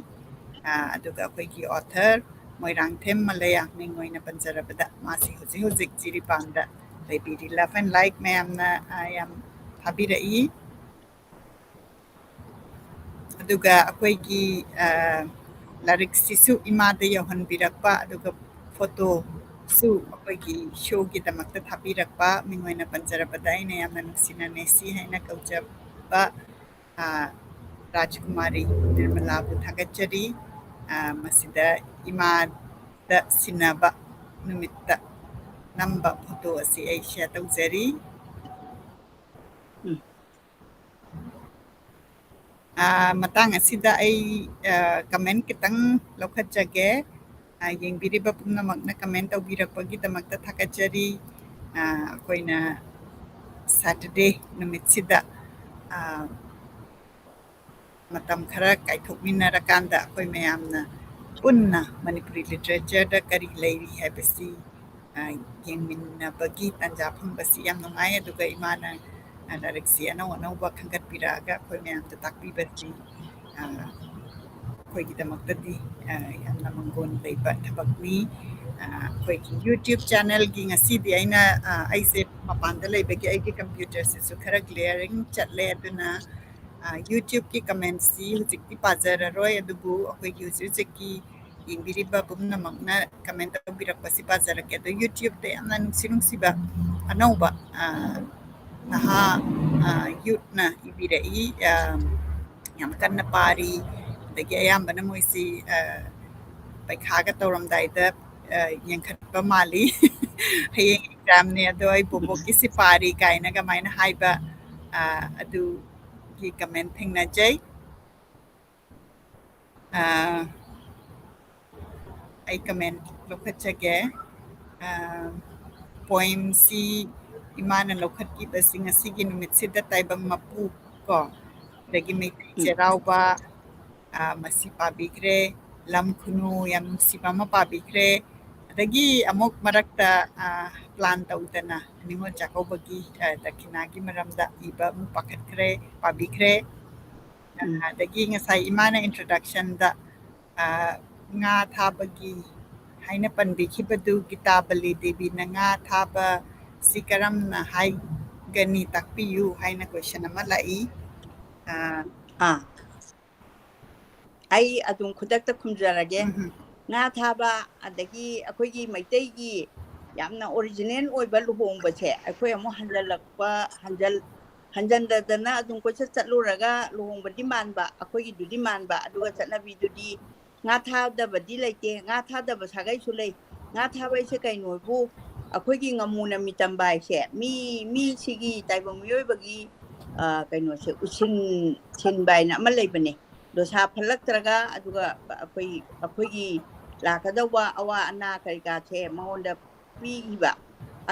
ꯑ, ꯑꯗꯨꯒ ꯑꯩꯈꯣꯏꯒꯤ author ꯃꯣꯏꯔꯥꯡꯊꯦꯝ ꯃꯂꯌꯥ ꯃꯤꯡ ꯑꯣꯏꯅ ꯄꯟꯖꯔꯕꯗ ꯃꯥꯁꯤ ꯍꯧꯖꯤꯛ ꯍꯧꯖꯤꯛ ꯖꯤꯔꯤꯕꯥꯝꯗ ꯂꯩꯕꯤꯔꯤ꯫ Love and like ꯃꯌꯥꯝꯅ, ꯑ, ꯌꯥꯝ ꯊꯥꯕꯤꯔꯛꯏ꯫ ꯑꯗꯨꯒ ꯑꯩꯈꯣꯏꯒꯤ, ꯑ, ꯂꯥꯏꯔꯤꯛꯁꯤꯁꯨ ꯏꯃꯥꯗ ꯌꯧꯍꯟꯕꯤꯔꯛꯄ, ꯑꯗꯨꯒ photoꯁꯨ ꯑꯩꯈꯣꯏꯒꯤ showꯒꯤꯗꯃꯛꯇ ꯊꯥꯕꯤꯔꯛꯄ, ꯃꯤꯡ ꯑꯣꯏꯅ ꯄꯟꯖꯔꯕꯗ ꯑꯩꯅ ꯌꯥꯝꯅ ꯅꯨꯡꯁꯤꯅ ꯅꯦꯁꯤ ꯍꯥꯏꯅ ꯀꯧꯖꯕ, ꯑ, ꯔꯥꯖꯀꯨꯃꯥꯔꯤ ꯅꯤꯔꯃꯂꯥꯕꯨ ꯊꯥꯒꯠꯆꯔꯤ꯫ ꯑ, ꯃꯁꯤꯗ ꯏꯃꯥꯗ ꯁꯤꯟꯅꯕ ꯅꯨꯃꯤꯠꯇ ꯅꯝꯕ photo ꯑꯁꯤ ꯑꯩ share ꯇꯧꯖꯔꯤ꯫ ꯑꯥ, ꯃꯇꯥꯡ ꯑꯁꯤꯗ ꯑꯩ, ꯑꯥ, comment ꯈꯤꯇꯪ ꯂꯧꯈꯠꯆꯒꯦ꯫ ꯑꯥ, ꯌꯦꯡꯕꯤꯔꯤꯕ ꯄꯨꯝꯅꯃꯛꯅ comment ꯇꯧꯕꯤꯔꯛꯄꯒꯤꯗꯃꯛꯇ ꯊꯥꯒꯠꯆꯔꯤ꯫ ꯑꯥ, ꯑꯩꯈꯣꯏꯅ Saturday ꯅꯨꯃꯤꯠꯁꯤꯗ, ꯑꯥ, ꯃꯇꯝ ꯈꯔ ꯀꯥꯏꯊꯣꯛꯃꯤꯟꯅꯔꯀꯥꯟꯗ ꯑꯩꯈꯣꯏ ꯃꯌꯥꯝꯅ ꯄꯨꯟꯅ ꯃꯅꯤꯄꯨꯔꯤ literature ꯗ ꯀꯔꯤ ꯂꯩꯔꯤ ꯍꯥꯏꯕꯁꯤ, ꯑ, ꯌꯦꯡꯃꯤꯟꯅꯕꯒꯤ ꯇꯥꯟꯖꯥ ꯐꯪꯕꯁꯤ ꯌꯥꯝ ꯅꯨꯡꯉꯥꯏ꯫ ꯑꯗꯨꯒ ꯏꯃꯥꯅ, ꯑ, ꯂꯥꯏꯔꯤꯛꯁꯤ ꯑꯅꯧ ꯑꯅꯧꯕ ꯈꯟꯒꯠꯄꯤꯔꯛꯑꯒ ꯑꯩꯈꯣꯏ ꯃꯌꯥꯝꯗ ꯇꯥꯛꯄꯤꯕꯁꯤ, ꯑ, ꯑꯩꯈꯣꯏꯒꯤꯗꯃꯛꯇꯗꯤ, ꯑ, ꯌꯥꯝꯅ ꯃꯪꯒꯣꯟ ꯂꯩꯕ ꯊꯕꯛꯅꯤ꯫ ꯑ, ꯑꯩꯈꯣꯏꯒꯤ YouTube channel ꯒꯤ ꯉꯁꯤꯗꯤ ꯑꯩꯅ, ꯑ, ꯑꯩꯁꯦ ꯃꯄꯥꯟꯗ ꯂꯩꯕꯒꯤ ꯑꯩꯒꯤ computer ꯁꯤꯁꯨ ꯈꯔ glaring ꯆꯠꯂꯦ, ꯑꯗꯨꯅ, ꯑ, YouTube ꯀꯤ comment ꯁꯤ ꯍꯧꯖꯤꯛꯇꯤ ꯄꯥꯖꯔꯔꯣꯏ, ꯑꯗꯨꯕꯨ ꯑꯩꯈꯣꯏꯒꯤ ꯍꯧꯖꯤꯛ ꯍꯧꯖꯤꯛꯀꯤ ꯌꯦꯡꯕꯤꯔꯤꯕ ꯄꯨꯝꯅꯃꯛꯅ comment ꯇꯧꯕꯤꯔꯛꯄꯁꯤ ꯄꯥꯖꯔꯛꯀꯦ꯫ ꯑꯗꯣ YouTube ꯇ ꯌꯥꯝꯅ ꯅꯨꯡꯁꯤ ꯅꯨꯡꯁꯤꯕ ꯑꯅꯧꯕ, ꯑ, ꯅꯍꯥ, ꯑ, youth ꯅ ꯏꯕꯤꯔꯛꯏ꯫ ꯑ, ꯌꯥꯝ ꯀꯟꯅ ꯄꯥꯔꯤ꯫ ꯑꯗꯒꯤ ꯑꯌꯥꯝꯕꯅ ꯃꯣꯏꯁꯤ, ꯑ, ꯄꯩꯈꯥꯒ ꯇꯧꯔꯝꯗꯥꯏꯗ, ꯑ, ꯌꯦꯡꯈꯠꯄ ꯃꯥꯜꯂꯤ꯫ "ꯍꯌꯦꯡ exam ꯅꯦ, ꯑꯗꯣ ꯑꯩ ꯕꯣꯕꯣꯛꯀꯤꯁꯤ ꯄꯥꯔꯤ" ꯀꯥꯏꯅꯒ ꯑꯗꯨꯃꯥꯏꯅ ꯍꯥꯏꯕ, ꯑ, ꯑꯗꯨꯒꯤ comment ꯊꯦꯡꯅꯖꯩ꯫ ꯑ, ꯑꯩ comment ꯂꯧꯈꯠꯆꯒꯦ꯫ ꯑ, poem ꯁꯤ ꯏꯃꯥꯅ ꯂꯧꯈꯠꯈꯤꯕꯁꯤ ꯉꯁꯤꯒꯤ ꯅꯨꯃꯤꯠꯁꯤꯗ ꯇꯥꯏꯕꯪ ꯃꯄꯨ ꯀꯣ, ꯑꯗꯒꯤ ꯃꯩꯇꯩ ꯎꯝ꯫ ꯆꯩꯔꯥꯎꯕ, ꯑ, ꯃꯁꯤ ꯄꯥꯕꯤꯈ꯭ꯔꯦ꯫ ꯂꯝ ꯈꯨꯅꯨ ꯌꯥꯝ ꯅꯨꯡꯁꯤꯕ ꯑꯃ ꯄꯥꯕꯤꯈ꯭ꯔꯦ꯫ ꯑꯗꯒꯤ ꯑꯃꯨꯛ ꯃꯔꯛꯇ, ꯑ, plan ꯇꯧꯗꯅ ꯅꯤꯉꯣꯜ ꯆꯥꯛꯀꯧꯕꯒꯤ, ꯑ, ꯗꯈꯤꯅꯥꯒꯤ ꯃꯔꯝꯗ ꯏꯕ ꯑꯃꯨꯛ ꯄꯥꯈꯠꯈ꯭ꯔꯦ, ꯄꯥꯕꯤꯈ꯭ꯔꯦ꯫ ꯎꯝ꯫ ꯑꯗꯒꯤ ꯉꯁꯥꯏ ꯏꯃꯥꯅ introduction ꯗ, ꯑ, ꯉꯥ ꯊꯥꯕꯒꯤ ꯍꯥꯏꯅ ꯄꯟꯕꯤꯈꯤꯕꯗꯨ, ꯒꯤꯇꯥꯕꯂꯤ ꯗꯦꯕꯤꯅ ꯉꯥ ꯊꯥꯕ ꯁꯤ ꯀꯔꯝꯅ ꯍꯥꯏꯒꯅꯤ, ꯇꯥꯛꯄꯤꯌꯨ ꯍꯥꯏꯅ question ꯑꯃ ꯂꯥꯛꯏ꯫ ꯑ, ꯑꯥ꯫ ꯑꯩ ꯑꯗꯨꯝ ꯈꯨꯗꯛꯇ ꯈꯨꯝꯖꯔꯒꯦ꯫ ꯎꯝ꯫ ꯉꯥ ꯊꯥꯕ, ꯑꯗꯒꯤ ꯑꯩꯈꯣꯏꯒꯤ ꯃꯩꯇꯩꯒꯤ ꯌꯥꯝꯅ original ꯑꯣꯏꯕ ꯂꯨꯍꯣꯡꯕꯁꯦ, ꯑꯩꯈꯣꯏ ꯑꯃꯨꯛ ꯍꯟꯖꯜꯂꯛꯄ, ꯍꯟꯖꯜ-, ꯍꯟꯖꯟꯗꯗꯅ ꯑꯗꯨꯝ ꯀꯣꯏꯆꯠ ꯆꯠꯂꯨꯔꯒ ꯂꯨꯍꯣꯡꯕꯗꯤ ꯃꯥꯟꯕ, ꯑꯩꯈꯣꯏꯒꯤꯗꯨꯗꯤ ꯃꯥꯟꯕ, ꯑꯗꯨꯒ ꯆꯠꯅꯕꯤꯗꯨꯗꯤ ꯉꯥ ꯊꯥꯗꯕꯗꯤ ꯂꯩꯇꯦ꯫ ꯉꯥ ꯊꯥꯗꯕ ꯁꯥꯒꯩꯁꯨ ꯂꯩ꯫ ꯉꯥ ꯊꯥꯕ ꯍꯥꯏꯁꯦ ꯀꯩꯅꯣꯕꯨ, ꯑꯩꯈꯣꯏꯒꯤ ꯉꯃꯨꯅ ꯃꯤꯇꯝꯕ ꯍꯥꯏꯁꯦ, ꯃꯤ, ꯃꯤꯁꯤꯒꯤ, ꯇꯥꯏꯕꯪ ꯃꯤꯑꯣꯏꯕꯒꯤ ꯀꯩꯅꯣꯁꯦ ꯎꯁꯤꯟ ꯁꯤꯟꯕ ꯍꯥꯏꯅ ꯑꯃ ꯂꯩꯕꯅꯦ꯫ ꯗꯣꯁꯥ ꯐꯠꯂꯛꯇ꯭ꯔꯒ ꯑꯗꯨꯒ ꯑꯩꯈꯣꯏ ꯑꯩꯈꯣꯏꯒꯤ ꯂꯥꯛꯀꯗꯧꯕ ꯑꯋꯥ ꯑꯅꯥ ꯀꯔꯤ ꯀꯥꯁꯦ ꯃꯉꯣꯟꯗ ꯄꯤꯈꯤꯕ꯫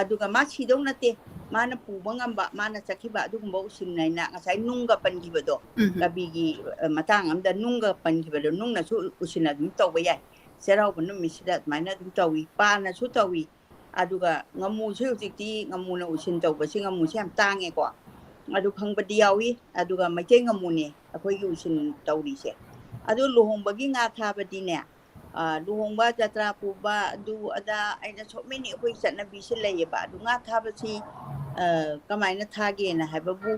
ꯑꯗꯨꯒ ꯃꯥ ꯁꯤꯗꯧ ꯅꯠꯇꯦ, ꯃꯥꯅ ꯄꯨꯕ ꯉꯝꯕ, ꯃꯥꯅ ꯆꯠꯈꯤꯕ ꯑꯗꯨꯒꯨꯝꯕ ꯎꯁꯤꯟ ꯍꯥꯏꯅ ꯉꯁꯥꯏ ꯅꯨꯡꯒ ꯄꯟꯈꯤꯕꯗꯣ, ꯎꯝ꯫ ꯀꯕꯤꯒꯤ ꯃꯇꯥꯡ ꯑꯃꯗ ꯅꯨꯡꯒ ꯄꯟꯈꯤꯕꯗꯣ, ꯅꯨꯡꯅꯁꯨ ꯎꯁꯤꯟ ꯑꯗꯨꯝ ꯇꯧꯕ ꯌꯥꯏ꯫ ꯆꯩꯔꯥꯎꯕ ꯅꯨꯃꯤꯠꯁꯤꯗ ꯑꯗꯨꯃꯥꯏꯅ ꯑꯗꯨꯝ ꯇꯧꯏ, ꯄꯥꯅꯁꯨ ꯇꯧꯏ꯫ ꯑꯗꯨꯒ ꯉꯥꯃꯨꯁꯦ ꯍꯧꯖꯤꯛꯇꯤ ꯉꯥꯃꯨꯅ ꯎꯁꯤꯟ ꯇꯧꯕꯁꯤ, ꯉꯥꯃꯨꯁꯦ ꯌꯥꯝ ꯇꯥꯡꯉꯦꯀꯣ꯫ ꯑꯗꯨ ꯐꯪꯕꯗꯤ ꯌꯥꯎꯏ꯫ ꯑꯗꯨꯒ ꯃꯩꯇꯩ ꯉꯥꯃꯨꯅꯦ ꯑꯩꯈꯣꯏꯒꯤ ꯎꯁꯤꯟ ꯇꯧꯔꯤꯁꯦ꯫ ꯑꯗꯨ ꯂꯨꯍꯣꯡꯕꯒꯤ ꯉꯥ ꯊꯥꯕꯗꯤꯅꯦ, ꯂꯨꯍꯣꯡꯕ, ꯖꯇ꯭ꯔꯥ ꯄꯨꯕ, ꯑꯗꯨ ꯑꯗꯥ ꯑꯩꯅ so many ꯑꯩꯈꯣꯏ ꯆꯠꯅꯕꯤꯁꯦ ꯂꯩꯌꯦꯕ꯫ ꯑꯗꯨ ꯉꯥ ꯊꯥꯕꯁꯤ ꯀꯃꯥꯏꯅ ꯊꯥꯒꯦꯅ ꯍꯥꯏꯕꯕꯨ,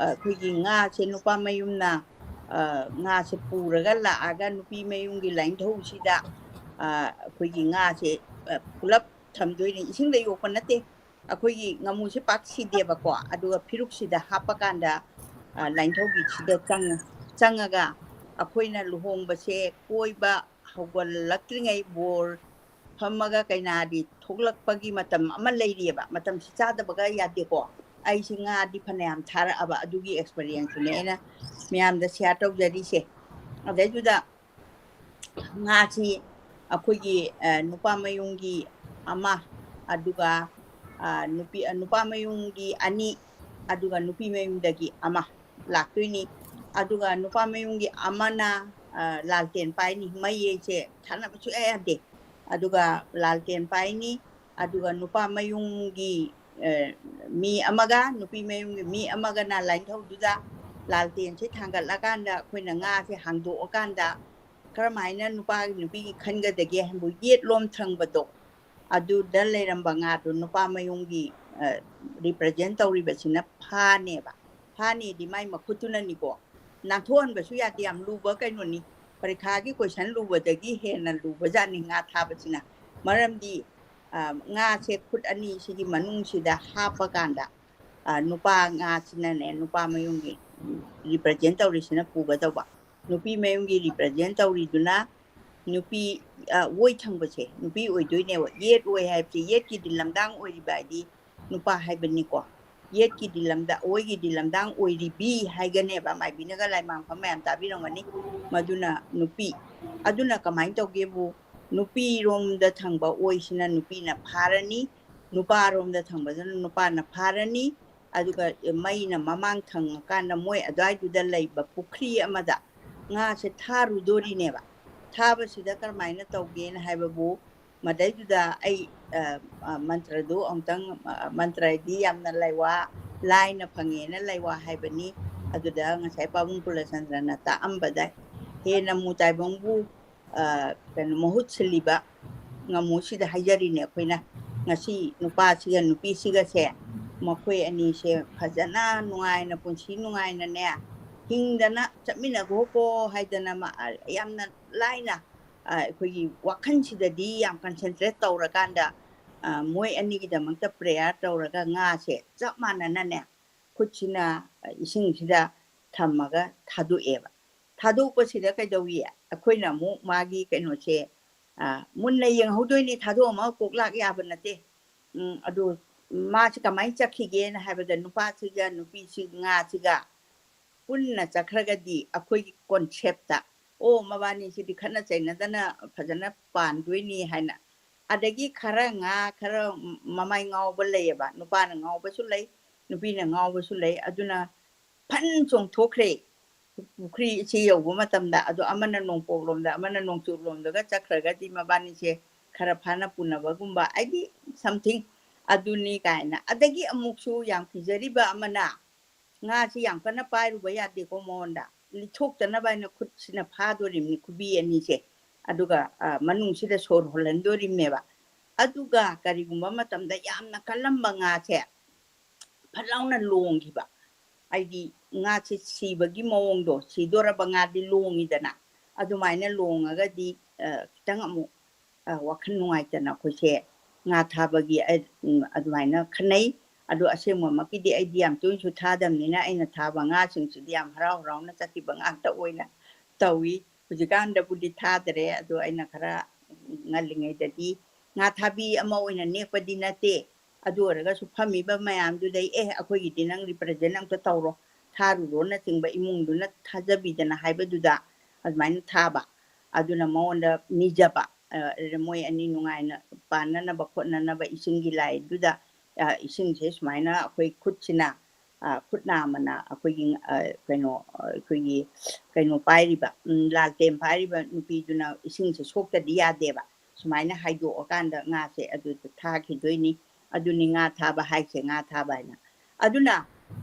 ꯑꯩꯈꯣꯏꯒꯤ ꯉꯥꯁꯦ ꯅꯨꯄꯥ ꯃꯌꯨꯝꯅ ꯉꯥꯁꯦ ꯄꯨꯔꯒ ꯂꯥꯛꯑꯒ ꯅꯨꯄꯤ ꯃꯌꯨꯝꯒꯤ ꯂꯥꯏꯅꯤꯡꯊꯧꯁꯤꯗ ꯑꯩꯈꯣꯏꯒꯤ ꯉꯥꯁꯦ ꯄꯨꯂꯞ ꯊꯝꯗꯣꯏꯅꯤ꯫ ꯏꯁꯤꯡꯗ ꯌꯣꯛꯄ ꯅꯠꯇꯦ꯫ ꯑꯩꯈꯣꯏꯒꯤ ꯉꯥꯃꯨꯁꯦ ꯄꯥꯛ ꯁꯤꯗꯦꯕꯀꯣ꯫ ꯑꯗꯨꯒ ꯐꯤꯔꯨꯛꯁꯤꯗ ꯍꯥꯞꯄꯀꯥꯟꯗ ꯂꯥꯏꯅꯤꯡꯊꯧꯒꯤꯁꯤꯗ ꯆꯪꯉꯒ ꯑꯩꯈꯣꯏꯅ ꯂꯨꯍꯣꯡꯕꯁꯦ ꯀꯣꯏꯕ ꯍꯧꯒꯠꯂꯛꯇ꯭ꯔꯤꯉꯩ, ꯕꯣꯔ ꯐꯝꯃꯒ ꯀꯩꯅꯥꯗꯤ ꯊꯣꯛꯂꯛꯄꯒꯤ ꯃꯇꯝ ꯑꯃ ꯂꯩꯔꯤꯑꯕ꯫ ꯃꯇꯝꯁꯤ ꯆꯥꯗꯕꯒ ꯌꯥꯗꯦꯀꯣ꯫ ꯑꯩꯁꯦ ꯉꯥꯗꯤ ꯐꯅꯌꯥꯝ ꯊꯥꯔꯛꯑꯕ, ꯑꯗꯨꯒꯤ experienceꯇꯨꯅꯦ ꯑꯩꯅ ꯃꯌꯥꯝꯗ share ꯇꯧꯖꯔꯤꯁꯦ꯫ ꯑꯗꯩꯗꯨꯗ ꯉꯥꯁꯤ ꯑꯩꯈꯣꯏꯒꯤ ꯅꯨꯄꯥ ꯃꯌꯨꯝꯒꯤ ꯑꯃ, ꯑꯗꯨꯒ ꯅꯨꯄꯤ, ꯅꯨꯄꯥ ꯃꯌꯨꯝꯒꯤ ꯑꯅꯤ, ꯑꯗꯨꯒ ꯅꯨꯄꯤ ꯃꯌꯨꯝꯗꯒꯤ ꯑꯃ ꯂꯥꯛꯇꯣꯏꯅꯤ꯫ ꯑꯗꯨꯒ ꯅꯨꯄꯥ ꯃꯌꯨꯝꯒꯤ ꯑꯃꯅ ꯂꯥꯜꯇꯦꯟ ꯄꯥꯏꯅꯤ, ꯃꯩ ꯑꯩꯁꯦ ꯊꯥꯅꯕ ꯁꯨꯡꯌꯥ ꯌꯥꯗꯦ꯫ ꯑꯗꯨꯒ ꯂꯥꯜꯇꯦꯟ ꯄꯥꯏꯅꯤ, ꯑꯗꯨꯒ ꯅꯨꯄꯥ ꯃꯌꯨꯝꯒꯤ ꯃꯤ ꯑꯃꯒ ꯅꯨꯄꯤ ꯃꯌꯨꯝꯒꯤ ꯃꯤ ꯑꯃꯒꯅ ꯂꯥꯏꯅꯤꯡꯊꯧꯗꯨꯗ ꯂꯥꯜꯇꯦꯟꯁꯦ ꯊꯥꯡꯒꯠꯂꯀꯥꯟꯗ ꯑꯩꯈꯣꯏꯅ ꯉꯥꯁꯦ ꯍꯥꯡꯗꯣꯛꯑꯀꯥꯟꯗ ꯀꯔꯝꯍꯥꯏꯅ ꯅꯨꯄꯥꯒꯤ ꯅꯨꯄꯤꯒꯤ ꯈꯟꯒꯗꯒꯦ ꯍꯥꯏꯕꯨ ꯌꯦꯠꯂꯣꯝ ꯊꯪꯕꯗꯣ, ꯑꯗꯨꯗ ꯂꯩꯔꯝꯕ ꯉꯥꯗꯨ ꯅꯨꯄꯥ ꯃꯌꯨꯝꯒꯤ represent ꯇꯧꯔꯤꯕꯁꯤꯅ ꯐꯥꯅꯦꯕ꯫ ꯐꯥꯅꯦꯗꯤ ꯃꯥꯏ ꯃꯈꯨꯠꯇꯨꯅꯅꯤꯀꯣ꯫ ꯅꯥꯟꯊꯣꯛꯍꯟꯕꯁꯨ ꯌꯥꯗꯦ, ꯌꯥꯝ ꯂꯨꯕ ꯀꯩꯅꯣꯅꯤ꯫ ꯄꯔꯤꯈꯥꯒꯤ question ꯂꯨꯕꯗꯒꯤ ꯍꯦꯟꯅ ꯂꯨꯕꯖꯥꯠꯅꯤ ꯉꯥ ꯊꯥꯕꯁꯤꯅ꯫ ꯃꯔꯝꯗꯤ ꯉꯥꯁꯦ ꯈꯨꯠ ꯑꯅꯤꯁꯤꯒꯤ ꯃꯅꯨꯡꯁꯤꯗ ꯍꯥꯞꯄꯀꯥꯟꯗ ꯅꯨꯄꯥ ꯉꯥꯁꯤꯅꯅꯦ, ꯅꯨꯄꯥ ꯃꯌꯨꯝꯒꯤ represent ꯇꯧꯔꯤꯁꯤꯅ ꯄꯨꯒꯗꯧꯕ, ꯅꯨꯄꯤ ꯃꯌꯨꯝꯒꯤ represent ꯇꯧꯔꯤꯗꯨꯅ ꯅꯨꯄꯤ ꯑꯣꯏ ꯊꯪꯕꯁꯦ ꯅꯨꯄꯤ ꯑꯣꯏꯗꯣꯏꯅꯦꯕ꯫ ꯌꯦꯠ ꯑꯣꯏ ꯍꯥꯏꯕꯁꯦ, ꯌꯦꯠꯀꯤꯗꯤ ꯂꯝꯗꯥꯡ ꯑꯣꯏꯔꯤꯕ ꯍꯥꯏꯗꯤ ꯅꯨꯄꯥ ꯍꯥꯏꯕꯅꯤꯀꯣ꯫ ꯌꯦꯠꯀꯤꯗꯤ ꯂꯝꯗ ꯑꯣꯏꯒꯤꯗꯤ ꯂꯝꯗꯥꯡ ꯑꯣꯏꯔꯤꯕꯤ ꯍꯥꯏꯒꯅꯦꯕ꯫ ꯃꯥꯏꯕꯤꯅꯒ ꯂꯥꯏꯃꯥꯡꯐꯝ ꯃꯌꯥꯝ ꯇꯥꯕꯤꯔꯝꯒꯅꯤ꯫ ꯃꯗꯨꯅ ꯅꯨꯄꯤ꯫ ꯑꯗꯨꯅ ꯀꯃꯥꯏꯅ ꯇꯧꯒꯦꯕꯨ, ꯅꯨꯄꯤꯔꯣꯝꯗ ꯊꯪꯕ ꯑꯣꯏꯁꯤꯅ ꯅꯨꯄꯤꯅ ꯐꯥꯔꯅꯤ, ꯅꯨꯄꯥꯔꯣꯝꯗ ꯊꯪꯕꯗꯨꯅ ꯅꯨꯄꯥꯅ ꯐꯥꯔꯅꯤ꯫ ꯑꯗꯨꯒ ꯃꯩꯅ ꯃꯃꯥꯡ ꯊꯪꯉꯀꯥꯟꯗ ꯃꯣꯏ ꯑꯗꯨꯋꯥꯏꯗꯨꯗ ꯂꯩꯕ ꯄꯨꯈ꯭ꯔꯤ ꯑꯃꯗ ꯉꯥꯁꯦ ꯊꯥꯔꯨꯗꯣꯔꯤꯅꯦꯕ꯫ ꯊꯥꯕꯁꯤꯗ ꯀꯔꯝꯍꯥꯏꯅ ꯇꯧꯒꯦꯅ ꯍꯥꯏꯕꯕꯨ, ꯃꯗꯩꯗꯨꯗ ꯑꯩ, ꯑ, ꯑ, ꯃꯟꯇ꯭ꯔꯗꯨ ꯑꯃꯨꯛꯇꯪ, ꯑ, ꯃꯟꯇ꯭ꯔꯗꯤ ꯌꯥꯝꯅ ꯂꯥꯏꯋꯥ, ꯂꯥꯏꯅ ꯐꯪꯉꯦꯅ ꯂꯥꯏꯋꯥ ꯍꯥꯏꯕꯅꯤ꯫ ꯑꯗꯨꯗ ꯉꯁꯥꯏ ꯄꯥꯕꯨꯡ ꯀꯨꯂꯆꯟꯗ꯭ꯔꯅ ꯇꯥꯛꯑꯝꯕꯗ ꯍꯦꯟꯅ ꯃꯨ ꯇꯥꯏꯕꯪꯕꯨ, ꯑ, ꯀꯩꯅꯣ, ꯃꯍꯨꯠ ꯁꯤꯜꯂꯤꯕ ꯉꯝꯃꯨꯁꯤꯗ ꯍꯥꯏꯖꯔꯤꯅꯦ ꯑꯩꯈꯣꯏꯅ꯫ ꯉꯁꯤ ꯅꯨꯄꯥꯁꯤꯒ ꯅꯨꯄꯤꯁꯤꯒꯁꯦ, ꯃꯈꯣꯏ ꯑꯅꯤꯁꯦ ꯐꯖꯅ ꯅꯨꯡꯉꯥꯏꯅ, ꯄꯨꯟꯁꯤ ꯅꯨꯡꯉꯥꯏꯅꯅꯦ, ꯍꯤꯡꯗꯅ ꯆꯠꯃꯤꯟꯅꯈꯣꯀꯣ ꯍꯥꯏꯗꯅ ꯃ-, ꯑ, ꯌꯥꯝꯅ ꯂꯥꯏꯅ, ꯑ, ꯑꯩꯈꯣꯏꯒꯤ ꯋꯥꯈꯜꯁꯤꯗꯗꯤ ꯌꯥꯝ concentrate ꯇꯧꯔꯀꯥꯟꯗ, ꯑ, ꯃꯣꯏ ꯑꯅꯤꯒꯤꯗꯃꯛꯇ prayer ꯇꯧꯔꯒ ꯉꯥꯁꯦ ꯆꯞ ꯃꯥꯟꯅꯅꯅꯦ, ꯈꯨꯠꯁꯤꯅ, ꯑ, ꯏꯁꯤꯡꯁꯤꯗ ꯊꯝꯃꯒ ꯊꯥꯗꯣꯛꯑꯦꯕ꯫ ꯊꯥꯗꯣꯛꯄꯁꯤꯗ ꯀꯩꯗꯧꯏ? ꯑꯩꯈꯣꯏꯅ ꯑꯃꯨꯛ ꯃꯥꯒꯤ ꯀꯩꯅꯣꯁꯦ, ꯑ, ꯃꯨꯟꯅ ꯌꯦꯡꯍꯧꯗꯣꯏꯅꯤ, ꯊꯥꯗꯣꯛꯑꯝꯃꯒ ꯀꯣꯛ ꯂꯥꯛ ꯌꯥꯕ ꯅꯠꯇꯦ꯫ ꯎꯝ, ꯑꯗꯨ ꯃꯥꯁꯤ ꯀꯃꯥꯏꯅ ꯆꯠꯈꯤꯒꯦꯅ ꯍꯥꯏꯕꯗ, ꯅꯨꯄꯥꯁꯤꯒ ꯅꯨꯄꯤꯁꯤ, ꯉꯥꯁꯤꯒ ꯄꯨꯟꯅ ꯆꯠꯈ꯭ꯔꯒꯗꯤ ꯑꯩꯈꯣꯏꯒꯤ concept ꯇ, "ꯑꯣ, ꯃꯕꯥꯅꯤꯁꯤꯗꯤ ꯈꯠꯅ ꯆꯩꯅꯗꯅ ꯐꯖꯅ ꯄꯥꯟꯗꯣꯏꯅꯤ" ꯍꯥꯏꯅ꯫ ꯑꯗꯒꯤ ꯈꯔ ꯉꯥ, ꯈꯔ ꯃꯃꯥꯏ ꯉꯥꯎꯕ ꯂꯩꯌꯦꯕ, ꯅꯨꯄꯥꯅ ꯉꯥꯎꯕꯁꯨ ꯂꯩ, ꯅꯨꯄꯤꯅ ꯉꯥꯎꯕꯁꯨ ꯂꯩ꯫ ꯑꯗꯨꯅ ꯐꯟ ꯆꯣꯡꯊꯣꯛꯈ꯭ꯔꯦ ꯄꯨꯈ꯭ꯔꯤ ꯏꯆꯦ ꯌꯧꯕ ꯃꯇꯝꯗ꯫ ꯑꯗꯣ ꯑꯃꯅ ꯅꯣꯡꯄꯣꯛꯂꯣꯝꯗ, ꯑꯃꯅ ꯅꯣꯡꯆꯨꯞꯂꯣꯝꯗꯒ ꯆꯠꯈ꯭ꯔꯒꯗꯤ ꯃꯕꯥꯅꯤꯁꯦ ꯈꯔ ꯐꯥꯅ ꯄꯨꯅꯕꯒꯨꯝꯕ, ꯍꯥꯏꯗꯤ something ꯑꯗꯨꯅꯤ ꯀꯥꯏꯅ꯫ ꯑꯗꯒꯤ ꯑꯃꯨꯛꯁꯨ ꯌꯥꯝ ꯀꯤꯖꯔꯤꯕ ꯑꯃꯅ, ꯉꯥꯁꯤ ꯌꯥꯝ ꯀꯟꯅ ꯄꯥꯏꯔꯨꯕ ꯌꯥꯗꯦꯀꯣ ꯃꯉꯣꯟꯗ, ꯂꯤꯊꯣꯛꯇꯅꯕ ꯍꯥꯏꯅ ꯈꯨꯠꯁꯤꯅ ꯐꯥꯗꯣꯔꯤꯕꯅꯤ, ꯈꯨꯕꯤ ꯑꯅꯤꯁꯦ꯫ ꯑꯗꯨꯒ, ꯑ, ꯃꯅꯨꯡꯁꯤꯗ ꯁꯣꯔ ꯍꯣꯜꯍꯟꯗꯣꯔꯤꯕꯅꯦꯕ꯫ ꯑꯗꯨꯒ ꯀꯔꯤꯒꯨꯝꯕ ꯃꯇꯝꯗ ꯌꯥꯝꯅ ꯀꯜꯂꯝꯕ ꯉꯥꯁꯦ ꯐꯠ ꯂꯥꯎꯅ ꯂꯣꯡꯈꯤꯕ, ꯍꯥꯏꯗꯤ ꯉꯥꯁꯦ ꯁꯤꯕꯒꯤ ꯃꯑꯣꯡꯗꯣ, ꯁꯤꯗꯣꯔꯕ ꯉꯥꯗꯤ ꯂꯣꯡꯉꯤꯗꯅ, ꯑꯗꯨꯃꯥꯏꯅ ꯂꯣꯡꯉꯒꯗꯤ, ꯑ, ꯈꯤꯇꯪ ꯑꯃꯨꯛ, ꯑ, ꯋꯥꯈꯜ ꯅꯨꯡꯉꯥꯏꯇꯅ ꯑꯩꯈꯣꯏꯁꯦ ꯉꯥ ꯊꯥꯕꯒꯤ, ꯑ, ꯎꯝ, ꯑꯗꯨꯃꯥꯏꯅ ꯈꯟꯅꯩ꯫ ꯑꯗꯣ ꯑꯁꯦꯡꯕꯃꯛꯀꯤꯗꯤ ꯑꯩꯗꯤ ꯌꯥꯝ ꯇꯣꯏꯅꯁꯨ ꯊꯥꯗꯕꯅꯤꯅ, ꯑꯩꯅ ꯊꯥꯕ ꯉꯥꯁꯤꯡꯁꯤꯗꯤ ꯌꯥꯝ ꯍꯔꯥꯎ ꯍꯔꯥꯎꯅ ꯆꯠꯈꯤꯕ ꯉꯥꯛꯇ ꯑꯣꯏꯅ ꯇꯧꯏ꯫ ꯍꯧꯖꯤꯛꯀꯥꯟꯗꯕꯨꯗꯤ ꯊꯥꯗꯔꯦ, ꯑꯗꯣ ꯑꯩꯅ ꯈꯔ ꯉꯜꯂꯤꯉꯩꯗꯗꯤ ꯉꯥ ꯊꯥꯕꯤ ꯑꯃ ꯑꯣꯏꯅ ꯅꯦꯛꯄꯗꯤ ꯅꯠꯇꯦ, ꯑꯗꯨ ꯑꯣꯏꯔꯒꯁꯨ ꯐꯝꯃꯤꯕ ꯃꯌꯥꯝꯗꯨꯗꯩ, "ꯑꯦ, ꯑꯩꯈꯣꯏꯒꯤꯗꯤ ꯅꯪ represent ꯑꯝꯇ ꯇꯧꯔꯣ, ꯊꯥꯔꯨꯔꯣꯅꯆꯤꯡꯕ ꯏꯃꯨꯡꯗꯨꯅ ꯊꯥꯖꯕꯤꯗꯅ ꯍꯥꯏꯕꯗꯨꯗ ꯑꯗꯨꯃꯥꯏꯅ ꯊꯥꯕ꯫ ꯑꯗꯨꯅ ꯃꯉꯣꯟꯗ ꯅꯤꯖꯕ, ꯑ, ꯃꯣꯏ ꯑꯅꯤ ꯅꯨꯡꯉꯥꯏꯅ ꯄꯥꯟꯅꯅꯕ ꯈꯣꯠꯅꯅꯕ ꯏꯁꯤꯡꯒꯤ ꯂꯥꯏꯗꯨꯗ, ꯑ, ꯏꯁꯤꯡꯁꯦ ꯁꯨꯃꯥꯏꯅ ꯑꯩꯈꯣꯏ ꯈꯨꯠꯁꯤꯅ, ꯑ, ꯈꯨꯠ ꯅꯥꯝꯃꯅ ꯑꯩꯈꯣꯏꯒꯤ, ꯑ, ꯀꯩꯅꯣ, ꯑ, ꯑꯩꯈꯣꯏꯒꯤ ꯀꯩꯅꯣ ꯄꯥꯏꯔꯤꯕ, ꯎꯝ, ꯂꯥꯜꯇꯦꯟ ꯄꯥꯏꯔꯤꯕ ꯅꯨꯄꯤꯗꯨꯅ ꯏꯁꯤꯡꯁꯦ ꯁꯣꯛꯇꯗꯤ ꯌꯥꯗꯦꯕ꯫ ꯁꯨꯃꯥꯏꯅ ꯍꯥꯏꯗꯣꯛꯑꯀꯥꯟꯗ ꯉꯥꯁꯦ ꯑꯗꯨꯗ ꯊꯥꯈꯤꯗꯣꯏꯅꯤ꯫ ꯑꯗꯨꯅꯤ ꯉꯥ ꯊꯥꯕ ꯍꯥꯏꯁꯦ, ꯉꯥ ꯊꯥꯕ ꯍꯥꯏꯅ꯫ ꯑꯗꯨꯅ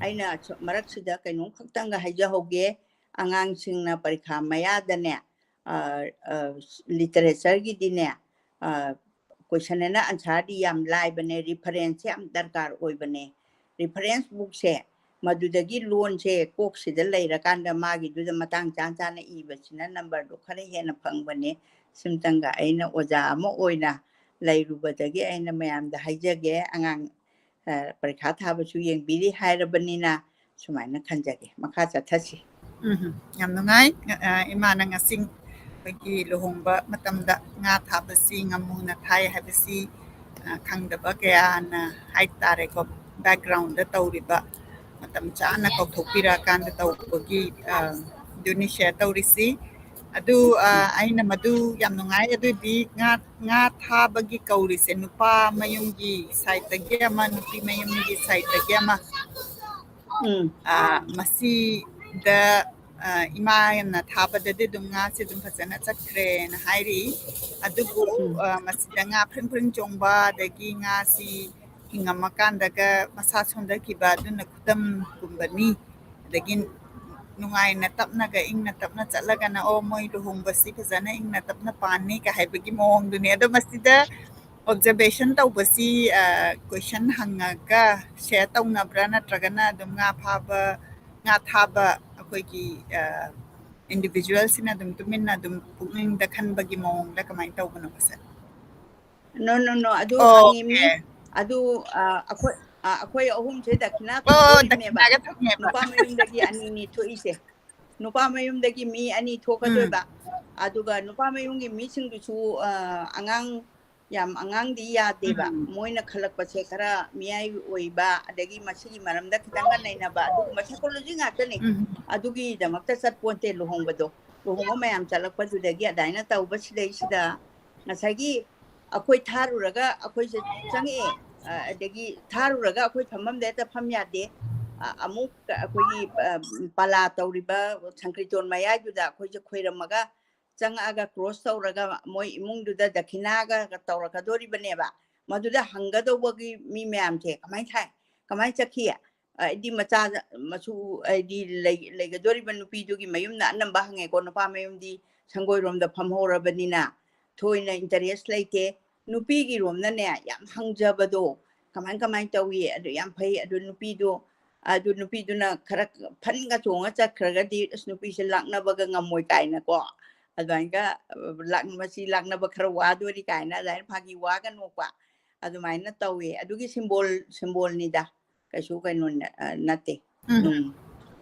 ꯑꯩꯅ ꯁ-, ꯃꯔꯛꯁꯤꯗ ꯀꯩꯅꯣꯝ ꯈꯛꯇꯪꯒ ꯍꯥꯏꯖꯍꯧꯒꯦ꯫ ꯑꯉꯥꯡꯁꯤꯡꯅ ꯄꯔꯤꯈꯥ ꯃꯌꯥꯗꯅꯦ, ꯑ, ꯑ, ꯂꯤꯇꯔꯦꯆꯔꯒꯤꯗꯤꯅꯦ, ꯑ, question and answerꯗꯤ ꯌꯥꯝ ꯂꯥꯏꯕꯅꯦ, reference ꯌꯥꯝ ꯗꯔꯀꯥꯔ ꯑꯣꯏꯕꯅꯦ꯫ Reference bookꯁꯦ, ꯃꯗꯨꯗꯒꯤ ꯂꯣꯟꯁꯦ ꯀꯣꯛꯁꯤꯗ ꯂꯩꯔꯀꯥꯟꯗ ꯃꯥꯒꯤꯗꯨꯗ ꯃꯇꯥꯡ ꯆꯥ ꯆꯥꯅ ꯏꯕꯁꯤꯅ numberꯗꯣ ꯈꯔ ꯍꯦꯟꯅ ꯐꯪꯕꯅꯦ꯫ ꯁꯤꯝꯇꯪꯒ ꯑꯩꯅ ꯑꯣꯖꯥ ꯑꯃ ꯑꯣꯏꯅ ꯂꯩꯔꯨꯕꯗꯒꯤ ꯑꯩꯅ ꯃꯌꯥꯝꯗ ꯍꯥꯏꯖꯒꯦ, ꯑꯉꯥꯡ, ꯑ, ꯄꯔꯤꯈꯥ ꯊꯥꯕꯁꯨ ꯌꯦꯡꯕꯤꯔꯤ ꯍꯥꯏꯔꯕꯅꯤꯅ ꯁꯨꯃꯥꯏꯅ ꯈꯟꯖꯒꯦ꯫ ꯃꯈꯥ ꯆꯠꯊꯁꯤ꯫ ꯎꯝ, ꯌꯥꯝ ꯅꯨꯡꯉꯥꯏ꯫ ꯑ, ꯏꯃꯥꯅ ꯉꯁꯤ ꯑꯩꯈꯣꯏꯒꯤ ꯂꯨꯍꯣꯡꯕ ꯃꯇꯝꯗ ꯉꯥ ꯊꯥꯕꯁꯤ ꯉꯥꯃꯨꯅ ꯊꯥꯏ ꯍꯥꯏꯕꯁꯤ, ꯑ, ꯈꯪꯗꯕ ꯀꯌꯥꯅ ꯍꯥꯏꯇꯥꯔꯦꯀꯣ, backgroundꯗ ꯇꯧꯔꯤꯕ ꯃꯇꯝ ꯆꯥꯅ ꯀꯧꯊꯣꯛꯄꯤꯔꯛꯑꯀꯥꯟꯗ ꯇꯧꯕꯒꯤ, ꯑ, ꯑꯗꯨꯅꯤ share ꯇꯧꯔꯤꯁꯤ꯫ ꯑꯗꯨ, ꯑ, ꯎꯝ꯫ ꯑꯩꯅ ꯃꯗꯨ ꯌꯥꯝ ꯅꯨꯡꯉꯥꯏ꯫ ꯑꯗꯨꯗꯤ ꯉꯥ, ꯉꯥ ꯊꯥꯕꯒꯤ ꯀꯧꯔꯤꯁꯦ ꯅꯨꯄꯥ ꯃꯌꯨꯝꯒꯤ sideꯇꯒꯤ ꯑꯃ, ꯅꯨꯄꯤ ꯃꯌꯨꯝꯒꯤ sideꯇꯒꯤ ꯑꯃ꯫ ꯎꯝ꯫ ꯑ, ꯃꯁꯤꯗ, ꯑ, ꯏꯃꯥꯅ ꯊꯥꯕꯗꯗꯤ ꯑꯗꯨꯝ ꯉꯥꯁꯦ ꯑꯗꯨꯝ ꯐꯖꯅ ꯆꯠꯈ꯭ꯔꯦꯅ ꯍꯥꯏꯔꯤ꯫ ꯑꯗꯨꯕꯨ, ꯎꯝ꯫ ꯑ, ꯃꯁꯤꯗ ꯉꯥ ꯐ꯭ꯔꯤꯡ ꯐ꯭ꯔꯤꯡ ꯆꯣꯡꯕ, ꯑꯗꯒꯤ ꯉꯥꯁꯤ ꯍꯤꯡꯉꯝꯃꯀꯥꯟꯗꯒ ꯃꯁꯥ ꯁꯣꯟꯊꯈꯤꯕ, ꯑꯗꯨꯅ ꯈꯨꯗꯝꯒꯨꯝꯕꯅꯤ꯫ ꯑꯗꯒꯤ ꯅꯨꯡꯉꯥꯏꯅ ꯇꯞꯅꯒ ꯏꯪꯅ ꯇꯞꯅ ꯆꯠꯂꯒꯅ, "ꯑꯣ, ꯃꯣꯏ ꯂꯨꯍꯣꯡꯕꯁꯤ ꯐꯖꯅ ꯏꯪꯅ ꯇꯞꯅ ꯄꯥꯟꯅꯤ" ꯀ ꯍꯥꯏꯕꯒꯤ ꯃꯑꯣꯡꯗꯨꯅꯤ꯫ ꯑꯗꯣ ꯃꯁꯤꯗ observation ꯇꯧꯕꯁꯤ, ꯑ, question ꯍꯪꯉꯒ share ꯇꯧꯅꯕ꯭ꯔꯥ, ꯅꯠꯇ꯭ꯔꯒꯅ ꯑꯗꯨꯝ ꯉꯥ ꯐꯥꯕ, ꯉꯥ ꯊꯥꯕ ꯑꯩꯈꯣꯏꯒꯤ, ꯑ, individualꯁꯤꯅ ꯑꯗꯨꯝ ꯇꯨꯃꯤꯟꯅ ꯑꯗꯨꯝ ꯄꯨꯛꯅꯤꯡꯗ ꯈꯟꯕꯒꯤ ꯃꯑꯣꯡꯗ ꯀꯃꯥꯏꯅ ꯇꯧꯕꯅꯣ ꯁꯦ? No, no, no, ꯑꯗꯨ ꯑꯣ, ꯍꯪꯉꯤꯝꯅꯤ꯫ Okay. ꯑꯗꯨ, ꯑ, ꯑꯩꯈꯣꯏ, ꯑ, ꯑꯩꯈꯣꯏ ꯑꯍꯨꯝꯁꯦ ꯗꯈꯤꯅꯥ ꯑꯣ, ꯊꯣꯡꯗꯣꯔꯤꯕꯅꯦꯕ꯫ ꯗꯈꯤꯅꯥꯒ ꯊꯣꯡꯉꯦꯕ꯫ ꯅꯨꯄꯥ ꯃꯌꯨꯝꯗꯒꯤ ꯑꯅꯤꯅꯤ ꯊꯣꯛꯏꯁꯦ꯫ ꯅꯨꯄꯥ ꯃꯌꯨꯝꯗꯒꯤ ꯃꯤ ꯑꯅꯤ ꯊꯣꯛꯀꯗꯣꯏꯕ꯫ ꯎꯝ꯫ ꯑꯗꯨꯒ ꯅꯨꯄꯥ ꯃꯌꯨꯝꯒꯤ ꯃꯤꯁꯤꯡꯗꯨꯁꯨ, ꯑ, ꯑꯉꯥꯡ ꯌꯥꯝ ꯑꯉꯥꯡꯗꯤ ꯌꯥꯗꯦꯕ꯫ ꯎꯝ꯫ ꯃꯣꯏꯅ ꯈꯜꯂꯛꯄꯁꯦ ꯈꯔ ꯃꯤꯌꯥꯏ ꯑꯣꯏꯕ, ꯑꯗꯒꯤ ꯃꯁꯤꯒꯤ ꯃꯔꯝꯗ ꯈꯤꯇꯪꯒ ꯅꯩꯅꯕ, ꯑꯗꯨꯒꯨꯝꯕ psychology ꯉꯥꯛꯇꯅꯤ꯫ ꯎꯝ꯫ ꯑꯗꯨꯒꯤꯗꯃꯛꯇ ꯆꯠꯄꯣꯟꯇꯦ ꯂꯨꯍꯣꯡꯕꯗꯣ꯫ ꯂꯨꯍꯣꯡꯕ ꯃꯌꯥꯝ ꯆꯠꯂꯛꯄꯗꯨꯗꯒꯤ ꯑꯗꯨꯃꯥꯏꯅ ꯇꯧꯕ, ꯁꯤꯗꯩꯁꯤꯗ ꯉꯁꯥꯏꯒꯤ ꯑꯩꯈꯣꯏ ꯊꯥꯔꯨꯔꯒ ꯑꯩꯈꯣꯏꯁꯦ ꯆꯪꯉꯛꯑꯦ, ꯑ, ꯑꯗꯒꯤ ꯊꯥꯔꯨꯔꯒ ꯑꯩꯈꯣꯏ ꯐꯝꯐꯝꯗ ꯍꯦꯛꯇ ꯐꯝ ꯌꯥꯗꯦ꯫ ꯑ, ꯑꯃꯨꯛ ꯑꯩꯈꯣꯏꯒꯤ, ꯑ, ꯄꯥꯂꯥ ꯇꯧꯔꯤꯕ ꯁꯪꯀ꯭ꯔꯤꯇꯣꯟ ꯃꯌꯥꯏꯗꯨꯗ ꯑꯩꯈꯣꯏꯁꯦ ꯈꯣꯏꯔꯝꯃꯒ ꯆꯪꯉꯛꯑꯒ cross ꯇꯧꯔꯒ ꯃꯣꯏ ꯏꯃꯨꯡꯗꯨꯗ ꯗꯈꯤꯅꯥꯒ ꯇꯧꯔꯛꯀꯗꯣꯔꯤꯕꯅꯦꯕ꯫ ꯃꯗꯨꯗ ꯍꯪꯒꯗꯧꯕꯒꯤ ꯃꯤ ꯃꯌꯥꯝꯁꯦ ꯀꯃꯥꯏꯅ ꯊꯥꯏ, ꯀꯃꯥꯏꯅ ꯆꯠꯈꯤ, ꯍꯥꯏꯗꯤ ꯃꯆꯥ ꯃꯁꯨ, ꯍꯥꯏꯗꯤ ꯂꯩ-, ꯂꯩꯒꯗꯣꯔꯤꯕ ꯅꯨꯄꯤꯗꯨꯒꯤ ꯃꯌꯨꯝꯅ ꯑꯅꯝꯕ ꯍꯪꯉꯦꯀꯣ, ꯅꯨꯄꯥ ꯃꯌꯨꯝꯗꯤ ꯁꯪꯒꯣꯏꯔꯣꯝꯗ ꯐꯝꯍꯧꯔꯕꯅꯤꯅ ꯊꯣꯏꯅ interest ꯂꯩꯇꯦ꯫ ꯅꯨꯄꯤꯒꯤꯔꯣꯝꯅꯅꯦ ꯌꯥꯝ ꯍꯪꯖꯕꯗꯣ, ꯀꯃꯥꯏ ꯀꯃꯥꯏꯅ ꯇꯧꯏ, ꯑꯗꯨ ꯌꯥꯝ ꯐꯩ꯫ ꯑꯗꯨ ꯅꯨꯄꯤꯗꯣ, ꯑꯗꯨ ꯅꯨꯄꯤꯗꯨꯅ ꯈꯔ ꯐꯟꯒ ꯆꯣꯡꯉ ꯆꯠꯈ꯭ꯔꯒꯗꯤ, "ꯑꯁ, ꯅꯨꯄꯤꯁꯦ ꯂꯥꯛꯅꯕꯒ ꯉꯝꯃꯣꯏ" ꯀꯥꯏꯅꯀꯣ, ꯑꯗꯨꯃꯥꯏꯅꯒ, ꯑ, ꯂꯥꯛ-, "ꯃꯁꯤ ꯂꯥꯛꯅꯕ ꯈꯔ ꯋꯥꯗꯣꯔꯤ" ꯀꯥꯏꯅ ꯑꯗꯨꯃꯥꯏꯅ ꯐꯥꯒꯤ ꯋꯥꯒ ꯅꯣꯛꯄ, ꯑꯗꯨꯃꯥꯏꯅ ꯇꯧꯋꯦ꯫ ꯑꯗꯨꯒꯤ symbol, symbolꯅꯤꯗ, ꯀꯩꯁꯨ ꯀꯩꯅꯣ ꯅ-, ꯑ, ꯅꯠꯇꯦ꯫ ꯎꯝ꯫ ꯎꯝ꯫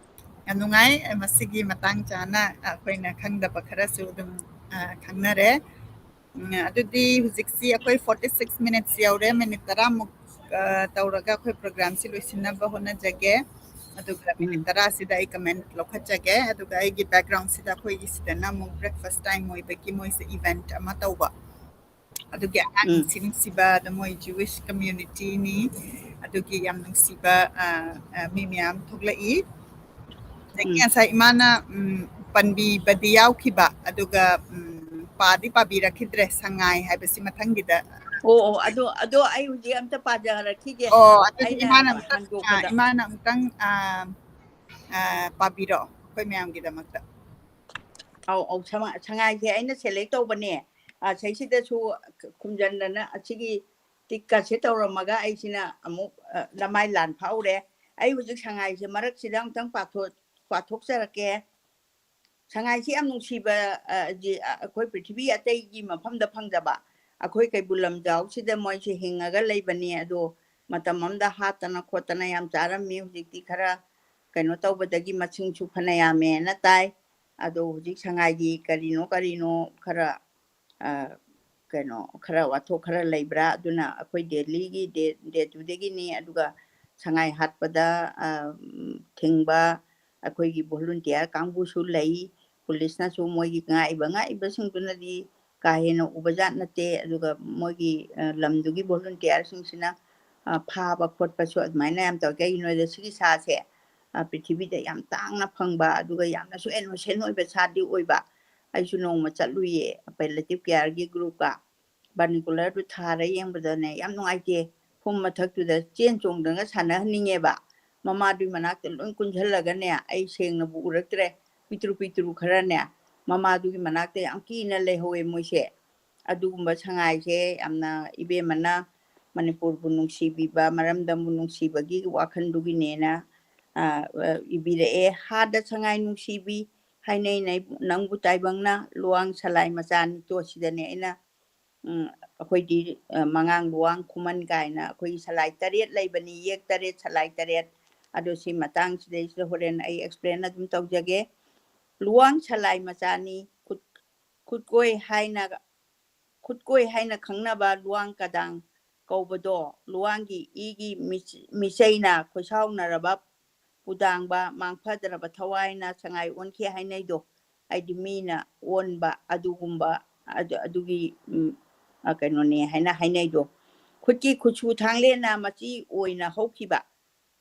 ꯌꯥꯝ ꯅꯨꯡꯉꯥꯏ꯫ ꯃꯁꯤꯒꯤ ꯃꯇꯥꯡ ꯆꯥꯅ ꯑꯩꯈꯣꯏꯅ ꯈꯪꯗꯕ ꯈꯔꯁꯨ ꯑꯗꯨꯝ, ꯑ, ꯈꯪꯅꯔꯦ꯫ ꯎꯝ, ꯑꯗꯨꯗꯤ ꯍꯧꯖꯤꯛꯁꯤ ꯑꯩꯈꯣꯏ forty six minutes ꯌꯧꯔꯦ꯫ Minute ꯇꯔꯥꯃꯨꯛ, ꯑ, ꯇꯧꯔꯒ ꯑꯩꯈꯣꯏ programꯁꯤ ꯂꯣꯏꯁꯤꯟꯅꯕ ꯍꯣꯠꯅꯖꯒꯦ꯫ ꯑꯗꯨꯒ minute ꯎꯝ꯫ ꯇꯔꯥꯁꯤꯗ ꯑꯩ comment ꯂꯧꯈꯠꯆꯒꯦ꯫ ꯑꯗꯨꯒ ꯑꯩꯒꯤ backgroundꯁꯤꯗ ꯑꯩꯈꯣꯏꯒꯤ ꯁꯤꯗꯅ ꯑꯃꯨꯛ breakfast time ꯑꯣꯏꯕꯒꯤ ꯃꯣꯏꯁꯦ event ꯑꯃ ꯇꯧꯕ꯫ ꯑꯗꯨꯒꯤ ꯎꯝ꯫ ꯑꯉꯥꯡꯁꯤꯡꯁꯤꯕ, ꯑꯗ ꯃꯣꯏ Jewish communityꯅꯤ꯫ ꯑꯗꯨꯒꯤ ꯌꯥꯝ ꯅꯨꯡꯁꯤꯕ, ꯑ, ꯑ, ꯃꯤ ꯃꯌꯥꯝ ꯊꯣꯛꯂꯛꯏ꯫ ꯑꯗꯒꯤ ꯎꯝ꯫ ꯉꯁꯥꯏ ꯏꯃꯥꯅ, ꯎꯝ, ꯄꯟꯕꯤꯕꯗꯤ ꯌꯥꯎꯈꯤꯕ, ꯑꯗꯨꯒ, ꯎꯝ, ꯄꯥꯗꯤ ꯄꯥꯕꯤꯔꯛꯈꯤꯗ꯭ꯔꯦ, ꯁꯉꯥꯏ ꯍꯥꯏꯕꯁꯤ ꯃꯊꯪꯒꯤꯗ꯫ ꯑꯣ, ꯑꯣ, ꯑꯗꯣ, ꯑꯗꯣ ꯑꯩ ꯍꯧꯖꯤꯛ ꯑꯝꯇ ꯄꯥꯖꯔꯛꯈꯤꯒꯦ꯫ ꯑꯣ, ꯑꯗꯨꯗꯤ ꯑꯩꯅ ꯏꯃꯥꯅ ꯑꯝꯇꯪ, ꯑ, ꯍꯟꯗꯣꯛꯄꯗ꯫ ꯏꯃꯥꯅ ꯑꯃꯨꯛꯇꯪ, ꯑ, ꯑ, ꯄꯥꯕꯤꯔꯛꯑꯣ ꯑꯩꯈꯣꯏ ꯃꯌꯥꯝꯒꯤꯗꯃꯛꯇ꯫ ꯑꯧ, ꯑꯧ, ꯁꯉꯥꯏ-, ꯁꯉꯥꯏꯁꯦ ꯑꯩꯅ select ꯇꯧꯕꯅꯦ꯫ ꯑ, ꯁꯤꯗꯩꯁꯤꯗꯁꯨ ꯈꯨꯝꯖꯟꯗꯅ ꯑꯁꯤꯒꯤ ꯇꯤꯛꯀꯁꯦ ꯇꯧꯔꯝꯃꯒ ꯑꯩꯁꯤꯅ ꯑꯃꯨꯛ, ꯑ, ꯂꯃꯥꯏ ꯂꯥꯟ ꯐꯥꯎꯔꯦ꯫ ꯑꯩ ꯍꯧꯖꯤꯛ ꯁꯉꯥꯏꯁꯦ ꯃꯔꯛꯁꯤꯗ ꯑꯃꯨꯛꯇꯪ ꯄꯥꯊꯣꯛ-, ꯄꯥꯊꯣꯛꯆꯔꯛꯀꯦ꯫ ꯁꯉꯥꯏꯁꯤ ꯌꯥꯝ ꯅꯨꯡꯁꯤꯕ, ꯑ, ꯖꯤ-, ꯑ, ꯑꯩꯈꯣꯏ ꯄ꯭ꯔꯤꯊꯤꯕꯤ ꯑꯇꯩꯒꯤ ꯃꯐꯝꯗ ꯐꯪꯗꯕ, ꯑꯩꯈꯣꯏ ꯀꯩꯕꯨꯜ ꯂꯝꯖꯥꯎꯁꯤꯗ ꯃꯣꯏꯁꯦ ꯍꯤꯡꯉꯒ ꯂꯩꯕꯅꯤ꯫ ꯑꯗꯣ ꯃꯇꯝ ꯑꯃꯗ ꯍꯥꯠꯇꯅ ꯈꯣꯠꯇꯅ ꯌꯥꯝ ꯆꯥꯔꯝꯃꯤ꯫ ꯍꯧꯖꯤꯛꯇꯤ ꯈꯔ ꯀꯩꯅꯣ ꯇꯧꯕꯗꯒꯤ ꯃꯁꯤꯡꯁꯨ ꯐꯅ ꯌꯥꯝꯃꯦꯅ ꯇꯥꯏ꯫ ꯑꯗꯣ ꯍꯧꯖꯤꯛ ꯁꯉꯥꯏꯒꯤ ꯀꯔꯤꯅꯣ ꯀꯔꯤꯅꯣ ꯈꯔ, ꯑ, ꯀꯩꯅꯣ ꯈꯔ ꯋꯥꯊꯣꯛ ꯈꯔ ꯂꯩꯕ꯭ꯔꯥ? ꯑꯗꯨꯅ ꯑꯩꯈꯣꯏ ꯗꯦꯜꯂꯤꯒꯤ ꯗꯦ ꯗꯦꯠ ꯇꯨꯗꯒꯤꯅꯤ꯫ ꯑꯗꯨꯒ ꯁꯉꯥꯏ ꯍꯥꯠꯄꯗ ꯑ, ꯊꯤꯡꯕ ꯑꯩꯈꯣꯏꯒꯤ ꯚꯣꯂꯨꯟꯇꯤꯌꯥꯔ ꯀꯥꯡꯕꯨꯁꯨ ꯂꯩ꯫ ꯄꯨꯂꯤꯁꯅꯁꯨ ꯃꯣꯏꯒꯤ ꯉꯥꯛꯏꯕ ꯉꯥꯛꯏꯕꯁꯤꯡꯗꯨꯅꯗꯤ ꯀꯥ ꯍꯦꯟꯅ ꯎꯕꯖꯥꯠ ꯅꯠꯇꯦ꯫ ꯑꯗꯨꯒ ꯃꯣꯏꯒꯤ ꯑ, ꯂꯝꯗꯨꯒꯤ ꯚꯣꯂꯨꯟꯇꯤꯌꯥꯔꯁꯤꯡꯁꯤꯅ ꯑ, ꯐꯥꯕ ꯈꯣꯠꯄꯁꯨ ꯑꯗꯨꯃꯥꯏꯅ ꯌꯥꯝ ꯇꯧꯋꯤ꯫ ꯀꯩꯒꯤꯅꯣꯗ ꯁꯤꯒꯤ ꯁꯥꯁꯦ ꯑ, ꯄ꯭ꯔꯤꯊꯤꯕꯤꯗ ꯌꯥꯝ ꯇꯥꯡꯅ ꯐꯪꯕ, ꯑꯗꯨꯒ ꯌꯥꯝꯅꯁꯨ ꯏꯅꯣꯁꯦꯟ ꯑꯣꯏꯕ ꯁꯥꯗꯤ ꯑꯣꯏꯕ꯫ ꯑꯩꯁꯨ ꯅꯣꯡꯃ ꯆꯠꯂꯨꯏꯌꯦ ꯄꯦꯂꯦꯇꯤꯚ ꯀꯦꯌꯔꯒꯤ ꯒ꯭ꯔꯨꯞꯀ꯫ ꯕꯥꯏꯅꯣꯀꯨꯂꯔꯗꯨ ꯊꯥꯔ ꯌꯦꯡꯕꯗꯅꯦ ꯌꯥꯝ ꯅꯨꯡꯉꯥꯏꯇꯦ꯫ ꯐꯨꯝ ꯃꯊꯛꯇꯨꯗ ꯆꯦꯟ ꯆꯣꯡꯗꯅ ꯁꯥꯟꯅꯍꯟꯅꯤꯡꯉꯦꯕ꯫ ꯃꯃꯥꯗꯨꯒꯤ ꯃꯅꯥꯛꯇ ꯂꯣꯏ ꯀꯨꯟꯁꯤꯜꯂꯒꯅꯦ ꯑꯩ ꯁꯦꯡꯅꯕꯨ ꯎꯔꯛꯇ꯭ꯔꯦ꯫ ꯄꯤꯛꯇ꯭ꯔꯨ ꯄꯤꯛꯇ꯭ꯔꯨ ꯈꯔꯅꯦ ꯃꯃꯥꯗꯨꯒꯤ ꯃꯅꯥꯛꯇ ꯌꯥꯝ ꯀꯤꯅ ꯂꯩꯍꯧꯋꯦ ꯃꯣꯏꯁꯦ꯫ ꯑꯗꯨꯒꯨꯝꯕ ꯁꯉꯥꯏꯁꯦ ꯌꯥꯝꯅ ꯏꯕꯦꯝꯃꯅ ꯃꯅꯤꯄꯨꯔꯕꯨ ꯅꯨꯡꯁꯤꯕꯤꯕ, ꯃꯔꯝꯗꯝꯕꯨ ꯅꯨꯡꯁꯤꯕꯒꯤ ꯋꯥꯈꯜꯗꯨꯒꯤꯅꯦꯅ ꯑ, ꯑ, ꯏꯕꯤꯔꯛꯑꯦ꯫ "ꯍꯥꯗ ꯁꯉꯥꯏ ꯅꯨꯡꯁꯤꯕꯤ, ꯍꯥꯏꯅꯩ ꯅꯩ-, ꯅꯪꯕꯨ ꯇꯥꯏꯕꯪꯅ, ꯂꯨꯋꯥꯡ ꯁꯂꯥꯏ ꯃꯆꯥꯅꯤ"꯫ ꯇꯣ ꯁꯤꯗꯅꯦ ꯑꯩꯅ ꯎꯝ, ꯑꯩꯈꯣꯏꯗꯤ ꯑ, ꯃꯉꯥꯡ ꯂꯨꯋꯥꯡ ꯈꯨꯃꯟ ꯀꯥꯏꯅ ꯑꯩꯈꯣꯏꯒꯤ ꯁꯂꯥꯏ ꯇꯔꯦꯠ ꯂꯩꯕꯅꯤ, ꯌꯦꯛ ꯇꯔꯦꯠ ꯁꯂꯥꯏ ꯇꯔꯦꯠ꯫ ꯑꯗꯣ ꯁꯤ ꯃꯇꯥꯡꯁꯤꯗꯩꯁꯤꯗ ꯍꯣꯔꯦꯟ ꯑꯩ ꯑꯦꯛꯁꯄ꯭ꯂꯦꯟ ꯑꯗꯨꯝ ꯇꯧꯖꯒꯦ꯫ ꯂꯨꯋꯥꯡ ꯁꯂꯥꯏ ꯃꯆꯥꯅꯤ, ꯈꯨꯠ ꯈꯨꯠꯀꯣꯏ ꯍꯥꯏꯅ ꯈꯨꯠꯀꯣꯏ ꯍꯥꯏꯅ ꯈꯪꯅꯕ ꯂꯨꯋꯥꯡ ꯀꯗꯥꯡ ꯀꯧꯕꯗꯣ ꯂꯨꯋꯥꯡꯒꯤ ꯏꯒꯤ ꯃꯤꯆ- ꯃꯤꯆꯩꯅ ꯈꯣꯏꯁꯥꯎꯅꯔꯕ ꯄꯨꯗꯥꯡꯕ ꯃꯥꯡꯐꯗ꯭ꯔꯕ ꯊꯋꯥꯏꯅ ꯁꯉꯥꯏ ꯑꯣꯟꯈꯤ ꯍꯥꯏꯅꯩꯗꯣ꯫ ꯍꯥꯏꯗꯤ ꯃꯤꯅ ꯑꯣꯟꯕ ꯑꯗꯨꯒꯨꯝꯕ ꯑꯗꯨ- ꯑꯗꯨꯒꯤ ꯎꯝ, ꯑ, ꯀꯩꯅꯣꯅꯦ ꯍꯥꯏꯅ ꯍꯥꯏꯅꯩꯗꯣ꯫ ꯈꯨꯠꯀꯤ ꯈꯨꯠꯁꯨ ꯊꯥꯡꯂꯦꯟꯅ ꯃꯆꯤ ꯑꯣꯏꯅ ꯍꯧꯈꯤꯕ꯫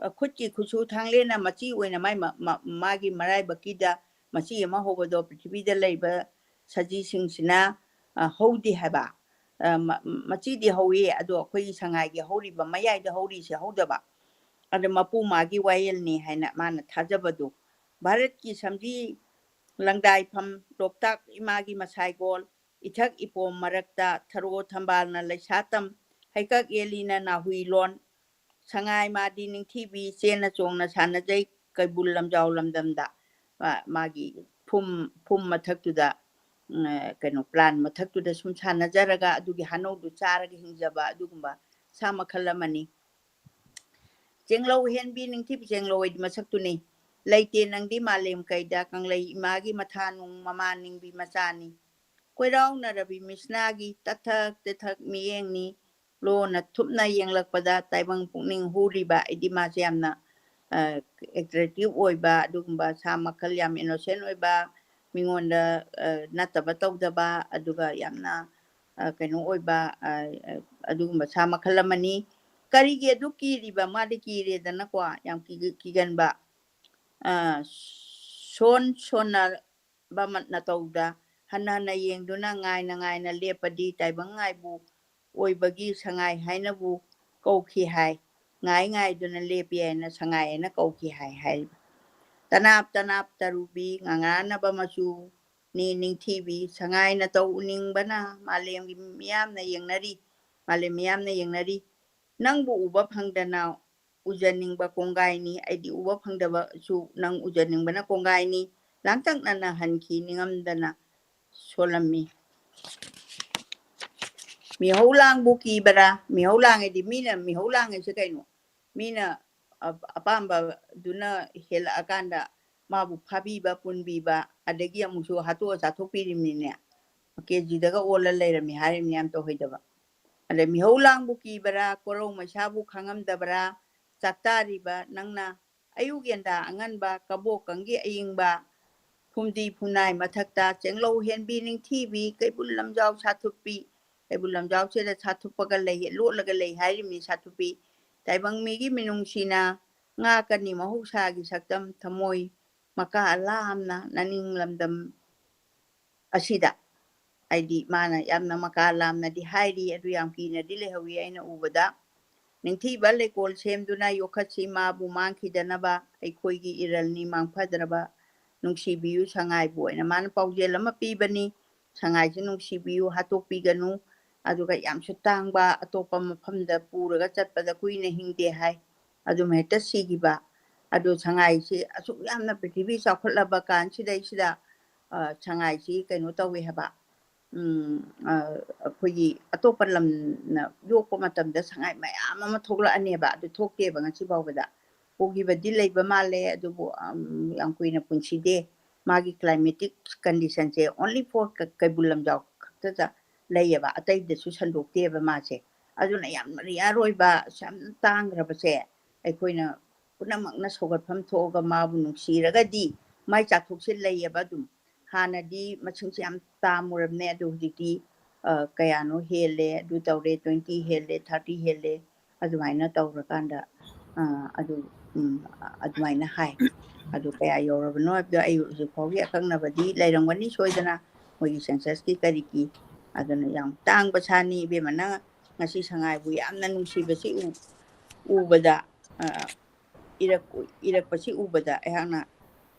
ꯑ, ꯈꯨꯠꯀꯤ ꯈꯨꯠꯁꯨ ꯊꯥꯡꯂꯦꯟꯅ ꯃꯆꯤ ꯑꯣꯏꯅ ꯃꯥꯏ ꯃ- ꯃ- ꯃꯥꯒꯤ ꯃꯔꯥꯏꯕꯛꯀꯤꯗ ꯃꯆꯤ ꯑꯃ ꯍꯧꯕꯗꯣ ꯄ꯭ꯔꯤꯊꯤꯕꯤꯗ ꯂꯩꯕ ꯁꯖꯤꯁꯤꯡꯁꯤꯅ ꯑ, ꯍꯧꯗꯦ ꯍꯥꯏꯕ꯫ ꯑ, ꯃ- ꯃꯆꯤꯗꯤ ꯍꯧꯏ, ꯑꯗꯣ ꯑꯩꯈꯣꯏꯒꯤ ꯁꯉꯥꯏꯒꯤ ꯍꯧꯔꯤꯕ ꯃꯌꯥꯏꯗ ꯍꯧꯔꯤꯁꯦ ꯍꯧꯗꯕ꯫ ꯑꯗ ꯃꯄꯨ ꯃꯥꯒꯤ ꯋꯥꯌꯦꯜꯅꯤ ꯍꯥꯏꯅ ꯃꯥꯅ ꯊꯥꯖꯕꯗꯨ꯫ ꯚꯥꯔꯠꯀꯤ ꯁꯝꯖꯤ ꯂꯪꯗꯥꯏꯐꯝ ꯂꯣꯛꯇꯥꯛ ꯏꯃꯥꯒꯤ ꯃꯁꯥꯏꯒꯣꯜ ꯏꯊꯛ ꯏꯄꯣꯝ ꯃꯔꯛꯇ ꯊꯔꯣ ꯊꯝꯕꯥꯜꯅ ꯂꯩꯁꯥ ꯇꯝ ꯍꯩꯀꯛ ꯌꯦꯜꯂꯤꯅ ꯅꯥꯍꯨꯏ ꯂꯣꯟ ꯁꯉꯥꯏ ꯃꯥꯗꯤ ꯅꯤꯡꯊꯤꯕꯤ ꯆꯦꯟꯅ ꯆꯣꯡꯅ ꯁꯥꯟꯅꯖꯩ ꯀꯩꯕꯨꯜ ꯂꯝꯖꯥꯎ ꯂꯝꯗꯝꯗ꯫ ꯃꯥ- ꯃꯥꯒꯤ ꯐꯨꯝ ꯐꯨꯝ ꯃꯊꯛꯇꯨꯗ ꯎꯝ, ꯀꯩꯅꯣ ꯄ꯭ꯂꯥꯟ ꯃꯊꯛꯇꯨꯗ ꯁꯨꯝ ꯁꯥꯟꯅꯖꯔꯒ ꯑꯗꯨꯒꯤ ꯍꯅꯧꯗꯨ ꯆꯥꯔꯒ ꯍꯤꯡꯖꯕ ꯑꯗꯨꯒꯨꯝꯕ ꯁꯥ ꯃꯈꯜ ꯑꯃꯅꯤ꯫ ꯆꯦꯡꯂꯧ ꯍꯦꯟꯕꯤ ꯅꯤꯡꯊꯤꯕꯤ ꯆꯦꯡꯂꯧ ꯍꯥꯏꯗꯤ ꯃꯁꯛꯇꯨꯅꯤ꯫ ꯂꯩꯇꯦ ꯅꯪꯗꯤ ꯃꯥꯂꯦꯝ ꯀꯩꯗ ꯀꯪꯂꯩ ꯏꯃꯥꯒꯤ ꯃꯊꯥ ꯅꯨꯡ ꯃꯃꯥ ꯅꯤꯡꯕꯤ ꯃꯆꯥꯅꯤ꯫ ꯀꯣꯏꯔꯥꯎꯅꯔꯕꯤ ꯃꯤꯁꯅꯥꯒꯤ ꯇꯊꯛ ꯇꯊꯛ ꯃꯤꯠꯌꯦꯡꯅꯤ꯫ ꯂꯣꯟꯅ ꯊꯨꯞꯅ ꯌꯦꯡꯂꯛꯄꯗ ꯇꯥꯏꯕꯪ ꯄꯨꯛꯅꯤꯡ ꯍꯨꯔꯤꯕ꯫ ꯑꯩꯗꯤ ꯃꯥꯁꯦ ꯌꯥꯝꯅ, ꯑ, attractive ꯑꯣꯏꯕ, ꯑꯗꯨꯒꯨꯝꯕ ꯁꯥ ꯃꯈꯜ ꯌꯥꯝ innocent ꯑꯣꯏꯕ, ꯃꯤꯉꯣꯟꯗ, ꯑ, ꯅꯠꯇꯕ ꯇꯧꯗꯕ, ꯑꯗꯨꯒ ꯌꯥꯝꯅ, ꯑ, ꯀꯩꯅꯣ ꯑꯣꯏꯕ, ꯑ, ꯑ, ꯑꯗꯨꯒꯨꯝꯕ ꯁꯥ ꯃꯈꯜ ꯑꯃꯅꯤ꯫ ꯀꯔꯤꯒꯤ ꯑꯗꯨ ꯀꯤꯔꯤꯕ? ꯃꯥꯗꯤ ꯀꯤꯔꯦꯗꯅꯀꯣ, ꯌꯥꯝ ꯀꯤ-, ꯀꯤꯒꯟꯕ꯫ ꯑ, ꯁꯣꯟ ꯁꯣꯟꯅꯕ ꯃꯠ-, ꯅꯇꯧꯗ ꯍꯟꯅ ꯍꯟꯅ ꯌꯦꯡꯗꯨꯅ ꯉꯥꯏꯅ ꯉꯥꯏꯅ ꯂꯦꯞꯄꯗꯤ ꯇꯥꯏꯕꯪ ꯉꯥꯏꯕꯨ ꯑꯣꯏꯕꯒꯤ ꯁꯉꯥꯏ ꯍꯥꯏꯅꯕꯨ ꯀꯧꯈꯤ ꯍꯥꯏ꯫ ꯉꯥꯏ ꯉꯥꯏꯗꯨꯅ ꯂꯦꯞꯄꯤ ꯍꯥꯏꯅ ꯁꯉꯥꯏ ꯍꯥꯏꯅ ꯀꯧꯈꯤ ꯍꯥꯏ ꯍꯥꯏꯔꯤꯕ꯫ ꯇꯅꯥꯞ ꯇꯅꯥꯞ ꯇꯔꯨꯕꯤ ꯉꯉꯥꯅꯕ ꯃꯆꯨꯅꯤ ꯅꯤꯡꯊꯤꯕꯤ꯫ ꯁꯉꯥꯏ ꯅꯇꯧ ꯎꯅꯤꯡꯕꯅ ꯃꯥꯂꯦꯝꯒꯤ ꯃꯤꯌꯥꯝꯅ ꯌꯦꯡꯅꯔꯤ, ꯃꯥꯂꯦꯝ ꯃꯤꯌꯥꯝꯅ ꯌꯦꯡꯅꯔꯤ꯫ ꯅꯪꯕꯨ ꯎꯕ ꯐꯪꯗꯅ ꯎꯖꯅꯤꯡꯕ ꯀꯣꯡꯒꯥꯏꯅꯤ, ꯑꯩꯗꯤ ꯎꯕ ꯐꯪꯗꯕꯁꯨ ꯅꯪ ꯎꯖꯅꯤꯡꯕꯅ ꯀꯣꯡꯒꯥꯏꯅꯤ꯫ ꯂꯥꯡꯇꯛꯅꯅ ꯍꯟꯈꯤ ꯅꯤꯡꯉꯝꯗꯅ ꯁꯣꯜꯂꯝꯃꯤ꯫ ꯃꯤꯍꯧ ꯂꯥꯡꯕꯨ ꯀꯤꯕꯔꯥ? ꯃꯤꯍꯧ ꯂꯥꯡꯉꯦꯗꯤ ꯃꯤꯅ, ꯃꯤꯍꯧ ꯂꯥꯡꯉꯦꯁꯦ ꯀꯩꯅꯣ? ꯃꯤꯅ ꯑ-, ꯑꯄꯥꯝꯕꯗꯨꯅ ꯍꯦꯜꯂꯛꯑꯀꯥꯟꯗ ꯃꯥꯕꯨ ꯐꯥꯕꯤꯕ, ꯄꯨꯟꯕꯤꯕ, ꯑꯗꯒꯤ ꯑꯃꯨꯛꯁꯨ ꯍꯥꯠꯇꯣꯛꯑ ꯆꯥꯊꯣꯛꯄꯤꯔꯤꯕꯅꯤꯅꯦ꯫ ꯀꯦꯖꯤꯗꯒ ꯑꯣꯜꯂ ꯂꯩꯔꯝꯃꯤ ꯍꯥꯏꯔꯤꯕꯅꯤ ꯌꯥꯝ ꯇꯧꯍꯩꯗꯕ꯫ ꯑꯗ ꯃꯤꯍꯧ ꯂꯥꯡꯕꯨ ꯀꯤꯕꯔꯥ, ꯀꯣꯔꯧ ꯃꯩꯁꯥꯕꯨ ꯈꯪꯉꯝꯗꯕꯔꯥ, ꯆꯥꯛꯇꯥꯔꯤꯕ ꯅꯪꯅ꯫ ꯑꯌꯨꯛ ꯌꯦꯟꯗꯥ ꯑꯉꯟꯕ, ꯀꯕꯣꯛꯀꯪꯒꯤ ꯑꯏꯪꯕ, ꯐꯨꯝꯗꯤ ꯐꯨꯅꯥꯏ ꯃꯊꯛꯇ ꯆꯦꯡꯂꯧ ꯍꯦꯟꯕꯤ ꯅꯤꯡꯊꯤꯕꯤ, ꯀꯩꯕꯨꯜ ꯂꯝꯖꯥꯎ ꯁꯥꯊꯨꯞꯄꯤ, ꯀꯩꯕꯨꯜ ꯂꯝꯖꯥꯎꯁꯤꯗ ꯁꯥꯊꯨꯞꯄꯒ ꯂꯩ, ꯂꯣꯠꯂꯒ ꯂꯩ ꯍꯥꯏꯔꯤꯕꯅꯤ ꯁꯥꯊꯨꯞꯄꯤ꯫ ꯇꯥꯏꯕꯪ ꯃꯤꯒꯤ ꯃꯤꯅꯨꯡꯁꯤꯅ ꯉꯥꯛꯀꯅꯤ ꯃꯍꯧꯁꯥꯒꯤ ꯁꯛꯇꯝ ꯊꯃꯣꯏ ꯃꯀꯥ ꯂꯥꯝꯅ ꯅꯅꯤꯡ ꯂꯝꯗꯝ ꯑꯁꯤꯗ꯫ ꯍꯥꯏꯗꯤ ꯃꯥꯅ ꯌꯥꯝꯅ ꯃꯀꯥ ꯂꯥꯝꯅꯗꯤ ꯍꯥꯏꯔꯤ, ꯑꯗꯨ ꯌꯥꯝ ꯀꯤꯅꯗꯤ ꯂꯩꯍꯧꯋꯤ ꯑꯩꯅ ꯎꯕꯗ꯫ ꯅꯤꯡꯊꯤꯕ ꯂꯩꯀꯣꯜ ꯁꯦꯝꯗꯨꯅ ꯌꯣꯛꯈꯠꯁꯤ ꯃꯥꯕꯨ ꯃꯥꯡꯈꯤꯗꯅꯕ, ꯑꯩꯈꯣꯏꯒꯤ ꯏꯔꯜꯅꯤ ꯃꯥꯡꯐꯗ꯭ꯔꯕ, ꯅꯨꯡꯁꯤꯕꯤꯌꯨ ꯁꯉꯥꯏꯕꯨ ꯍꯥꯏꯅ ꯃꯥꯅ ꯄꯥꯎꯖꯦꯜ ꯑꯃ ꯄꯤꯕꯅꯤ꯫ ꯁꯉꯥꯏꯁꯤ ꯅꯨꯡꯁꯤꯕꯤꯌꯨ, ꯍꯥꯠꯇꯣꯛꯄꯤꯒꯅꯨ, ꯑꯗꯨꯒ ꯌꯥꯝꯁꯨ ꯇꯥꯡꯕ, ꯑꯇꯣꯞꯄ ꯃꯐꯝꯗ ꯄꯨꯔꯒ ꯆꯠꯄꯗ ꯀꯨꯏꯅ ꯍꯤꯡꯗꯦ ꯍꯥꯏ, ꯑꯗꯨꯝ ꯍꯦꯛꯇ ꯁꯤꯈꯤꯕ꯫ ꯑꯗꯣ ꯁꯉꯥꯏꯁꯤ ꯑꯁꯨꯛ ꯌꯥꯝꯅ ꯄ꯭ꯔꯤꯊꯤꯕꯤ ꯆꯥꯎꯈꯠꯂꯕ ꯀꯥꯟꯁꯤꯗꯩꯁꯤꯗ, ꯑ, ꯁꯉꯥꯏꯁꯤ ꯀꯩꯅꯣ ꯇꯧꯋꯦ ꯍꯥꯏꯕ, ꯎꯝ, ꯑ, ꯑꯩꯈꯣꯏꯒꯤ ꯑꯇꯣꯞꯄ ꯂꯝꯅ ꯌꯣꯛꯄ ꯃꯇꯝꯗ ꯁꯉꯥꯏ ꯃꯌꯥꯝ ꯑꯃ ꯊꯣꯛꯂꯛꯑꯅꯦꯕ, ꯑꯗꯨ ꯊꯣꯛꯇꯦꯕ ꯉꯁꯤ ꯐꯥꯎꯕꯗ꯫ ꯄꯣꯛꯈꯤꯕꯗꯤ ꯂꯩꯕ ꯃꯥꯜꯂꯦ, ꯑꯗꯨꯕꯨ, ꯑꯝ, ꯌꯥꯝ ꯀꯨꯏꯅ ꯄꯨꯟꯁꯤꯗꯦ꯫ ꯃꯥꯒꯤ climatic condition say only for ꯀ-, ꯀꯩꯕꯨꯜ ꯂꯝꯖꯥꯎ ꯈꯛꯇꯗ ꯂꯩꯌꯦꯕ, ꯑꯇꯩꯗꯁꯨ ꯁꯟꯗꯣꯛꯇꯦꯕ ꯃꯥꯁꯦ꯫ ꯑꯗꯨꯅ ꯌꯥꯝ rare ꯑꯣꯏꯕ, ꯌꯥꯝ ꯇꯥꯡꯈ꯭ꯔꯕꯁꯦ ꯑꯩꯈꯣꯏꯅ ꯄꯨꯝꯅꯃꯛꯅ ꯁꯧꯒꯠꯐꯝ ꯊꯣꯛꯑꯒ ꯃꯥꯕꯨ ꯅꯨꯡꯁꯤꯔꯒꯗꯤ ꯃꯥꯏ ꯆꯥꯛꯊꯣꯛꯁꯦ ꯂꯩꯌꯦꯕ ꯑꯗꯨꯝ꯫ ꯍꯥꯟꯅꯗꯤ ꯃꯁꯤꯡꯁꯦ ꯌꯥꯝ ꯇꯥꯝꯃꯨꯔꯕꯅꯦ, ꯑꯗꯨ ꯍꯧꯖꯤꯛꯇꯤ, ꯑ, ꯀꯌꯥꯅꯣ ꯍꯦꯜꯂꯦ, ꯑꯗꯨ ꯇꯧꯔꯦ, twenty ꯍꯦꯜꯂꯦ, thirty ꯍꯦꯜꯂꯦ, ꯑꯗꯨꯃꯥꯏꯅ ꯇꯧꯔꯀꯥꯟꯗ, ꯑ, ꯑꯗꯨ, ꯎꯝ, ꯑ-, ꯑꯗꯨꯃꯥꯏꯅ ꯍꯥꯏ꯫ ꯑꯗꯨ ꯀꯌꯥ ꯌꯧꯔꯕꯅꯣ ꯍꯥꯏꯕꯗꯣ ꯑꯩ ꯍꯧꯖꯤꯛ ꯐꯥꯎꯒꯤ ꯑꯀꯛꯅꯕꯗꯤ ꯂꯩꯔꯝꯒꯅꯤ ꯁꯣꯏꯗꯅ, ꯃꯣꯏꯒꯤ census ꯀꯤ ꯀꯔꯤꯒꯤ꯫ ꯑꯗꯨꯅ ꯌꯥꯝ ꯇꯥꯡꯕ ꯁꯥꯅꯤ ꯏꯕꯦꯝꯃ, ꯅꯪ ꯉꯁꯤ ꯁꯉꯥꯏꯕꯨ ꯌꯥꯝꯅ ꯅꯨꯡꯁꯤꯕꯁꯤ ꯎ-, ꯎꯕꯗ, ꯑ, ꯏꯔꯛ-, ꯏꯔꯛꯄꯁꯤ ꯎꯕꯗ ꯑꯩꯍꯥꯛꯅ,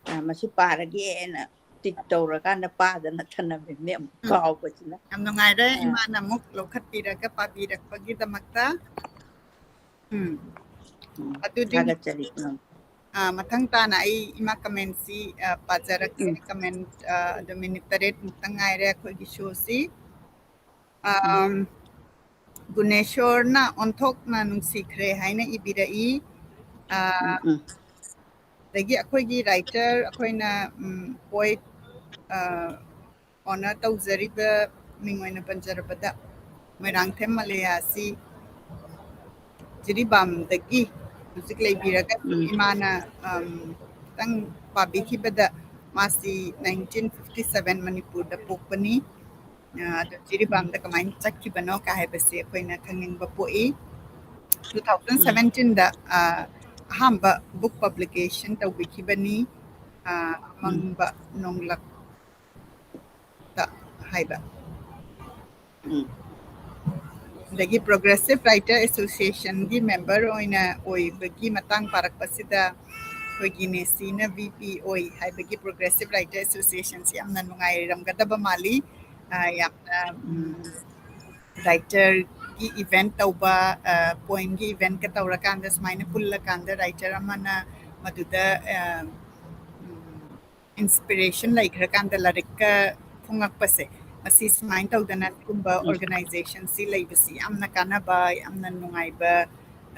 ꯑ, ꯃꯁꯤ ꯄꯥꯔꯒꯦꯅ ꯇꯤꯛ ꯇꯧꯔꯀꯥꯟꯗ ꯄꯥꯗꯅ ꯊꯅꯝꯃꯤꯕꯅꯦ ꯑꯃꯨꯛ ꯎꯝ꯫ ꯀꯥꯎꯕꯁꯤꯅ꯫ ꯌꯥꯝ ꯅꯨꯡꯉꯥꯏꯔꯦ, ꯑ꯫ ꯏꯃꯥꯅ ꯑꯃꯨꯛ ꯂꯧꯈꯠꯄꯤꯔꯒ ꯄꯥꯕꯤꯔꯛꯄꯒꯤꯗꯃꯛꯇ꯫ ꯎꯝ꯫ ꯎꯝ, ꯑꯗꯨꯗꯤ ꯊꯥꯒꯠꯆꯔꯤ, ꯎꯝ꯫ ꯑ, ꯃꯊꯪ ꯇꯥꯅ ꯑꯩ ꯏꯃꯥ comment ꯁꯤ, ꯑ, ꯄꯥꯖꯔꯛꯀꯦ꯫ ꯎꯝ꯫ Comment, ꯑ, ꯑꯗꯨ minute ꯇꯔꯦꯠ ꯃꯨꯛꯇ ꯉꯥꯏꯔꯦ ꯑꯩꯈꯣꯏꯒꯤ show ꯁꯤ꯫ ꯎꯝ꯫ ꯑꯝ, ꯒꯨꯅꯦꯁꯣꯔꯅ ꯑꯣꯟꯊꯣꯛꯅ ꯅꯨꯡꯁꯤꯈ꯭ꯔꯦ ꯍꯥꯏꯅ ꯏꯕꯤꯔꯛꯏ꯫ ꯑ, ꯎꯝ, ꯎꯝ꯫ ꯑꯗꯒꯤ ꯑꯩꯈꯣꯏꯒꯤ writer, ꯑꯩꯈꯣꯏꯅ, ꯎꯝ, poet, ꯑ, honour ꯇꯧꯖꯔꯤꯕ ꯃꯤꯡ ꯑꯣꯏꯅ ꯄꯟꯖꯔꯕꯗ, ꯃꯣꯏꯔꯥꯡꯊꯦꯝ ꯃꯂꯦꯌꯥ ꯑꯁꯤ ꯖꯤꯔꯤꯕꯥꯝꯗꯒꯤ ꯍꯧꯖꯤꯛ ꯂꯩꯕꯤꯔꯒ ꯎꯝ꯫ ꯏꯃꯥꯅ, ꯑꯝ, ꯈꯤꯇꯪ ꯄꯥꯕꯤꯈꯤꯕꯗ ꯃꯥꯁꯤ nineteen fifty seven ꯃꯅꯤꯄꯨꯔꯗ ꯄꯣꯛꯄꯅꯤ꯫ ꯑ, ꯑꯗꯨ ꯖꯤꯔꯤꯕꯥꯝꯗ ꯀꯃꯥꯏꯅ ꯆꯠꯈꯤꯕꯅꯣ ꯀꯥꯏ ꯍꯥꯏꯕꯁꯤ ꯑꯩꯈꯣꯏꯅ ꯈꯪꯅꯤꯡꯕ ꯄꯣꯛꯏ꯫ Two thousand seventeen ꯗ, ꯑ, ꯑꯍꯥꯟꯕ book publication ꯇꯧꯕꯤꯈꯤꯕꯅꯤ, ꯑ, ꯎꯝ꯫ ꯑꯃꯪꯕ ꯅꯣꯡꯂꯛꯇ ꯍꯥꯏꯕ꯫ ꯎꯝ꯫ ꯑꯗꯒꯤ Progressive Writer Association ꯒꯤ member ꯑꯣꯏꯅ ꯑꯣꯏꯕꯒꯤ ꯃꯇꯥꯡ ꯄꯥꯔꯛꯄꯁꯤꯗ ꯑꯩꯈꯣꯏꯒꯤ ꯅꯦꯁꯤꯅ V P ꯑꯣꯏ ꯍꯥꯏꯕꯒꯤ Progressive Writer Association ꯁꯤ ꯌꯥꯝꯅ ꯅꯨꯡꯉꯥꯏꯔꯝꯒꯗꯕ ꯃꯥꯜꯂꯤ꯫ ꯑ, ꯌꯥꯝꯅ, ꯎꯝ, ꯎꯝ꯫ Writer ꯒꯤ event ꯇꯧꯕ, ꯑ, poem ꯒꯤ event ꯀ ꯇꯧꯔꯀꯥꯟꯗ ꯁꯨꯃꯥꯏꯅ ꯄꯨꯜꯂꯀꯥꯟꯗ writer ꯑꯃꯅ ꯃꯗꯨꯗ, ꯑ, ꯎꯝ, inspiration ꯂꯩꯈ꯭ꯔꯀꯥꯟꯗ ꯂꯥꯏꯔꯤꯛꯀ ꯐꯣꯡꯉꯛꯄꯁꯦ, ꯃꯁꯤ ꯁꯨꯃꯥꯏꯅ ꯇꯧꯗꯅ ꯁꯤꯒꯨꯝꯕ ꯎꯝ꯫ Organisation ꯁꯤ ꯂꯩꯕꯁꯤ ꯌꯥꯝꯅ ꯀꯥꯟꯅꯕ, ꯌꯥꯝꯅ ꯅꯨꯡꯉꯥꯏꯕ,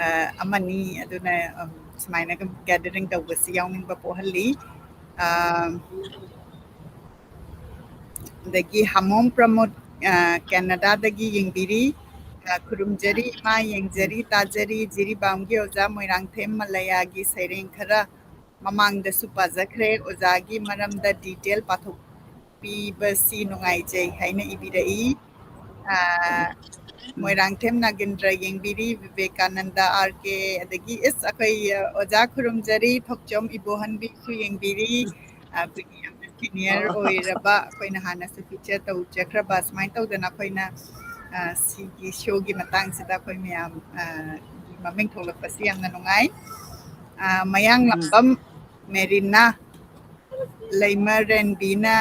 ꯑ, ꯑꯃꯅꯤ꯫ ꯑꯗꯨꯅ, ꯎꯝ, ꯁꯨꯃꯥꯏꯅꯒ gathering ꯇꯧꯕꯁꯤ ꯌꯥꯎꯅꯤꯡꯕ ꯄꯣꯛꯍꯜꯂꯤ꯫ ꯑꯥ, ꯑꯗꯒꯤ ꯍꯥꯃꯣꯝ ꯄ꯭ꯔꯃꯣꯗ, ꯑꯥ, ꯀꯦꯅꯗꯥꯗꯒꯤ ꯌꯦꯡꯕꯤꯔꯤ꯫ ꯑꯥ, ꯈꯨꯔꯨꯝꯖꯔꯤ ꯏꯃꯥ, ꯌꯦꯡꯖꯔꯤ ꯇꯥꯖꯔꯤ ꯖꯤꯔꯤꯕꯥꯝꯒꯤ ꯑꯣꯖꯥ ꯃꯣꯏꯔꯥꯡꯊꯦꯝ ꯃꯂꯌꯥꯒꯤ ꯁꯩꯔꯦꯡ ꯈꯔ ꯃꯃꯥꯡꯗꯁꯨ ꯄꯥꯖꯈ꯭ꯔꯦ꯫ ꯑꯣꯖꯥꯒꯤ ꯃꯔꯝꯗ ꯗꯤꯇꯦꯜ ꯄꯥꯊꯣꯛꯄꯤꯕꯁꯤ ꯅꯨꯡꯉꯥꯏꯖꯩ ꯍꯥꯏꯅ ꯏꯕꯤꯔꯛꯏ꯫ ꯑꯥ, ꯃꯣꯏꯔꯥꯡꯊꯦꯝ ꯅꯥꯒꯦꯟꯗ꯭ꯔ ꯌꯦꯡꯕꯤꯔꯤ, ꯕꯤꯕꯦꯀꯥꯅꯟꯗ ꯑꯥꯔ ꯀꯦ, ꯑꯗꯒꯤ ꯏꯁ ꯑꯩꯈꯣꯏ, ꯑ, ꯑꯣꯖꯥ ꯈꯨꯔꯨꯝꯖꯔꯤ, ꯊꯣꯛꯆꯣꯝ ꯏꯕꯣꯍꯟꯕꯤꯁꯨ ꯌꯦꯡꯕꯤꯔꯤ꯫ ꯑ, ꯑꯩꯈꯣꯏꯒꯤ ꯌꯥꯝꯅ ꯁꯤꯅꯤꯌꯔ ꯑꯣꯏꯔꯕ, ꯑꯩꯈꯣꯏꯅ ꯍꯥꯟꯅꯁꯨ ꯐꯤꯆꯔ ꯇꯧꯖꯈ꯭ꯔꯕ, ꯁꯨꯃꯥꯏꯅ ꯇꯧꯗꯅ ꯑꯩꯈꯣꯏꯅ, ꯑ, ꯁꯤꯒꯤ ꯁꯣꯒꯤ ꯃꯇꯥꯡꯁꯤꯗ ꯑꯩꯈꯣꯏ ꯃꯌꯥꯝ, ꯑ, ꯃꯃꯤꯡ ꯊꯣꯛꯂꯛꯄꯁꯤ ꯌꯥꯝꯅ ꯅꯨꯡꯉꯥꯏ꯫ ꯑ, ꯃꯌꯥꯡꯂꯥꯝꯕꯝ ꯃꯦꯔꯤꯅꯥ ꯂꯩꯃꯔꯦꯟꯕꯤꯅ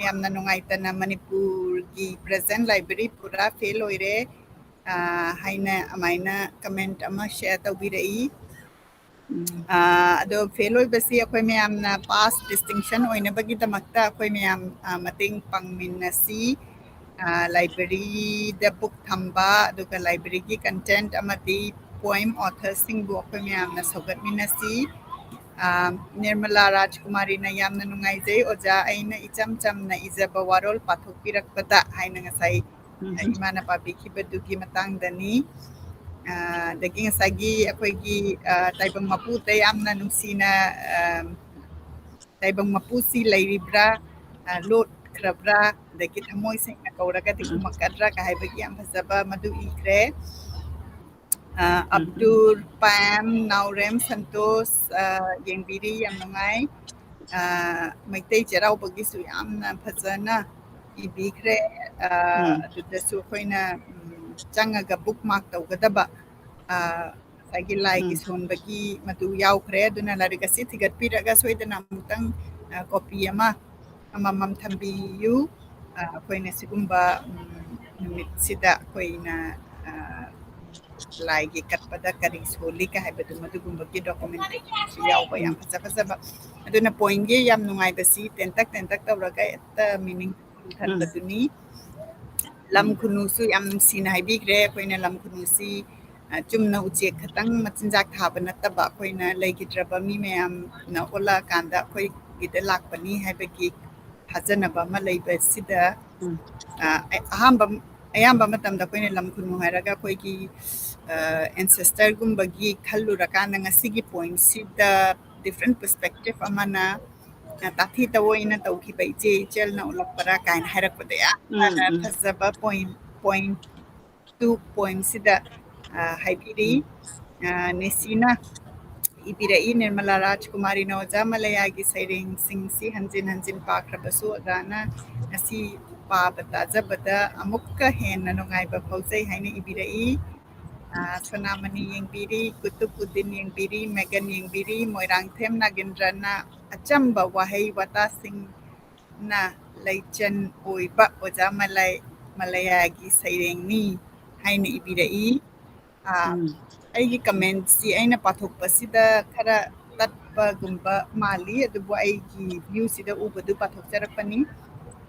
ꯌꯥꯝꯅ ꯅꯨꯡꯉꯥꯏꯇꯅ ꯃꯅꯤꯄꯨꯔꯒꯤ ꯄ꯭ꯔꯖꯦꯟ ꯂꯥꯏꯕ꯭ꯔꯦꯔꯤ ꯄꯨꯔꯥ ꯐꯦꯜ ꯑꯣꯏꯔꯦ, ꯑ, ꯍꯥꯏꯅ ꯑꯗꯨꯃꯥꯏꯅ ꯀꯃꯦꯟꯠ ꯑꯃ ꯁꯤꯌꯔ ꯇꯧꯕꯤꯔꯛꯏ꯫ ꯑ, ꯑꯗꯣ ꯐꯦꯜ ꯑꯣꯏꯕꯁꯤ ꯑꯩꯈꯣꯏ ꯃꯌꯥꯝꯅ ꯄꯥꯁ ꯗꯤꯁꯇꯤꯡꯁꯟ ꯑꯣꯏꯅꯕꯒꯤꯗꯃꯛꯇ ꯑꯩꯈꯣꯏ ꯃꯌꯥꯝ, ꯑ, ꯃꯇꯦꯡ ꯄꯥꯡꯃꯤꯟꯅꯁꯤ꯫ ꯑ, ꯂꯥꯏꯕ꯭ꯔꯦꯔꯤꯗ ꯕꯨꯛ ꯊꯝꯕ, ꯑꯗꯨꯒ ꯂꯥꯏꯕ꯭ꯔꯦꯔꯤꯒꯤ ꯀꯟꯇꯦꯟꯠ ꯑꯃꯗꯤ ꯄꯣꯏꯝ ꯑꯣꯊꯔꯁꯤꯡꯕꯨ ꯑꯩꯈꯣꯏ ꯃꯌꯥꯝꯅ ꯁꯧꯒꯠꯃꯤꯟꯅꯁꯤ꯫ ꯑ, ꯅꯤꯔꯃꯂꯥ ꯔꯥꯖꯀꯨꯃꯥꯔꯤꯅ ꯌꯥꯝꯅ ꯅꯨꯡꯉꯥꯏꯖꯩ ꯑꯣꯖꯥ, ꯑꯩꯅ ꯏꯆꯝ ꯆꯝꯅ ꯏꯖꯕ ꯋꯥꯔꯣꯜ ꯄꯥꯊꯣꯛꯄꯤꯔꯛꯄꯗ ꯍꯥꯏꯅ ꯉꯁꯥꯏ, ꯑ, ꯏꯃꯥꯅ ꯄꯥꯕꯤꯈꯤꯕꯗꯨꯒꯤ ꯃꯇꯥꯡꯗꯅꯤ꯫ ꯑ, ꯑꯗꯒꯤ ꯉꯁꯥꯏꯒꯤ ꯑꯩꯈꯣꯏꯒꯤ, ꯑ, ꯇꯥꯏꯕꯪ ꯃꯄꯨꯗ ꯌꯥꯝꯅ ꯅꯨꯡꯁꯤꯅ, ꯑ, ꯇꯥꯏꯕꯪ ꯃꯄꯨꯁꯤ ꯂꯩꯔꯤꯕ꯭ꯔꯥ, ꯑ, ꯂꯣꯠꯈ꯭ꯔꯕ꯭ꯔꯥ, ꯑꯗꯒꯤ ꯊꯃꯣꯏ ꯁꯦꯡꯅ ꯀꯧꯔꯒꯗꯤ ꯈꯨꯝꯃꯛꯀꯗ꯭ꯔꯥ ꯀ ꯍꯥꯏꯕꯒꯤ ꯌꯥꯝ ꯐꯖꯕ ꯃꯗꯨ ꯏꯈ꯭ꯔꯦ꯫ ꯑ, ꯑꯕꯗꯨꯔ ꯄꯥꯝ ꯅꯥꯎꯔꯦꯝ ꯁꯟꯇꯣꯁ, ꯑ, ꯌꯦꯡꯕꯤꯔꯤ, ꯌꯥꯝ ꯅꯨꯡꯉꯥꯏ꯫ ꯑ, ꯃꯩꯇꯩ ꯆꯩꯔꯥꯎꯕꯒꯤꯁꯨ ꯌꯥꯝꯅ ꯐꯖꯅ ꯏꯕꯤꯈ꯭ꯔꯦ꯫ ꯑ, ꯑꯗꯨꯗꯁꯨ ꯑꯩꯈꯣꯏꯅ, ꯎꯝ, ꯆꯪꯉꯒ ꯕꯨꯛ ꯃꯥꯔꯛ ꯇꯧꯒꯗꯕ, ꯑ, ꯉꯁꯥꯏꯒꯤ ꯂꯥꯏꯒꯤ ꯁꯣꯟꯕꯒꯤ ꯃꯗꯨ ꯌꯥꯎꯈ꯭ꯔꯦ꯫ ꯑꯗꯨꯅ ꯂꯥꯏꯔꯤꯛ ꯑꯁꯤ ꯊꯤꯒꯠꯄꯤꯔꯒ ꯁꯣꯏꯗꯅ ꯑꯃꯨꯛꯇꯪ, ꯑ, ꯀꯣꯄꯤ ꯑꯃ ꯑꯃꯃꯝ ꯊꯝꯕꯤꯌꯨ꯫ ꯑ, ꯑꯩꯈꯣꯏꯅ ꯁꯤꯒꯨꯝꯕ, ꯎꯝ, ꯅꯨꯃꯤꯠꯁꯤꯗ ꯑꯩꯈꯣꯏꯅ, ꯑ, ꯂꯥꯏꯒꯤ ꯀꯠꯄꯗ ꯀꯔꯤ ꯁꯣꯜꯂꯤ ꯀ ꯍꯥꯏꯕꯗꯨ, ꯃꯗꯨꯒꯨꯝꯕꯒꯤ ꯗꯣꯀꯨꯃꯦꯟꯇꯦꯁꯟꯁꯨ ꯌꯥꯎꯕ, ꯌꯥꯝ ꯐꯖ ꯐꯖꯕ꯫ ꯑꯗꯨꯅ ꯄꯣꯏꯝꯒꯤ ꯌꯥꯝ ꯅꯨꯡꯉꯥꯏꯕꯁꯤ ꯇꯦꯟꯇꯛ ꯇꯦꯟꯇꯛ ꯇꯧꯔꯒ ꯍꯦꯛꯇ ꯃꯤꯅꯤꯡ ꯊꯟꯕꯗꯨꯅꯤ꯫ ꯂꯝ ꯈꯨꯅꯨꯁꯨ ꯌꯥꯝ ꯅꯨꯡꯁꯤꯅ ꯍꯥꯏꯕꯤꯈ꯭ꯔꯦ꯫ ꯑꯩꯈꯣꯏꯅ ꯂꯝ ꯈꯨꯅꯨꯁꯤ, ꯑ, ꯆꯨꯝꯅ ꯎꯆꯦꯛ ꯈꯛꯇꯪ ꯃꯆꯤꯟꯖꯥꯛ ꯊꯥꯕ ꯅꯠꯇꯕ, ꯑꯩꯈꯣꯏꯅ ꯂꯩꯈꯤꯗ꯭ꯔꯕ ꯃꯤ ꯃꯌꯥꯝꯅ ꯑꯣꯜꯂꯛꯑꯀꯥꯟꯗ ꯑꯩꯈꯣꯏ ꯒꯤꯗ ꯂꯥꯛꯄꯅꯤ ꯍꯥꯏꯕꯒꯤ ꯊꯥꯖꯅꯕ ꯑꯃ ꯂꯩꯕꯁꯤꯗ, ꯑ, ꯑꯍꯥꯟꯕ, ꯑꯌꯥꯝꯕ ꯃꯇꯝꯗ ꯑꯩꯈꯣꯏꯅ ꯂꯝ ꯈꯨꯅꯨ ꯍꯥꯏꯔꯒ ꯑꯩꯈꯣꯏꯒꯤ, ꯑ, ancestorꯒꯨꯝꯕꯒꯤ ꯈꯜꯂꯨꯔꯀꯥꯟꯗ ꯉꯁꯤꯒꯤ pointꯁꯤꯗ different perspective ꯑꯃꯅ, ꯑ, ꯇꯥꯊꯤ ꯇꯑꯣꯏꯅ ꯇꯧꯈꯤꯕ ꯏꯆꯦ ꯏꯆꯜꯅ ꯎꯠꯂꯛꯄꯔꯥ ꯀꯥꯏꯅ ꯍꯥꯏꯔꯛꯄꯗ ꯌꯥꯝꯅ ꯎꯝ, ꯎꯝ꯫ ꯐꯖꯕ point, point two pointꯁꯤꯗ, ꯑ, ꯍꯥꯏꯕꯤꯔꯤ꯫ ꯎꯝ꯫ ꯑ, ꯅꯦꯁꯤꯅ ꯏꯕꯤꯔꯛꯏ, ꯅꯤꯔꯃꯂꯥ ꯔꯥꯖꯀꯨꯃꯥꯔꯤꯅ ꯑꯣꯖꯥ ꯃꯂꯌꯥꯒꯤ ꯁꯩꯔꯦꯡꯁꯤꯡꯁꯤ ꯍꯟꯖꯤꯟ ꯍꯟꯖꯤꯟ ꯄꯥꯈ꯭ꯔꯕꯁꯨ ꯑꯣꯖꯥꯅ ꯉꯁꯤ ꯄꯥꯕ ꯇꯥꯖꯕꯗ ꯑꯃꯨꯛꯀ ꯍꯦꯟꯅ ꯅꯨꯡꯉꯥꯏꯕ ꯐꯥꯎꯖꯩ ꯍꯥꯏꯅ ꯏꯕꯤꯔꯛꯏ꯫ ꯑ, ꯁꯣꯅꯥꯃꯅꯤ ꯌꯦꯡꯕꯤꯔꯤ, ꯀꯨꯇꯨꯕꯨꯗꯤꯟ ꯌꯦꯡꯕꯤꯔꯤ, ꯃꯦꯒꯟ ꯌꯦꯡꯕꯤꯔꯤ, ꯃꯣꯏꯔꯥꯡꯊꯦꯝ ꯅꯥꯒꯦꯟꯗ꯭ꯔꯅ ꯑꯆꯝꯕ ꯋꯥꯍꯩ ꯋꯥꯇꯥꯁꯤꯡꯅ ꯂꯩꯆꯟ ꯑꯣꯏꯕ ꯑꯣꯖꯥ ꯃꯂꯩ-, ꯃꯂꯌꯥꯒꯤ ꯁꯩꯔꯦꯡꯅꯤ ꯍꯥꯏꯅ ꯏꯕꯤꯔꯛꯏ꯫ ꯑ, ꯎꯝ꯫ ꯑꯩꯒꯤ commentꯁꯤ ꯑꯩꯅ ꯄꯥꯊꯣꯛꯄꯁꯤꯗ ꯈꯔ ꯇꯠꯄꯒꯨꯝꯕ ꯃꯥꯜꯂꯤ, ꯑꯗꯨꯕꯨ ꯑꯩꯒꯤ viewꯁꯤꯗ ꯎꯕꯗꯨ ꯄꯥꯊꯣꯛꯆꯔꯛꯄꯅꯤ꯫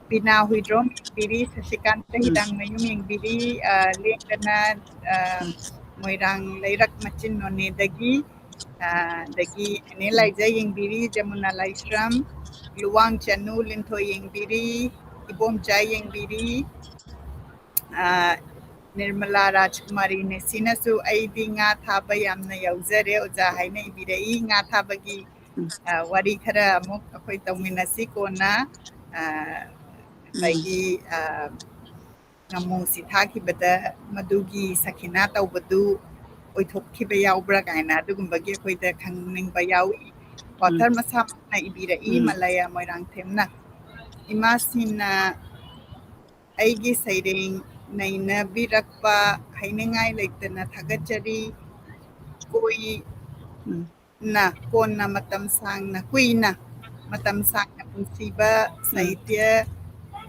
ꯕꯤꯅꯥ ꯍꯨꯏꯗ꯭ꯔꯣꯝ ꯌꯦꯡꯕꯤꯔꯤ, ꯁꯁꯤꯀꯥꯟꯇ ꯎꯝ꯫ ꯍꯤꯗꯥꯡꯃꯌꯨꯝ ꯌꯦꯡꯕꯤꯔꯤ, ꯑ, ꯂꯦꯡꯗꯅ, ꯑ, ꯎꯝ꯫ ꯃꯣꯏꯔꯥꯡ ꯂꯩꯔꯛ ꯃꯆꯤꯟ ꯅꯣꯅꯦꯗꯒꯤ, ꯑ, ꯑꯗꯒꯤ ꯑꯅꯦ ꯎꯝ꯫ ꯂꯥꯏꯖ ꯌꯦꯡꯕꯤꯔꯤ, ꯖꯃꯨꯅꯥ ꯂꯥꯏꯁ꯭ꯔꯝ, ꯂꯨꯋꯥꯡ ꯆꯅꯨ ꯂꯤꯟꯊꯣꯏ ꯌꯦꯡꯕꯤꯔꯤ, ꯏꯕꯣꯝꯆꯥ ꯌꯦꯡꯕꯤꯔꯤ, ꯑ, ꯅꯤꯔꯃꯂꯥ ꯔꯥꯖꯀꯨꯃꯥꯔꯤ ꯅꯦꯁꯤꯅꯁꯨ "ꯑꯩꯗꯤ ꯉꯥ ꯊꯥꯕ ꯌꯥꯝꯅ ꯌꯥꯎꯖꯔꯦ ꯑꯣꯖꯥ" ꯍꯥꯏꯅ ꯏꯕꯤꯔꯛꯏ꯫ ꯉꯥ ꯊꯥꯕꯒꯤ, ꯎꯝ꯫ ꯑ, ꯋꯥꯔꯤ ꯈꯔ ꯑꯃꯨꯛ ꯑꯩꯈꯣꯏ ꯇꯧꯃꯤꯟꯅꯁꯤ ꯀꯣꯟꯅ꯫ ꯑ, ꯎꯝ꯫ ꯉꯁꯥꯏꯒꯤ, ꯑ, ꯉꯥꯃꯨꯁꯤ ꯊꯥꯈꯤꯕꯗ ꯃꯗꯨꯒꯤ ꯁꯈꯤꯅꯥ ꯇꯧꯕꯗꯨ ꯑꯣꯏꯊꯣꯛꯈꯤꯕ ꯌꯥꯎꯕ꯭ꯔꯥ ꯀꯥꯏꯅ ꯑꯗꯨꯒꯨꯝꯕꯒꯤ ꯑꯩꯈꯣꯏꯗ ꯈꯪꯅꯤꯡꯕ ꯌꯥꯎꯏ꯫ ꯎꯝ꯫ Author ꯃꯁꯥꯃꯛꯅ ꯏꯕꯤꯔꯛꯏ, ꯎꯝ꯫ ꯃꯂꯌꯥ ꯃꯣꯏꯔꯥꯡꯊꯦꯝꯅ꯫ ꯏꯃꯥꯁꯤꯅ ꯑꯩꯒꯤ ꯁꯩꯔꯦꯡ ꯅꯩꯅꯕꯤꯔꯛꯄ ꯍꯥꯏꯅꯤꯡꯉꯥꯏ ꯂꯩꯇꯅ ꯊꯥꯒꯠꯆꯔꯤ꯫ ꯀꯣꯏ-, ꯎꯝ꯫ ꯅ ꯀꯣꯟꯅ ꯃꯇꯝ ꯁꯥꯡꯅ, ꯀꯨꯏꯅ ꯃꯇꯝ ꯁꯥꯡꯅ ꯄꯨꯟꯁꯤꯕ ꯎꯝ꯫ ꯁꯥꯍꯤꯇ꯭ꯌ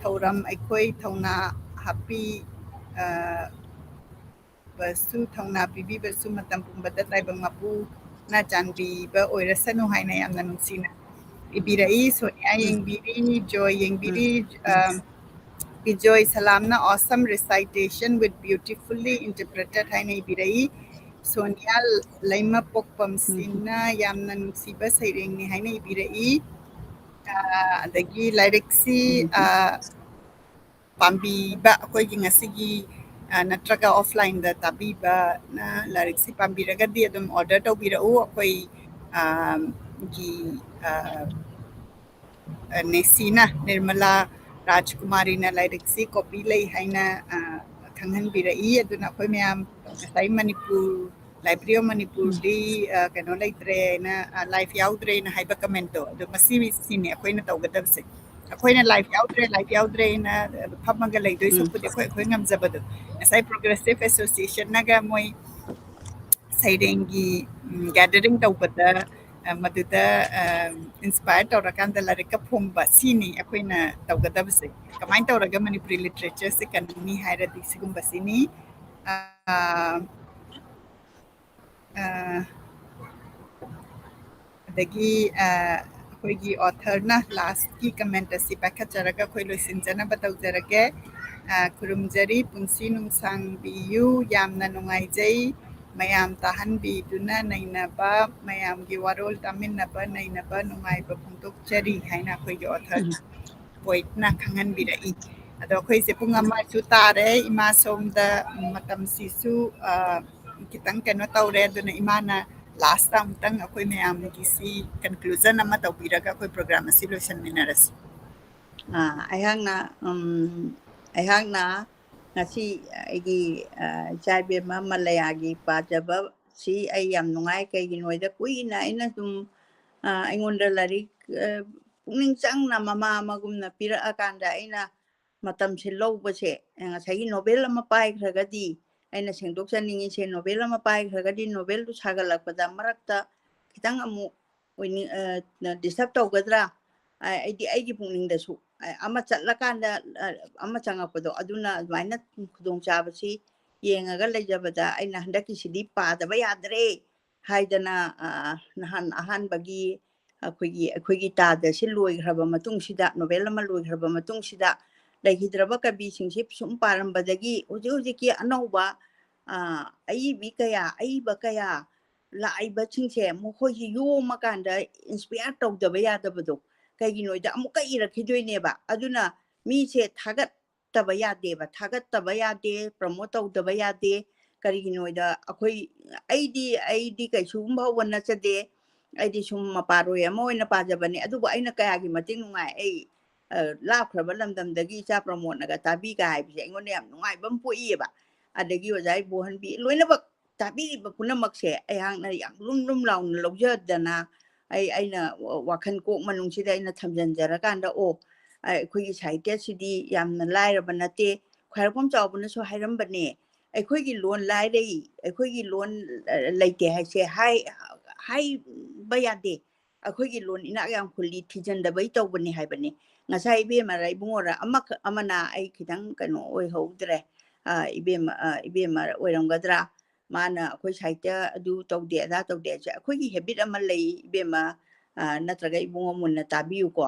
ꯊꯧꯔꯝ ꯑꯩꯈꯣꯏ ꯊꯧꯅꯥ ꯍꯥꯞꯄꯤ, ꯑ, ꯕꯁꯨ, ꯊꯧꯅꯥ ꯄꯤꯕꯤꯕꯁꯨ ꯃꯇꯝ ꯄꯨꯝꯕꯗ ꯇꯥꯏꯕꯪ ꯃꯄꯨꯅ ꯆꯥꯟꯕꯤꯕ ꯑꯣꯏꯔꯁꯅꯨ ꯍꯥꯏꯅ ꯌꯥꯝꯅ ꯅꯨꯡꯁꯤꯅ ꯏꯕꯤꯔꯛꯏ꯫ ꯁꯣꯅꯤꯌꯥ ꯎꯝ꯫ ꯌꯦꯡꯕꯤꯔꯤ, ꯖꯣꯏ ꯌꯦꯡꯕꯤꯔꯤ, ꯎꯝ꯫ ꯑ, Bijoy ꯁꯂꯥꯝꯅ "Awesome recitation with beautifully interpreted" ꯍꯥꯏꯅ ꯏꯕꯤꯔꯛꯏ꯫ ꯁꯣꯅꯤꯌꯥ ꯂꯩꯃꯄꯣꯛꯄꯝ ꯎꯝ꯫ ꯁꯤꯅ ꯌꯥꯝꯅ ꯅꯨꯡꯁꯤꯕ ꯁꯩꯔꯦꯡꯅꯤ ꯍꯥꯏꯅ ꯏꯕꯤꯔꯛꯏ꯫ ꯑꯗꯒꯤ ꯂꯥꯏꯔꯤꯛꯁꯤ ꯄꯥꯝꯕꯤꯕ ꯑꯩꯈꯣꯏꯒꯤ ꯉꯁꯤꯒꯤ ꯅꯠꯇ꯭ꯔꯒ ꯑꯣꯐꯂꯥꯏꯟꯗ ꯇꯥꯕꯤꯕꯅ ꯂꯥꯏꯔꯤꯛꯁꯤ ꯄꯥꯝꯕꯤꯔꯒꯗꯤ ꯑꯗꯨꯝ ꯑꯣꯔꯗꯔ ꯇꯧꯕꯤꯔꯛꯎ꯫ ꯑꯩꯈꯣꯏ ꯒꯤ ꯅꯦꯁꯤꯅ, ꯅꯤꯔꯃꯂꯥ ꯔꯥꯖꯀꯨꯃꯥꯔꯤꯅ ꯂꯥꯏꯔꯤꯛꯁꯤ ꯀꯣꯄꯤ ꯂꯩ ꯍꯥꯏꯅ ꯈꯪꯍꯟꯕꯤꯔꯛꯏ꯫ ꯑꯗꯨꯅ ꯑꯩꯈꯣꯏ ꯃꯌꯥꯝ ꯉꯁꯥꯏ ꯃꯅꯤꯄꯨꯔ, ꯂꯥꯏꯕ꯭ꯔꯦꯔꯤ ꯑꯣꯐ ꯃꯅꯤꯄꯨꯔꯗꯤ ꯀꯩꯅꯣ ꯂꯩꯇ꯭ꯔꯦꯅ, ꯂꯥꯏꯐ ꯌꯥꯎꯗ꯭ꯔꯦꯅ ꯍꯥꯏꯕ ꯀꯃꯦꯟꯇꯣ, ꯑꯗꯣ ꯃꯁꯤ ꯁꯤꯅꯤ ꯑꯩꯈꯣꯏꯅ ꯇꯧꯒꯗꯕꯁꯦ꯫ ꯑꯩꯈꯣꯏꯅ ꯂꯥꯏꯐ ꯌꯥꯎꯗ꯭ꯔꯦ, ꯂꯥꯏꯐ ꯌꯥꯎꯗ꯭ꯔꯦꯅ ꯐꯝꯃꯒ ꯂꯩꯗꯣꯏ ꯁꯔꯨꯛꯄꯨꯗꯤ ꯑꯩꯈꯣꯏ ꯑꯩꯈꯣꯏ ꯉꯝꯖꯕꯗꯣ, ꯉꯁꯥꯏ ꯄ꯭ꯔꯣꯒ꯭ꯔꯦꯁꯤꯞ ꯑꯦꯁꯣꯁꯤꯌꯦꯁꯟꯅꯒ ꯃꯣꯏ ꯁꯩꯔꯦꯡꯒꯤ ꯒꯦꯗꯔꯤꯡ ꯇꯧꯕꯗ ꯃꯗꯨꯗ ꯏꯟꯁꯄꯥꯌꯔ ꯇꯧꯔꯀꯥꯟꯗ ꯂꯥꯏꯔꯤꯛꯀ ꯐꯣꯡꯕ, ꯁꯤꯅꯤ ꯑꯩꯈꯣꯏꯅ ꯇꯧꯒꯗꯕꯁꯦ꯫ ꯀꯃꯥꯏꯅ ꯇꯧꯔꯒ ꯃꯅꯤꯄꯨꯔꯤ ꯂꯤꯇꯔꯦꯆꯔꯁꯦ ꯀꯟꯒꯅꯤ ꯍꯥꯏꯔꯗꯤ ꯁꯤꯒꯨꯝꯕꯁꯤꯅꯤ꯫ ꯑꯗꯒꯤ ꯑꯩꯈꯣꯏꯒꯤ ꯑꯣꯊꯔꯅ ꯂꯥꯁꯀꯤ ꯀꯃꯦꯟ ꯑꯁꯤ ꯄꯥꯏꯈꯠꯆꯔꯒ ꯑꯩꯈꯣꯏ ꯂꯣꯏꯁꯤꯟꯖꯅꯕ ꯇꯧꯖꯔꯒꯦ꯫ ꯈꯨꯔꯨꯝꯖꯔꯤ, ꯄꯨꯟꯁꯤ ꯅꯨꯡꯁꯥꯡꯕꯤꯌꯨ꯫ ꯌꯥꯝꯅ ꯅꯨꯡꯉꯥꯏꯖꯩ ꯃꯌꯥꯝ ꯇꯥꯍꯟꯕꯤꯗꯨꯅ ꯅꯩꯅꯕ, ꯃꯌꯥꯝꯒꯤ ꯋꯥꯔꯣꯜ ꯇꯥꯃꯤꯟꯅꯕ, ꯅꯩꯅꯕ, ꯅꯨꯡꯉꯥꯏꯕ ꯐꯣꯡꯗꯣꯛꯆꯔꯤ ꯍꯥꯏꯅ ꯑꯩꯈꯣꯏꯒꯤ ꯑꯣꯊꯔ ꯄꯣꯏꯠꯅ ꯈꯪꯍꯟꯕꯤꯔꯛꯏ꯫ ꯑꯗꯣ ꯑꯩꯈꯣꯏꯁꯦ ꯄꯨꯡ ꯑꯃꯁꯨ ꯇꯥꯔꯦ꯫ ꯏꯃꯥ ꯁꯣꯝꯗ ꯃꯇꯝꯁꯤꯁꯨ ꯈꯤꯇꯪ ꯀꯩꯅꯣ ꯇꯧꯔꯦ꯫ ꯑꯗꯨꯅ ꯏꯃꯥꯅ ꯂꯥꯁꯇ ꯑꯃꯨꯛꯇꯪ ꯑꯩꯈꯣꯏ ꯃꯌꯥꯝꯒꯤꯁꯤ ꯀꯟꯀ꯭ꯂꯨꯖꯟ ꯑꯃ ꯇꯧꯕꯤꯔꯒ ꯑꯩꯈꯣꯏ ꯄ꯭ꯔꯣꯒ꯭ꯔꯥꯝ ꯑꯁꯤ ꯂꯣꯏꯁꯤꯟꯃꯤꯟꯅꯔꯁꯤ꯫ ꯑꯩꯍꯥꯛꯅ ꯑꯩꯍꯥꯛꯅ ꯉꯁꯤ ꯑꯩꯒꯤ ꯏꯆꯥ ꯏꯕꯦꯝꯃ ꯃꯂꯌꯥꯒꯤ ꯄꯥꯖꯕ ꯁꯤ ꯑꯩ ꯌꯥꯝ ꯅꯨꯡꯉꯥꯏ꯫ ꯀꯩꯒꯤꯅꯣ ꯍꯥꯏꯗ ꯀꯨꯏꯅ ꯑꯩꯅ ꯁꯨꯝ ꯑꯩꯉꯣꯟꯗ ꯂꯥꯏꯔꯤꯛ ꯄꯨꯛꯅꯤꯡ ꯆꯪꯅ ꯃꯃꯥ ꯑꯃꯒꯨꯝꯅ ꯄꯤꯔꯛꯑꯀꯥꯟꯗ ꯑꯩꯅ ꯃꯇꯝꯁꯦ ꯂꯧꯕꯁꯦ, ꯉꯁꯥꯏꯒꯤ ꯅꯣꯕꯦꯜ ꯑꯃ ꯄꯥꯏꯈ꯭ꯔꯒꯗꯤ, ꯑꯩꯅ ꯁꯦꯡꯗꯣꯛꯆꯅꯤꯡꯉꯤꯁꯦ, ꯅꯣꯕꯦꯜ ꯑꯃ ꯄꯥꯏꯈ꯭ꯔꯒꯗꯤ ꯅꯣꯕꯦꯜꯗꯨ ꯁꯥꯒꯠꯂꯛꯄꯗ ꯃꯔꯛꯇ ꯈꯤꯇꯪ ꯑꯃꯨꯛ ꯗꯤꯁꯇꯔꯕ ꯇꯧꯒꯗ꯭ꯔꯥ, ꯑꯩꯗꯤ ꯑꯩꯒꯤ ꯄꯨꯛꯅꯤꯡꯗꯁꯨ ꯑꯃ ꯆꯠꯂꯀꯥꯟꯗ ꯑꯃ ꯆꯪꯉꯛꯄꯗꯣ, ꯑꯗꯨꯅ ꯑꯗꯨꯃꯥꯏꯅ ꯈꯨꯗꯣꯡꯆꯥꯕꯁꯤ ꯌꯦꯡꯉꯒ ꯂꯩꯖꯕꯗ ꯑꯩꯅ ꯍꯟꯗꯛꯀꯤꯁꯤꯗꯤ ꯄꯥꯗꯕ ꯌꯥꯗ꯭ꯔꯦ ꯍꯥꯏꯗꯅ ꯅꯍꯥꯟ ꯑꯍꯥꯟꯕꯒꯤ ꯑꯩꯈꯣꯏꯒꯤ ꯑꯩꯈꯣꯏꯒꯤ ꯇꯥꯗ ꯑꯁꯤ ꯂꯣꯏꯈ꯭ꯔꯕ ꯃꯇꯨꯡꯁꯤꯗ, ꯅꯣꯕꯦꯜ ꯑꯃ ꯂꯣꯏꯈ꯭ꯔꯕ ꯃꯇꯨꯡꯁꯤꯗ, ꯂꯩꯈꯤꯗ꯭ꯔꯕ ꯀꯕꯤꯁꯤꯡꯁꯤ ꯁꯨꯝ ꯄꯥꯔꯝꯕꯗꯒꯤ ꯍꯧꯖꯤꯛ ꯍꯧꯖꯤꯛꯀꯤ ꯑꯅꯧꯕ ꯑꯏꯕꯤ ꯀꯌꯥ, ꯑꯏꯕ ꯀꯌꯥ ꯂꯥꯛꯏꯕꯁꯤꯡꯁꯦ ꯃꯈꯣꯏꯁꯤ ꯌꯣꯝꯃꯀꯥꯟꯗ ꯏꯟꯁꯄꯤꯌꯥꯔ ꯇꯧꯗꯕ ꯌꯥꯗꯕꯗꯣ, ꯀꯩꯒꯤꯅꯣꯗ ꯑꯃꯨꯛꯀ ꯏꯔꯛꯈꯤꯗꯣꯏꯅꯦꯕ꯫ ꯑꯗꯨꯅ ꯃꯤꯁꯦ ꯊꯥꯒꯠꯇꯕ ꯌꯥꯗꯦꯕ, ꯊꯥꯒꯠꯇꯕ ꯌꯥꯗꯦ, ꯄ꯭ꯔꯃꯣꯠ ꯇꯧꯗꯕ ꯌꯥꯗꯦ꯫ ꯀꯔꯤꯒꯤꯅꯣꯗ ꯑꯩꯈꯣꯏ, ꯑꯩꯗꯤ ꯑꯩꯗꯤ ꯀꯩꯁꯨꯒꯨꯝꯕ ꯍꯧꯕ ꯅꯠꯆꯗꯦ꯫ ꯑꯩꯗꯤ ꯁꯨꯝ ꯃꯄꯥꯔꯣꯏ ꯑꯃ ꯑꯣꯏꯅ ꯄꯥꯖꯕꯅꯦ꯫ ꯑꯗꯨꯕꯨ ꯑꯩꯅ ꯀꯌꯥꯒꯤ ꯃꯇꯤꯛ ꯅꯨꯡꯉꯥꯏ, ꯑꯩ ꯂꯥꯞꯈ꯭ꯔꯕ ꯂꯝꯗꯝꯗꯒꯤ ꯏꯆꯥ ꯄ꯭ꯔꯃꯣꯠꯅꯒ ꯇꯥꯕꯤꯒ ꯍꯥꯏꯕꯁꯦ ꯑꯩꯉꯣꯟꯗ ꯌꯥꯝ ꯅꯨꯡꯉꯥꯏꯕ ꯑꯃ ꯄꯣꯛꯏꯌꯦꯕ꯫ ꯑꯗꯒꯤ ꯑꯣꯖꯥ ꯏꯕꯣꯍꯟꯕꯤ ꯂꯣꯏꯅꯃꯛ ꯇꯥꯕꯤꯔꯤꯕ ꯄꯨꯝꯅꯃꯛꯁꯦ ꯑꯩꯍꯥꯛꯅ ꯌꯥꯝ ꯂꯨꯝ ꯂꯨꯝ ꯂꯥꯎꯅ ꯂꯧꯖꯗꯅ, ꯑꯩ ꯑꯩꯅ ꯋꯥꯈꯜ ꯀꯣꯛ ꯃꯅꯨꯡꯁꯤꯗ ꯑꯩꯅ ꯊꯝꯖꯤꯟꯖꯔꯀꯥꯟꯗ, ꯑꯣ, ꯑꯩꯈꯣꯏꯒꯤ ꯁꯥꯍꯤꯇ꯭ꯌꯁꯤꯗꯤ ꯌꯥꯝꯅ ꯂꯥꯏꯔꯕ ꯅꯠꯇꯦ꯫ ꯈ꯭ꯋꯥꯏꯔꯥꯛꯄꯝ ꯆꯥꯎꯕꯅꯁꯨ ꯍꯥꯏꯔꯝꯕꯅꯦ, ꯑꯩꯈꯣꯏꯒꯤ ꯂꯣꯟ ꯂꯥꯏꯔꯩ, ꯑꯩꯈꯣꯏꯒꯤ ꯂꯣꯟ ꯂꯩꯇꯦ ꯍꯥꯏꯁꯦ ꯍꯥꯏ, ꯍꯥꯏꯕ ꯌꯥꯗꯦ꯫ ꯑꯩꯈꯣꯏꯒꯤ ꯂꯣꯟ ꯏꯅꯥꯛ ꯌꯥꯝ ꯈꯨꯜꯂꯤ, ꯊꯤꯖꯤꯟꯗꯕꯩ ꯇꯧꯕꯅꯤ ꯍꯥꯏꯕꯅꯤ꯫ ꯉꯁꯥꯏ ꯏꯕꯦꯝꯃꯔ ꯏꯕꯨꯡꯉꯣꯔ ꯑꯃꯈꯛ ꯑꯃꯅ, ꯑꯩ ꯈꯤꯇꯪ ꯀꯩꯅꯣ ꯑꯣꯏꯍꯧꯗ꯭ꯔꯦ, ꯏꯕꯦꯝꯃ, ꯏꯕꯦꯝꯃ ꯑꯣꯏꯔꯝꯒꯗ꯭ꯔꯥ, ꯃꯥꯅ ꯑꯩꯈꯣꯏ ꯁꯥꯍꯤꯇ꯭ꯌ ꯑꯗꯨ ꯇꯧꯗꯦ ꯑꯗꯥ ꯇꯧꯗꯦ ꯍꯥꯏꯁꯦ꯫ ꯑꯩꯈꯣꯏꯒꯤ ꯍꯦꯕꯤꯠ ꯑꯃ ꯂꯩ ꯏꯕꯦꯝꯃ, ꯅꯠꯇ꯭ꯔꯒ ꯏꯕꯨꯡꯉꯣ ꯃꯨꯟꯅ ꯇꯥꯕꯤꯌꯨꯀꯣ꯫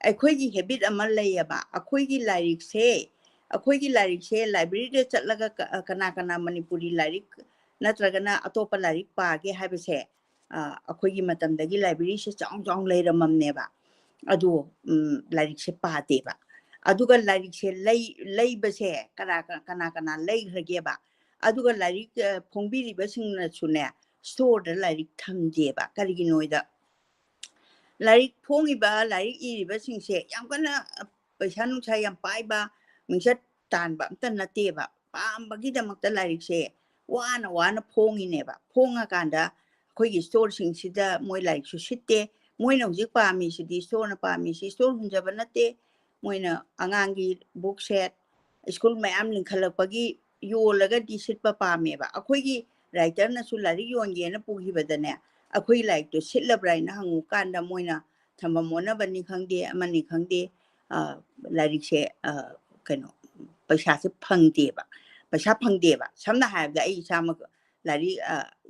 ꯑꯩꯈꯣꯏꯒꯤ ꯍꯦꯕꯤꯠ ꯑꯃ ꯂꯩꯌꯦꯕ, ꯑꯩꯈꯣꯏꯒꯤ ꯂꯥꯏꯔꯤꯛꯁꯦ, ꯑꯩꯈꯣꯏꯒꯤ ꯂꯥꯏꯔꯤꯛꯁꯦ ꯂꯥꯏꯕ꯭ꯔꯦꯔꯤꯗ ꯆꯠꯂꯒ ꯀꯅꯥ ꯀꯅꯥ ꯃꯅꯤꯄꯨꯔꯤ ꯂꯥꯏꯔꯤꯛ ꯅꯠꯇ꯭ꯔꯒꯅ ꯑꯇꯣꯞꯄ ꯂꯥꯏꯔꯤꯛ ꯄꯥꯒꯦ ꯍꯥꯏꯕꯁꯦ, ꯑꯩꯈꯣꯏꯒꯤ ꯃꯇꯝꯗꯒꯤ ꯂꯥꯏꯕ꯭ꯔꯦꯔꯤꯁꯦ ꯆꯥꯎ ꯆꯥꯎꯅ ꯂꯩꯔꯝꯃꯝꯅꯦꯕ꯫ ꯑꯗꯣ ꯂꯥꯏꯔꯤꯛꯁꯦ ꯄꯥꯗꯦꯕ꯫ ꯑꯗꯨꯒ ꯂꯥꯏꯔꯤꯛꯁꯦ ꯂꯩꯕꯁꯦ ꯀꯅꯥ ꯀꯅꯥ ꯀꯅꯥ ꯂꯩꯈ꯭ꯔꯒꯦꯕ? ꯑꯗꯨꯒ ꯂꯥꯏꯔꯤꯛ ꯐꯣꯡꯕꯤꯔꯤꯕꯁꯤꯡꯅꯁꯨꯅꯦ, ꯁ꯭ꯇꯣꯔꯗ ꯂꯥꯏꯔꯤꯛ ꯊꯝꯗꯦꯕ꯫ ꯀꯔꯤꯒꯤꯅꯣꯗ ꯂꯥꯏꯔꯤꯛ ꯐꯣꯡꯉꯤꯕ, ꯂꯥꯏꯔꯤꯛ ꯏꯔꯤꯕꯁꯤꯡꯁꯦ ꯌꯥꯝ ꯀꯟꯅ ꯄꯩꯁꯥ ꯅꯨꯡꯁꯥ ꯌꯥꯝ ꯄꯥꯏꯕ, ꯃꯤꯡꯆꯠ ꯇꯥꯟꯕ ꯑꯝꯇ ꯅꯠꯇꯦꯕ꯫ ꯄꯥꯝꯕꯒꯤꯗꯃꯛꯇ ꯂꯥꯏꯔꯤꯛꯁꯦ ꯋꯥꯅ ꯋꯥꯅ ꯐꯣꯡꯉꯤꯅꯦꯕ꯫ ꯐꯣꯡꯉꯀꯥꯟꯗ ꯑꯩꯈꯣꯏꯒꯤ ꯁ꯭ꯇꯣꯔꯁꯤꯡꯁꯤꯗ ꯃꯣꯏ ꯂꯥꯏꯔꯤꯛꯁꯨ ꯁꯤꯠꯇꯦ꯫ ꯃꯣꯏꯅ ꯍꯧꯖꯤꯛ ꯄꯥꯝꯃꯤꯁꯤꯗꯤ, ꯁ꯭ꯇꯣꯔꯅ ꯄꯥꯝꯃꯤꯁꯤ, ꯁ꯭ꯇꯣꯔ ꯍꯨꯟꯖꯕ ꯅꯠꯇꯦ꯫ ꯃꯣꯏꯅ ꯑꯉꯥꯡꯒꯤ ꯕꯨꯛ ꯁꯦꯠ, ꯁ꯭ꯀꯨꯜ ꯃꯌꯥꯝ ꯂꯤꯡꯈꯠꯂꯛꯄꯒꯤ ꯌꯣꯜꯂꯒꯗꯤ ꯁꯤꯠꯄ ꯄꯥꯝꯃꯦꯕ꯫ ꯑꯩꯈꯣꯏꯒꯤ ꯔꯥꯏꯇꯔꯅꯁꯨ ꯂꯥꯏꯔꯤꯛ ꯌꯣꯟꯒꯦꯅ ꯄꯨꯈꯤꯕꯗꯅꯦ, ꯑꯩꯈꯣꯏ ꯂꯥꯏꯔꯤꯛꯇꯣ ꯁꯤꯠꯂꯕ꯭ꯔꯥ ꯍꯥꯏꯅ ꯍꯪꯉꯨꯀꯥꯟꯗ ꯃꯣꯏꯅ ꯊꯝꯐꯝ ꯑꯣꯟꯅꯕꯅꯤ ꯈꯪꯗꯦ, ꯑꯃꯅꯤ ꯈꯪꯗꯦ, ꯂꯥꯏꯔꯤꯛꯁꯦ, ꯀꯩꯅꯣ, ꯄꯩꯁꯥꯁꯦ ꯐꯪꯗꯦꯕ꯫ ꯄꯩꯁꯥ ꯐꯪꯗꯦꯕ꯫ ꯁꯝꯅ ꯍꯥꯏꯔꯕꯗ ꯑꯩ ꯏꯁꯥꯃꯛ ꯂꯥꯏꯔꯤꯛ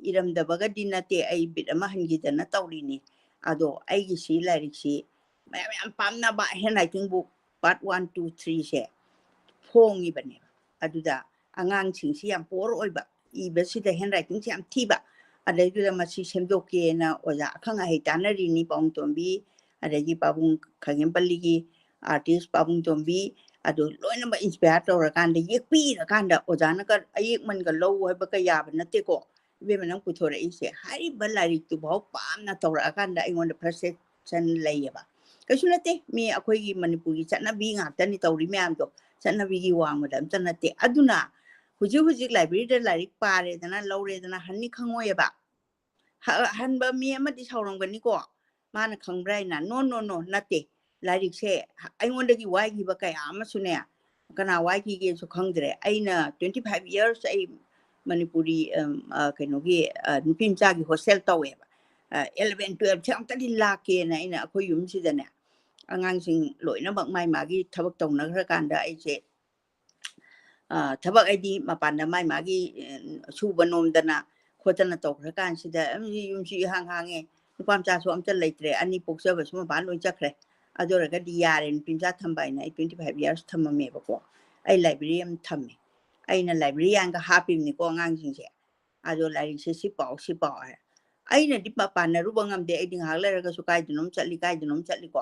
ꯏꯔꯝꯗꯕꯒꯗꯤ ꯅꯠꯇꯦ, ꯑꯩ ꯕꯤꯠ ꯑꯃ ꯍꯟꯈꯤꯗꯅ ꯇꯧꯔꯤꯅꯤ꯫ ꯑꯗꯣ ꯑꯩꯒꯤꯁꯤ ꯂꯥꯏꯔꯤꯛꯁꯤ ꯃꯌꯥꯝ ꯌꯥꯝ ꯄꯥꯝꯅꯕ ꯍꯦꯟ writing book part one, two, ꯊ꯭ꯔꯤꯁꯦ ꯐꯣꯡꯉꯤꯕꯅꯦꯕ꯫ ꯑꯗꯨꯗ ꯑꯉꯥꯡꯁꯤꯡꯁꯤ ꯌꯥꯝ ꯄꯣꯔ ꯑꯣꯏꯕ, ꯏꯕꯁꯤꯗ ꯍꯦꯟ ꯔꯥꯏꯇꯤꯡꯁꯤ ꯌꯥꯝ ꯊꯤꯕ꯫ ꯑꯗꯩꯗꯨꯗ ꯃꯁꯤ ꯁꯦꯝꯗꯣꯛꯀꯦꯅ ꯑꯣꯖꯥ ꯑꯈꯪ ꯑꯍꯩ ꯇꯥꯟꯅꯔꯤꯅꯤ, ꯄꯥꯎꯡꯇꯣꯝꯕꯤ ꯑꯗꯒꯤ ꯄꯥꯕꯨꯡ ꯈꯥꯒꯦꯝꯄꯜꯂꯤꯒꯤ artist ꯄꯥꯕꯨꯡ ꯇꯣꯝꯕꯤ, ꯑꯗꯨ ꯂꯣꯏꯅꯃꯛ inspire ꯇꯧꯔꯀꯥꯟꯗ, ꯌꯦꯛꯄꯤꯔꯀꯥꯟꯗ ꯑꯣꯖꯥꯅꯒ ꯑꯌꯦꯛꯃꯟꯒ ꯂꯧ ꯍꯥꯏꯕꯒ ꯌꯥꯕ ꯅꯠꯇꯦꯀꯣ꯫ ꯏꯕꯦꯝꯃ ꯅꯪ ꯄꯨꯊꯣꯔꯛꯏꯁꯦ, ꯍꯥꯏꯔꯤꯕ ꯂꯥꯏꯔꯤꯛꯇꯨꯐꯥꯎ ꯄꯥꯝꯅ ꯇꯧꯔꯛꯑꯀꯥꯟꯗ ꯑꯩꯉꯣꯟꯗ frustration ꯂꯩꯌꯦꯕ꯫ ꯀꯩꯁꯨ ꯅꯠꯇꯦ, ꯃꯤ ꯑꯩꯈꯣꯏꯒꯤ ꯃꯅꯤꯄꯨꯔꯒꯤ ꯆꯠꯅꯕꯤ ꯉꯥꯛꯇꯅꯤ ꯇꯧꯔꯤ ꯃꯌꯥꯝꯗꯣ, ꯆꯠꯅꯕꯤꯒꯤ ꯋꯥꯡꯃꯗ ꯑꯝꯇ ꯅꯠꯇꯦ꯫ ꯑꯗꯨꯅ ꯍꯧꯖꯤꯛ ꯍꯧꯖꯤꯛ library ꯗ ꯂꯥꯏꯔꯤꯛ ꯄꯥꯔꯦꯗꯅ, ꯂꯧꯔꯦꯗꯅ, ꯍꯟꯅꯤ ꯈꯪꯉꯣꯏꯑꯕ꯫ ꯍ-, ꯍꯟꯕ ꯃꯤ ꯑꯃꯗꯤ ꯁꯥꯎꯔꯝꯒꯅꯤꯀꯣ, ꯃꯥꯅ ꯈꯪꯕ꯭ꯔꯥ ꯍꯥꯏꯅ꯫ No, no, no, ꯅꯠꯇꯦ꯫ ꯂꯥꯏꯔꯤꯛꯁꯦ ꯑꯩꯉꯣꯟꯗꯒꯤ ꯋꯥꯏꯈꯤꯕ ꯀꯌꯥ ꯑꯃꯁꯨꯅꯦ, ꯀꯅꯥ ꯋꯥꯏꯈꯤꯒꯦꯁꯨ ꯈꯪꯗ꯭ꯔꯦ꯫ ꯑꯩꯅ twenty five years ꯑꯩ ꯃꯅꯤꯄꯨꯔꯤ, ꯑꯝ, ꯑ, ꯀꯩꯅꯣꯒꯤ, ꯑ, ꯅꯨꯄꯤ ꯃꯆꯥꯒꯤ hostel ꯇꯧꯋꯦꯕ꯫ ꯑ, eleven twelve ꯁꯦ ꯑꯝꯇꯗꯤ ꯂꯥꯛꯀꯦꯅ ꯑꯩꯅ ꯑꯩꯈꯣꯏ ꯌꯨꯝꯁꯤꯗꯅꯦ, ꯑꯉꯥꯡꯁꯤꯡ ꯂꯣꯏꯅꯃꯛ ꯃꯥꯏ ꯃꯥꯒꯤ ꯊꯕꯛ ꯇꯧꯅꯈ꯭ꯔꯀꯥꯟꯗ ꯑꯩꯁꯦ, ꯑ, ꯊꯕꯛ ꯍꯥꯏꯗꯤ ꯃꯄꯥꯟꯗ ꯃꯥꯏ ꯃꯥꯒꯤ, ꯑ, ꯁꯨꯕ ꯅꯣꯝꯗꯅ ꯈꯣꯠꯇꯅ ꯇꯧꯈ꯭ꯔꯀꯥꯟꯁꯤꯗ, ꯑꯝ, ꯌꯨꯝꯁꯤ ꯏꯍꯥꯡ ꯍꯥꯡꯉꯦ, ꯅꯨꯄꯥ ꯃꯆꯥꯁꯨ ꯑꯝꯇ ꯂꯩꯇ꯭ꯔꯦ, ꯑꯅꯤ ꯄꯣꯛꯆꯕꯁꯨ ꯃꯄꯥꯟ ꯂꯣꯏ ꯆꯠꯈ꯭ꯔꯦ꯫ ꯑꯗꯨ ꯑꯣꯏꯔꯒꯗꯤ ꯌꯥꯔꯦ, ꯅꯨꯄꯤ ꯃꯆꯥ ꯊꯝꯕ ꯍꯥꯏꯅ ꯑꯩ twenty five years ꯊꯝꯃꯝꯃꯦꯕꯀꯣ꯫ ꯑꯩ library ꯑꯃ ꯊꯝꯃꯦ꯫ ꯑꯩꯅ library ꯌꯥꯟꯒ ꯍꯥꯞꯄꯤꯕꯅꯤꯀꯣ ꯑꯉꯥꯡꯁꯤꯡꯁꯦ꯫ ꯑꯗꯣ ꯂꯥꯏꯔꯤꯛꯁꯦ ꯁꯤ ꯄꯥꯎ, ꯁꯤ ꯄꯥꯎ ꯍꯥꯏ꯫ ꯑꯩꯅꯗꯤ ꯄ-, ꯄꯥꯟꯅꯔꯨꯕ ꯉꯝꯗꯦ꯫ ꯑꯩꯗꯤ ꯉꯥꯏꯍꯥꯛ ꯂꯩꯔꯒꯁꯨ ꯀꯥꯏꯗꯅꯣꯝ ꯆꯠꯂꯤ, ꯀꯥꯏꯗꯅꯣꯝ ꯆꯠꯂꯤꯀꯣ꯫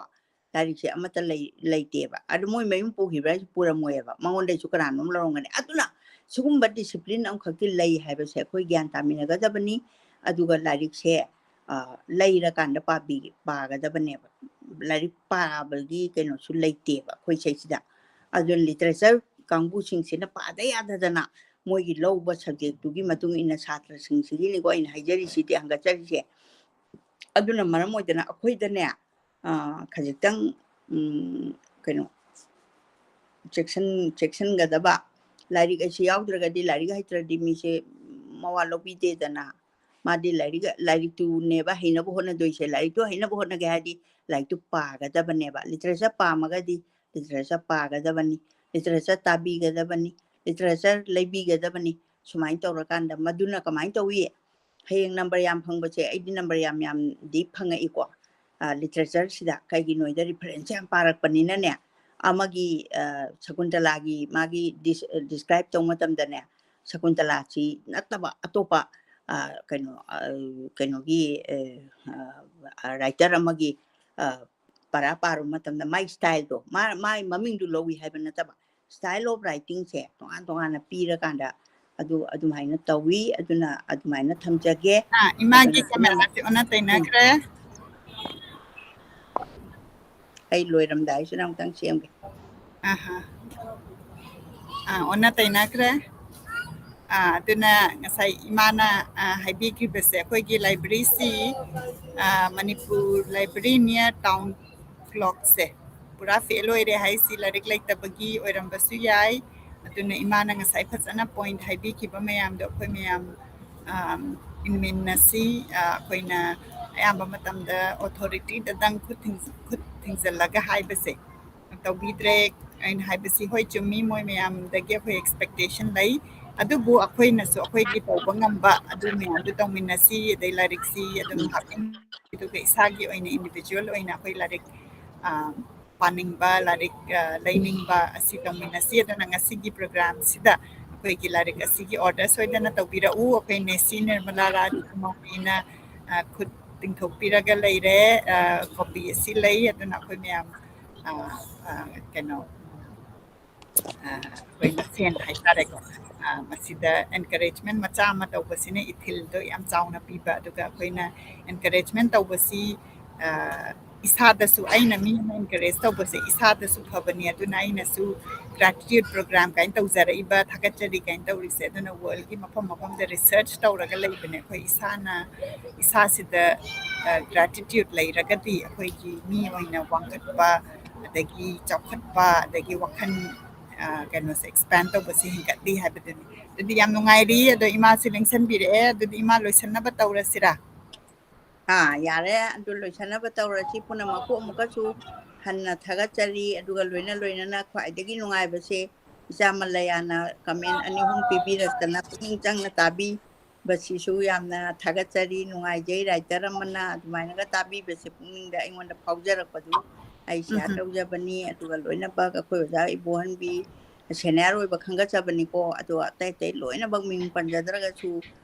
ꯂꯥꯏꯔꯤꯛꯁꯦ ꯑꯃꯠꯇ ꯂꯩ-, ꯂꯩꯇꯦꯕ꯫ ꯑꯗꯨ ꯃꯣꯏ ꯃꯌꯨꯝ ꯄꯨꯈꯤꯕ꯭ꯔꯥ ꯍꯥꯏꯁꯦ ꯄꯨꯔꯝꯃꯣꯏꯕ꯫ ꯃꯉꯣꯟꯗꯩꯁꯨ ꯀꯅꯥꯅꯣꯝ ꯂꯧꯔꯝꯒꯅꯤ꯫ ꯑꯗꯨꯅ ꯁꯤꯒꯨꯝꯕ discipline ꯑꯃꯈꯛꯇꯤ ꯂꯩ ꯍꯥꯏꯕꯁꯦ ꯑꯩꯈꯣꯏ ꯒ꯭ꯌꯥꯟ ꯇꯥꯃꯤꯟꯅꯒꯗꯕꯅꯤ꯫ ꯑꯗꯨꯒ ꯂꯥꯏꯔꯤꯛꯁꯦ, ꯑ, ꯂꯩꯔꯀꯥꯟꯗ ꯄꯥꯕꯤ-, ꯄꯥꯒꯗꯕꯅꯦꯕ꯫ ꯂꯥꯏꯔꯤꯛ ꯄꯥꯕꯒꯤ ꯀꯩꯅꯣꯁꯨ ꯂꯩꯇꯦꯕ ꯑꯩꯈꯣꯏ ꯁꯩꯁꯤꯗ꯫ ꯑꯗꯨꯅ literature ꯀꯥꯡꯕꯨꯁꯤꯡꯁꯤꯅ ꯄꯥꯗ ꯌꯥꯗꯗꯅ ꯃꯣꯏꯒꯤ ꯂꯧꯕ subject ꯇꯨꯒꯤ ꯃꯇꯨꯡ ꯏꯟꯅ ꯁꯥꯇ꯭ꯔꯁꯤꯡꯁꯤꯒꯤꯅꯤꯀꯣ ꯑꯩꯅ ꯍꯥꯏꯖꯔꯤꯁꯤꯗꯤ, ꯍꯪꯒꯠꯆꯔꯤꯁꯦ꯫ ꯑꯗꯨꯅ ꯃꯔꯝ ꯑꯣꯏꯗꯅ ꯑꯩꯈꯣꯏꯗꯅꯦ, ꯑ, ꯈꯖꯤꯛꯇꯪ, ꯎꯝ, ꯀꯩꯅꯣ, ꯆꯦꯛꯁꯤꯟ-, ꯆꯦꯛꯁꯤꯟꯒꯗꯕ꯫ ꯂꯥꯏꯔꯤꯛ ꯑꯁꯤ ꯌꯥꯎꯗ꯭ꯔꯒꯗꯤ, ꯂꯥꯏꯔꯤꯛ ꯍꯩꯇ꯭ꯔꯗꯤ ꯃꯤꯁꯦ ꯃꯋꯥ ꯂꯧꯕꯤꯗꯦꯗꯅ꯫ ꯃꯥꯗꯤ ꯂꯥꯏꯔꯤꯛ, ꯂꯥꯏꯔꯤꯛꯇꯨꯅꯦꯕ ꯍꯩꯅꯕ ꯍꯣꯠꯅꯗꯣꯏꯁꯦ꯫ ꯂꯥꯏꯔꯤꯛꯇꯨ ꯍꯩꯅꯕ ꯍꯣꯠꯅꯒꯦ ꯍꯥꯏꯔꯗꯤ ꯂꯥꯏꯔꯤꯛꯇꯨ ꯄꯥꯒꯗꯕꯅꯦꯕ꯫ Literature ꯄꯥꯝꯃꯒꯗꯤ literature ꯄꯥꯒꯗꯕꯅꯤ, literature ꯇꯥꯕꯤꯒꯗꯕꯅꯤ, literature ꯂꯩꯕꯤꯒꯗꯕꯅꯤ꯫ ꯁꯨꯃꯥꯏꯅ ꯇꯧꯔꯀꯥꯟꯗ ꯃꯗꯨꯅ ꯀꯃꯥꯏꯅ ꯇꯧꯏ? ꯍꯌꯦꯡ number ꯌꯥꯝ ꯐꯪꯕꯁꯦ, ꯑꯩꯗꯤ number ꯌꯥꯝ ꯌꯥꯝꯗꯤ ꯐꯪꯉꯛꯏꯀꯣ, ꯑ, literature ꯁꯤꯗ꯫ ꯀꯩꯒꯤꯅꯣ ꯍꯥꯏꯗ reference ꯌꯥꯝ ꯄꯥꯔꯛꯄꯅꯤꯅꯅꯦ, ꯑꯃꯒꯤ, ꯑ, ꯁꯀꯨꯟꯇꯂꯥꯒꯤ ꯃꯥꯒꯤ dis-, describe ꯇꯧꯕ ꯃꯇꯝꯗꯅꯦ, ꯁꯀꯨꯟꯇꯂꯥꯁꯤ ꯅꯠꯇꯕ ꯑꯇꯣꯞꯄ, ꯑ, ꯀꯩꯅꯣ, ꯑ, ꯀꯩꯅꯣꯒꯤ, ꯑ, ꯑ, writer ꯑꯃꯒꯤ ꯑ, ꯄꯔꯥ ꯄꯥꯔꯨꯕ ꯃꯇꯝꯗ ꯃꯥꯏ ꯁ꯭ꯇꯥꯏꯜꯗꯣ, ꯃꯥ-, ꯃꯥꯏ ꯃꯃꯤꯡꯗꯨ ꯂꯧꯏ ꯍꯥꯏꯕ ꯅꯠꯇꯕ, style of writingꯁꯦ ꯇꯣꯉꯥꯟ ꯇꯣꯉꯥꯟꯅ ꯄꯤꯔꯀꯥꯟꯗ ꯑꯗꯨ ꯑꯗꯨꯃꯥꯏꯅ ꯇꯧꯏ꯫ ꯑꯗꯨꯅ ꯑꯗꯨꯃꯥꯏꯅ ꯊꯝꯖꯒꯦ꯫ ꯑꯥ, ꯏꯃꯥꯒꯤ ꯑꯗꯨꯅ ꯀꯦꯃꯦꯔꯥꯁꯦ ꯑꯣꯟꯅ ꯇꯩꯅꯈ꯭ꯔꯦ꯫ ꯑꯩ ꯂꯣꯏꯔꯝꯗꯥꯏꯁꯤꯗ ꯑꯃꯨꯛꯇꯪ ꯁꯦꯝꯒꯦ꯫ ꯑꯍꯥ꯫ ꯑꯥ, ꯑꯣꯟꯅ ꯇꯩꯅꯈ꯭ꯔꯦ꯫ ꯑꯥ, ꯑꯗꯨꯅ ꯉꯁꯥꯏ ꯏꯃꯥꯅ, ꯑꯥ, ꯍꯥꯏꯕꯤꯈꯤꯕꯁꯦ, ꯑꯩꯈꯣꯏꯒꯤ ꯂꯥꯏꯕ꯭ꯔꯦꯔꯤꯁꯤ, ꯑꯥ, ꯃꯅꯤꯄꯨꯔ ꯂꯥꯏꯕ꯭ꯔꯦꯔꯤ near town clockꯁꯦ ꯄꯨꯔꯥ ꯐꯦꯜ ꯑꯣꯏꯔꯦ ꯍꯥꯏꯁꯤ ꯂꯥꯏꯔꯤꯛ ꯂꯩꯇꯕꯒꯤ ꯑꯣꯏꯔꯝꯕꯁꯨ ꯌꯥꯏ꯫ ꯑꯗꯨꯅ ꯏꯃꯥꯅ ꯉꯁꯥꯏ ꯐꯖꯅ point ꯍꯥꯏꯕꯤꯈꯤꯕ ꯃꯌꯥꯝꯗꯣ ꯑꯩꯈꯣꯏ ꯃꯌꯥꯝ, ꯑꯥ, ꯏꯟꯃꯤꯟꯅꯁꯤ꯫ ꯑꯥ, ꯑꯩꯈꯣꯏꯅ ꯑꯌꯥꯝꯕ ꯃꯇꯝꯗ authorityꯗꯗꯪ ꯈꯨꯠ ꯊꯤꯡ-, ꯈꯨꯠ ꯊꯤꯡꯖꯤꯜꯂꯒ ꯍꯥꯏꯕꯁꯦ ꯇꯧꯕꯤꯗ꯭ꯔꯦ꯫ ꯑꯩꯅ ꯍꯥꯏꯕꯁꯤ ꯍꯣꯏ ꯆꯨꯝꯃꯤ, ꯃꯣꯏ ꯃꯌꯥꯝꯗꯒꯤ ꯑꯩꯈꯣꯏ expectation ꯂꯩ, ꯑꯗꯨꯕꯨ ꯑꯩꯈꯣꯏꯅꯁꯨ ꯑꯩꯈꯣꯏꯒꯤ ꯇꯧꯕ ꯉꯝꯕ ꯑꯗꯨ ꯃꯌꯥꯝꯗꯨ ꯇꯧꯃꯤꯟꯅꯁꯤ꯫ ꯑꯗꯩ ꯂꯥꯏꯔꯤꯛꯁꯤ ꯑꯗꯨꯝ ꯍꯥꯞꯃꯤꯟ-, ꯑꯗꯨꯒ ꯏꯁꯥꯒꯤ ꯑꯣꯏꯅ individual ꯑꯣꯏꯅ ꯑꯩꯈꯣꯏ ꯂꯥꯏꯔꯤꯛ, ꯑ, ꯄꯥꯅꯤꯡꯕ, ꯂꯥꯏꯔꯤꯛ, ꯑ, ꯂꯩꯅꯤꯡꯕ ꯑꯁꯤ ꯇꯧꯃꯤꯟꯅꯁꯤ꯫ ꯑꯗꯨꯅ ꯉꯁꯤꯒꯤ programꯁꯤꯗ ꯑꯩꯈꯣꯏꯒꯤ ꯂꯥꯏꯔꯤꯛ ꯑꯁꯤꯒꯤ order ꯁꯣꯏꯗꯅ ꯇꯧꯕꯤꯔꯛꯎ꯫ ꯑꯩꯈꯣꯏ ꯅꯦꯁꯤ ꯅꯤꯔꯃꯂꯥ ꯔꯥꯖꯀꯨꯃꯥꯔꯤꯅ, ꯑ, ꯈꯨꯠ ꯇꯤꯡꯊꯣꯛꯄꯤꯔꯒ ꯂꯩꯔꯦ꯫ ꯑ, copy ꯑꯁꯤ ꯂꯩ꯫ ꯑꯗꯨꯅ ꯑꯩꯈꯣꯏ ꯃꯌꯥꯝ, ꯑ, ꯑ, ꯀꯩꯅꯣ, ꯑ, ꯑꯩꯈꯣꯏ ꯃꯁꯦꯟ ꯍꯥꯏꯇꯥꯔꯦꯀꯣ, ꯑ, ꯃꯁꯤꯗ encouragement ꯃꯆꯥ ꯑꯃ ꯇꯧꯕꯁꯤꯅ ꯏꯊꯤꯜꯗꯣ ꯌꯥꯝ ꯆꯥꯎꯅ ꯄꯤꯕ, ꯑꯗꯨꯒ ꯑꯩꯈꯣꯏꯅ encouragement ꯇꯧꯕꯁꯤ, ꯑ, ꯏꯁꯥꯗꯁꯨ, ꯑꯩꯅ ꯃꯤ ꯑꯃ encourage ꯇꯧꯕꯁꯦ ꯏꯁꯥꯗꯁꯨ ꯐꯕꯅꯤ꯫ ꯑꯗꯨꯅ ꯑꯩꯅꯁꯨ gratitude program ꯀꯥꯏꯅ ꯇꯧꯖꯔꯛꯏꯕ, ꯊꯥꯒꯠꯆꯔꯤ ꯀꯥꯏꯅ ꯇꯧꯔꯤꯁꯦ꯫ ꯑꯗꯨꯅ worldꯒꯤ ꯃꯐꯝ ꯃꯐꯝꯗ research ꯇꯧꯔꯒ ꯂꯩꯕꯅꯦ꯫ ꯑꯩꯈꯣꯏ ꯏꯁꯥꯅ, ꯏꯁꯥꯁꯤꯗ, ꯑ, gratitude ꯂꯩꯔꯒꯗꯤ ꯑꯩꯈꯣꯏꯒꯤ ꯃꯤ ꯑꯣꯏꯅ ꯋꯥꯡꯈꯠꯄ, ꯑꯗꯒꯤ ꯆꯥꯎꯈꯠꯄ, ꯑꯗꯒꯤ ꯋꯥꯈꯜ, ꯑ, ꯀꯩꯅꯣꯁꯦ expand ꯇꯧꯕꯁꯦ ꯍꯦꯟꯒꯠꯂꯤ ꯍꯥꯏꯕꯗꯨꯅꯤ꯫ ꯑꯗꯨꯗꯤ ꯌꯥꯝ ꯅꯨꯡꯉꯥꯏꯔꯤ꯫ ꯑꯗꯣ ꯏꯃꯥꯁꯦ ꯂꯦꯡꯁꯟꯕꯤꯔꯛꯑꯦ꯫ ꯑꯗꯨꯗꯤ ꯏꯃꯥ ꯂꯣꯏꯁꯟꯅꯕ ꯇꯧꯔꯁꯤꯔꯥ? ꯑꯥ, ꯌꯥꯔꯦ꯫ ꯑꯗꯨ ꯂꯣꯏꯁꯟꯅꯕ ꯇꯧꯔꯁꯤ꯫ ꯄꯨꯝꯅꯃꯛꯄꯨ ꯑꯃꯨꯛꯀꯁꯨ ꯍꯟꯅ ꯊꯥꯒꯠꯆꯔꯤ꯫ ꯑꯗꯨꯒ ꯂꯣꯏꯅ ꯂꯣꯏꯅꯅ ꯈ꯭ꯋꯥꯏꯗꯒꯤ ꯅꯨꯡꯉꯥꯏꯕꯁꯦ ꯏꯆꯥ ꯃꯂꯌꯥꯅ comment ꯑꯅꯤ ꯑꯍꯨꯝ ꯄꯤꯕꯤꯔꯛꯇꯅ ꯄꯨꯛꯅꯤꯡ ꯆꯪꯅ ꯇꯥꯕꯤꯕꯁꯤꯁꯨ ꯌꯥꯝꯅ ꯊꯥꯒꯠꯆꯔꯤ꯫ ꯅꯨꯡꯉꯥꯏꯖꯩ꯫ Writer ꯑꯃꯅ ꯑꯗꯨꯃꯥꯏꯅꯒ ꯇꯥꯕꯤꯕꯁꯦ ꯄꯨꯛꯅꯤꯡꯗ ꯑꯩꯉꯣꯟꯗ ꯐꯥꯎꯖꯔꯛꯄꯗꯨ ꯑꯩ share ꯎꯝ꯫ ꯇꯧꯖꯕꯅꯤ꯫ ꯑꯗꯨꯒ ꯂꯣꯏꯅꯃꯛ ꯑꯩꯈꯣꯏ ꯑꯣꯖꯥ ꯏꯕꯣꯍꯟꯕꯤ, senior ꯑꯣꯏꯕ ꯈꯟꯒꯠꯆꯕꯅꯤꯀꯣ꯫ ꯑꯗꯣ ꯑꯇꯩ ꯑꯇꯩ ꯂꯣꯏꯅꯃꯛ ꯃꯤꯡ ꯄꯟꯖꯗ꯭ꯔꯒꯁꯨ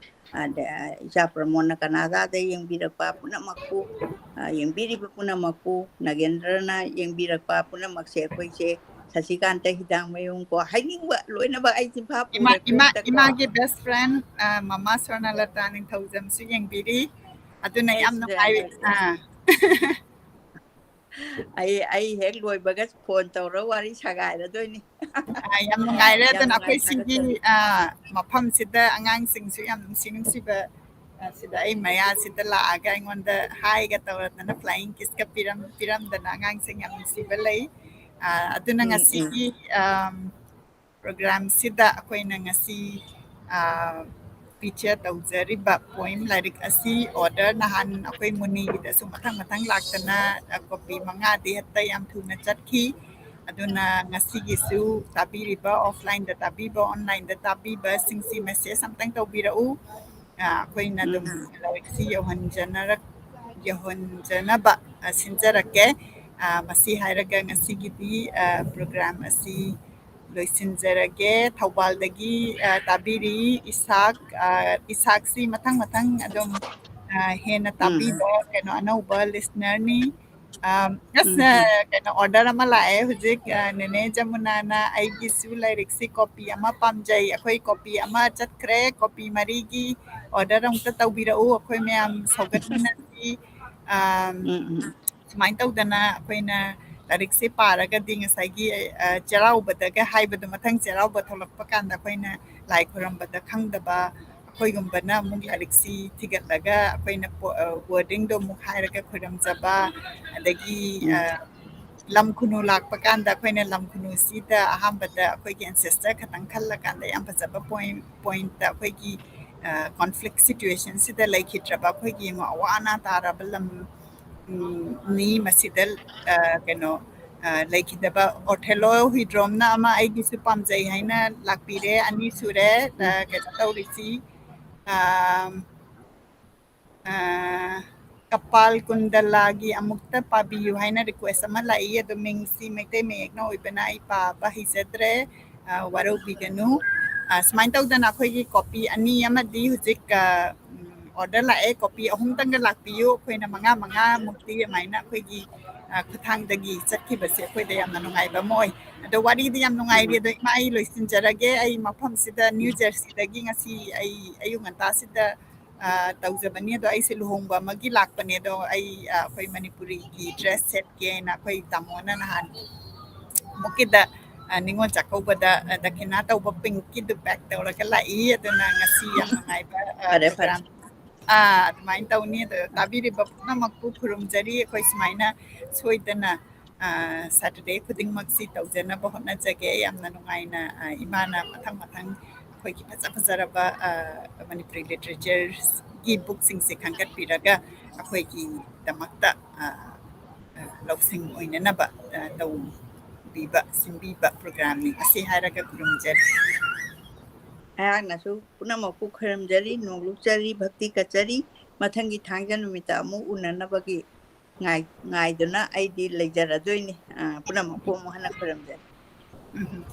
ꯑꯗ ꯏꯆꯥ ꯄ꯭ꯔꯃꯣꯟꯅ ꯀꯅꯥꯗꯥꯗ ꯌꯦꯡꯕꯤꯔꯛꯄ ꯄꯨꯝꯅꯃꯛꯄꯨ, ꯑ, ꯌꯦꯡꯕꯤꯔꯤꯕ ꯄꯨꯝꯅꯃꯛꯄꯨ, ꯅꯒꯦꯟꯗ꯭ꯔꯅ ꯌꯦꯡꯕꯤꯔꯛꯄ ꯄꯨꯝꯅꯃꯛꯁꯦ ꯑꯩꯈꯣꯏꯁꯦ ꯁꯁꯤꯀꯥꯟꯇ ꯍꯤꯗꯥꯡꯃꯌꯨꯝ ꯀꯣ, ꯍꯥꯏꯅꯤꯡꯕ ꯂꯣꯏꯅꯃꯛ ꯑꯩ ꯆꯤꯟꯐꯥ ꯏꯃꯥ ꯄꯨꯔꯦ ꯏꯃꯥ group ꯇ ꯀꯣ꯫ ꯏꯃꯥꯒꯤ best friend, ꯑ, ꯃꯃꯥ ꯁꯣꯔꯅꯂꯇꯥ ꯅꯤꯡꯊꯧꯖꯝꯁꯨ ꯌꯦꯡꯕꯤꯔꯤ꯫ ꯑꯗꯨꯅ ꯌꯥꯝ ꯑꯩꯁ, ꯅꯨꯡꯉꯥꯏꯔꯦ꯫ ꯑꯩꯁ, ꯑꯥ꯫ ꯑꯩ ꯑꯩ ꯍꯦꯛ ꯂꯣꯏꯕꯒ phone ꯇꯧꯔ ꯋꯥꯔꯤ ꯁꯥꯒꯥꯏꯔꯗꯣꯏꯅꯤ꯫ ꯑꯥ, ꯌꯥꯝ ꯅꯨꯡꯉꯥꯏꯔꯦ꯫ ꯌꯥꯝ ꯑꯗꯨꯅ ꯅꯨꯡꯉꯥꯏ, ꯑꯩꯈꯣꯏ ꯁꯤꯒꯤ, ꯊꯥꯒꯠꯆꯔꯤ꯫ ꯑꯥ, ꯃꯐꯝꯁꯤꯗ ꯑꯉꯥꯡꯁꯤꯡꯁꯨ ꯌꯥꯝ ꯅꯨꯡꯁꯤ ꯅꯨꯡꯁꯤꯕ, ꯑ, ꯁꯤꯗ ꯑꯩ ꯃꯌꯥꯁꯤꯗ ꯂꯥꯛꯑꯒ ꯑꯩꯉꯣꯟꯗ hi ꯒ ꯇꯧꯔꯗꯅ flying kiss ꯀ ꯄꯤꯔꯝ-, ꯄꯤꯔꯝꯗꯅ ꯑꯉꯥꯡꯁꯤꯡ ꯌꯥꯝ ꯅꯨꯡꯁꯤꯕ ꯂꯩ꯫ ꯑ, ꯑꯗꯨꯅ ꯎꯝ, ꯎꯝ꯫ ꯉꯁꯤꯒꯤ, ꯑꯝ, program ꯁꯤꯗ ꯑꯩꯈꯣꯏꯅ ꯉꯁꯤ, ꯑ, feature ꯇꯧꯖꯔꯤꯕ poem ꯂꯥꯏꯔꯤꯛ ꯑꯁꯤ order ꯅꯍꯥꯟ ꯑꯩꯈꯣꯏ ꯃꯨꯅꯤꯒꯤꯗꯁꯨ ꯃꯊꯪ ꯃꯊꯪ ꯂꯥꯛꯇꯅ, ꯑ, copy ꯃꯉꯥꯗꯤ ꯍꯦꯛꯇ ꯌꯥꯝ ꯊꯨꯅ ꯆꯠꯈꯤ꯫ ꯑꯗꯨꯅ ꯉꯁꯤꯒꯤꯁꯨ ꯇꯥꯕꯤꯔꯤꯕ, offline ꯗ ꯇꯥꯕꯤꯕ, online ꯗ ꯇꯥꯕꯤꯕꯁꯤꯡꯁꯤ message ꯑꯝꯇꯪ ꯇꯧꯕꯤꯔꯛꯎ꯫ ꯑ, ꯑꯩꯈꯣꯏꯅ ꯑꯗꯨꯝ ꯎꯝ꯫ ꯂꯥꯏꯔꯤꯛꯁꯤ ꯌꯧꯍꯟꯖꯅꯔꯛ-, ꯌꯧꯍꯟꯖꯅꯕ, ꯑ, ꯁꯤꯟꯖꯔꯛꯀꯦ꯫ ꯑ, ꯃꯁꯤ ꯍꯥꯏꯔꯒ ꯉꯁꯤꯒꯤꯗꯤ, ꯑ, program ꯑꯁꯤ ꯂꯣꯏꯁꯤꯟꯖꯔꯒꯦ꯫ ꯊꯧꯕꯥꯜꯗꯒꯤ, ꯑ, ꯇꯥꯕꯤꯔꯤ ꯏꯁꯥꯛ, ꯑ, ꯏꯁꯥꯛꯁꯤ ꯃꯊꯪ ꯃꯊꯪ ꯑꯗꯨꯝ, ꯑ, ꯍꯦꯟꯅ ꯎꯝ꯫ ꯇꯥꯕꯤꯕ, ꯀꯩꯅꯣ, ꯑꯅꯧꯕ listener ꯅꯤ꯫ ꯑꯝ, ꯑꯁ, ꯎꯝ, ꯎꯝ꯫ ꯑ, ꯀꯩꯅꯣ, order ꯑꯃ ꯂꯥꯛꯑꯦ ꯍꯧꯖꯤꯛ, ꯑ, ꯅꯦꯅꯦ ꯖꯃꯨꯅꯥꯅ ꯑꯩꯒꯤꯁꯨ ꯂꯥꯏꯔꯤꯛꯁꯤ copy ꯑꯃ ꯄꯥꯝꯖꯩ꯫ ꯑꯩꯈꯣꯏ copy ꯑꯃ ꯆꯠꯈ꯭ꯔꯦ, copy ꯃꯔꯤꯒꯤ order ꯑꯃꯨꯛꯇ ꯇꯧꯕꯤꯔꯛꯎ, ꯑꯩꯈꯣꯏ ꯃꯌꯥꯝ ꯁꯧꯒꯠꯃꯤꯟꯅꯁꯤ꯫ ꯑꯝ, ꯎꯝ, ꯎꯝ꯫ ꯁꯨꯃꯥꯏꯅ ꯇꯧꯗꯅ ꯑꯩꯈꯣꯏꯅ ꯂꯥꯏꯔꯤꯛꯁꯦ ꯄꯥꯔꯒꯗꯤ ꯉꯁꯥꯏꯒꯤ, ꯑ, ꯆꯩꯔꯥꯎꯕꯗꯒ ꯍꯥꯏꯕꯗꯣ, ꯃꯊꯪ ꯆꯩꯔꯥꯎꯕ ꯊꯣꯛꯂꯛꯄ ꯀꯥꯟꯗ ꯑꯩꯈꯣꯏꯅ ꯂꯥꯏ ꯈꯨꯔꯝꯕꯗ ꯈꯪꯗꯕ, ꯑꯩꯈꯣꯏꯒꯨꯝꯕꯅ ꯑꯃꯨꯛ ꯂꯥꯏꯔꯤꯛꯁꯤ ꯊꯤꯒꯠꯂꯒ ꯑꯩꯈꯣꯏꯅ ꯄꯣ-, ꯑ, wording ꯗꯣ ꯑꯃꯨꯛ ꯍꯥꯏꯔꯒ ꯈꯨꯔꯨꯝꯖꯕ, ꯑꯗꯒꯤ, ꯑ, ꯎꯝ꯫ ꯂꯝ ꯈꯨꯅꯨ ꯂꯥꯛꯄ ꯀꯥꯟꯗ ꯑꯩꯈꯣꯏꯅ ꯂꯝ ꯈꯨꯅꯨꯁꯤꯗ ꯑꯍꯥꯟꯕꯗ ꯑꯩꯈꯣꯏꯒꯤ ancestor ꯈꯇꯪ ꯈꯜꯂꯀꯥꯟꯗ ꯌꯥꯝ ꯐꯖꯕ point, point ꯇ ꯑꯩꯈꯣꯏꯒꯤ, ꯑ, conflict situation ꯁꯤꯗ ꯂꯩꯈꯤꯗ꯭ꯔꯕ ꯑꯩꯈꯣꯏꯒꯤ ꯑꯃ ꯑꯋꯥ ꯑꯅꯥ ꯇꯥꯔꯕ ꯂꯝ, ꯎꯝ, ꯅꯤ ꯃꯁꯤꯗ, ꯑ, ꯀꯩꯅꯣ, ꯑ, ꯂꯩꯈꯤꯗꯕ ꯑꯣꯊꯦꯂꯣ ꯍꯨꯏꯗ꯭ꯔꯣꯝꯅ ꯑꯃ ꯑꯩꯒꯤꯁꯨ ꯄꯥꯝꯖꯩ ꯍꯥꯏꯅ ꯂꯥꯛꯄꯤꯔꯦ, ꯑꯅꯤ ꯁꯨꯔꯦ, ꯑ, ꯎꯝ꯫ ꯀꯩꯅꯣ ꯇꯧꯔꯤꯁꯤ꯫ ꯑ, ꯑ, ꯀꯄꯥꯜ ꯀꯨꯟꯗꯂꯥꯒꯤ ꯑꯃꯨꯛꯇ ꯄꯥꯕꯤꯌꯨ ꯍꯥꯏꯅ request ꯑꯃ ꯂꯥꯛꯏ꯫ ꯑꯗꯣ ꯃꯤꯡꯁꯤ ꯃꯩꯇꯩ ꯃꯌꯦꯛꯅ ꯑꯣꯏꯕꯅ ꯑꯩ ꯄꯥꯕ ꯍꯩꯖꯗ꯭ꯔꯦ, ꯑ, ꯋꯥꯔꯧꯕꯤꯒꯅꯨ꯫ ꯑ, ꯁꯨꯃꯥꯏꯅ ꯇꯧꯗꯅ ꯑꯩꯈꯣꯏꯒꯤ copy ꯑꯅꯤ ꯑꯃꯗꯤ ꯍꯧꯖꯤꯛ, ꯑ, ꯎꯝ, order ꯂꯥꯛꯑꯦ꯫ Copy ꯑꯍꯨꯝꯇꯪꯒ ꯂꯥꯛꯄꯤꯌꯨ꯫ ꯑꯩꯈꯣꯏꯅ ꯃꯉꯥ, ꯃꯉꯥꯃꯨꯛꯇꯤ ꯑꯗꯨꯃꯥꯏꯅ ꯑꯩꯈꯣꯏꯒꯤ, ꯑ, ꯈꯨꯠꯊꯥꯡꯗꯒꯤ ꯆꯠꯈꯤꯕꯁꯦ ꯑꯩꯈꯣꯏꯗ ꯌꯥꯝꯅ ꯅꯨꯡꯉꯥꯏꯕ ꯑꯃ ꯑꯣꯏ꯫ ꯑꯗꯣ ꯋꯥꯔꯤꯗꯤ ꯌꯥꯝ ꯅꯨꯡꯉꯥꯏꯔꯤ꯫ ꯎꯝ꯫ ꯑꯗꯣ ꯏꯃꯥ, ꯑꯩ ꯂꯣꯏꯁꯤꯟꯖꯔꯒꯦ꯫ ꯑꯩ ꯃꯐꯝꯁꯤꯗ, ꯅ꯭ꯌꯨ ꯖꯔꯁꯤꯗꯒꯤ ꯉꯁꯤ ꯑꯩ ꯑꯌꯨꯛ ꯉꯟꯇꯥꯁꯤꯗ, ꯑ, ꯇꯧꯖꯕꯅꯤ꯫ ꯑꯗꯣ ꯑꯩꯁꯦ ꯂꯨꯍꯣꯡꯕ ꯑꯃꯒꯤ ꯂꯥꯛꯄꯅꯦ꯫ ꯑꯗꯣ ꯑꯩ, ꯑ, ꯑꯩꯈꯣꯏ ꯃꯅꯤꯄꯨꯔꯤꯒꯤ dress ꯁꯦꯠꯀꯦꯅ ꯑꯩꯈꯣꯏ ꯇꯥꯃꯣꯅ ꯅꯍꯥꯟ ꯑꯃꯨꯛꯀꯤꯗ, ꯑ, ꯅꯤꯉꯣꯜ ꯆꯥꯛꯀꯧꯕꯗ, ꯑ, ꯗꯈꯤꯅꯥ ꯇꯧꯕ pinkꯀꯤꯗꯨ pack ꯇꯧꯔꯒ ꯂꯥꯛꯏ꯫ ꯑꯗꯨꯅ ꯉꯁꯤ ꯌꯥꯝ ꯅꯨꯡꯉꯥꯏꯕ, ꯑ, ꯐꯔꯦ, ꯐꯔꯦ꯫ Program꯫ ꯑꯥ, ꯑꯗꯨꯃꯥꯏꯅ ꯇꯧꯅꯤ꯫ ꯑꯗꯣ ꯇꯥꯕꯤꯔꯤꯕ ꯄꯨꯝꯅꯃꯛꯄꯨ ꯈꯨꯔꯨꯝꯖꯔꯤ꯫ ꯑꯩꯈꯣꯏ ꯁꯨꯃꯥꯏꯅ ꯁꯣꯏꯗꯅ, ꯑ, Saturday ꯈꯨꯗꯤꯡꯃꯛꯁꯤ ꯇꯧꯖꯅꯕ ꯍꯣꯠꯅꯖꯒꯦ꯫ ꯌꯥꯝꯅ ꯅꯨꯡꯉꯥꯏꯅ, ꯑ, ꯏꯃꯥꯅ ꯃꯊꯪ ꯃꯊꯪ ꯑꯩꯈꯣꯏꯒꯤ ꯐꯖ ꯐꯖꯔꯕ, ꯑ, ꯃꯅꯤꯄꯨꯔꯤ literatureꯒꯤ bookꯁꯤꯡꯁꯦ ꯈꯟꯒꯠꯄꯤꯔꯒ ꯑꯩꯈꯣꯏꯒꯤꯗꯃꯛꯇ, ꯑ, ꯑ, ꯂꯧꯁꯤꯡ ꯑꯣꯏꯅꯅꯕ, ꯑ, ꯇꯧꯕꯤꯕ, ꯁꯤꯟꯕꯤꯕ programꯅꯤ꯫ ꯑꯁꯤ ꯍꯥꯏꯔꯒ ꯈꯨꯔꯨꯝꯖꯔꯤ꯫ ꯑꯩꯍꯥꯛꯅꯁꯨ ꯄꯨꯝꯅꯃꯛꯄꯨ ꯈꯣꯏꯔꯝꯖꯔꯤ, ꯅꯣꯡꯂꯨꯛꯆꯔꯤ, ꯚꯛꯇꯤ ꯀꯠꯆꯔꯤ꯫ ꯃꯊꯪꯒꯤ ꯊꯥꯡꯖ ꯅꯨꯃꯤꯠꯇ ꯑꯃꯨꯛ ꯎꯅꯅꯕꯒꯤ ꯉꯥꯏ-, ꯉꯥꯏꯗꯨꯅ ꯑꯩꯗꯤ ꯂꯩꯖꯔꯗꯣꯏꯅꯤ꯫ ꯑ, ꯄꯨꯝꯅꯃꯛꯄꯨ ꯑꯃꯨꯛ ꯍꯟꯅ ꯈꯣꯏꯔꯝꯖꯔꯤ꯫ ꯎꯝ꯫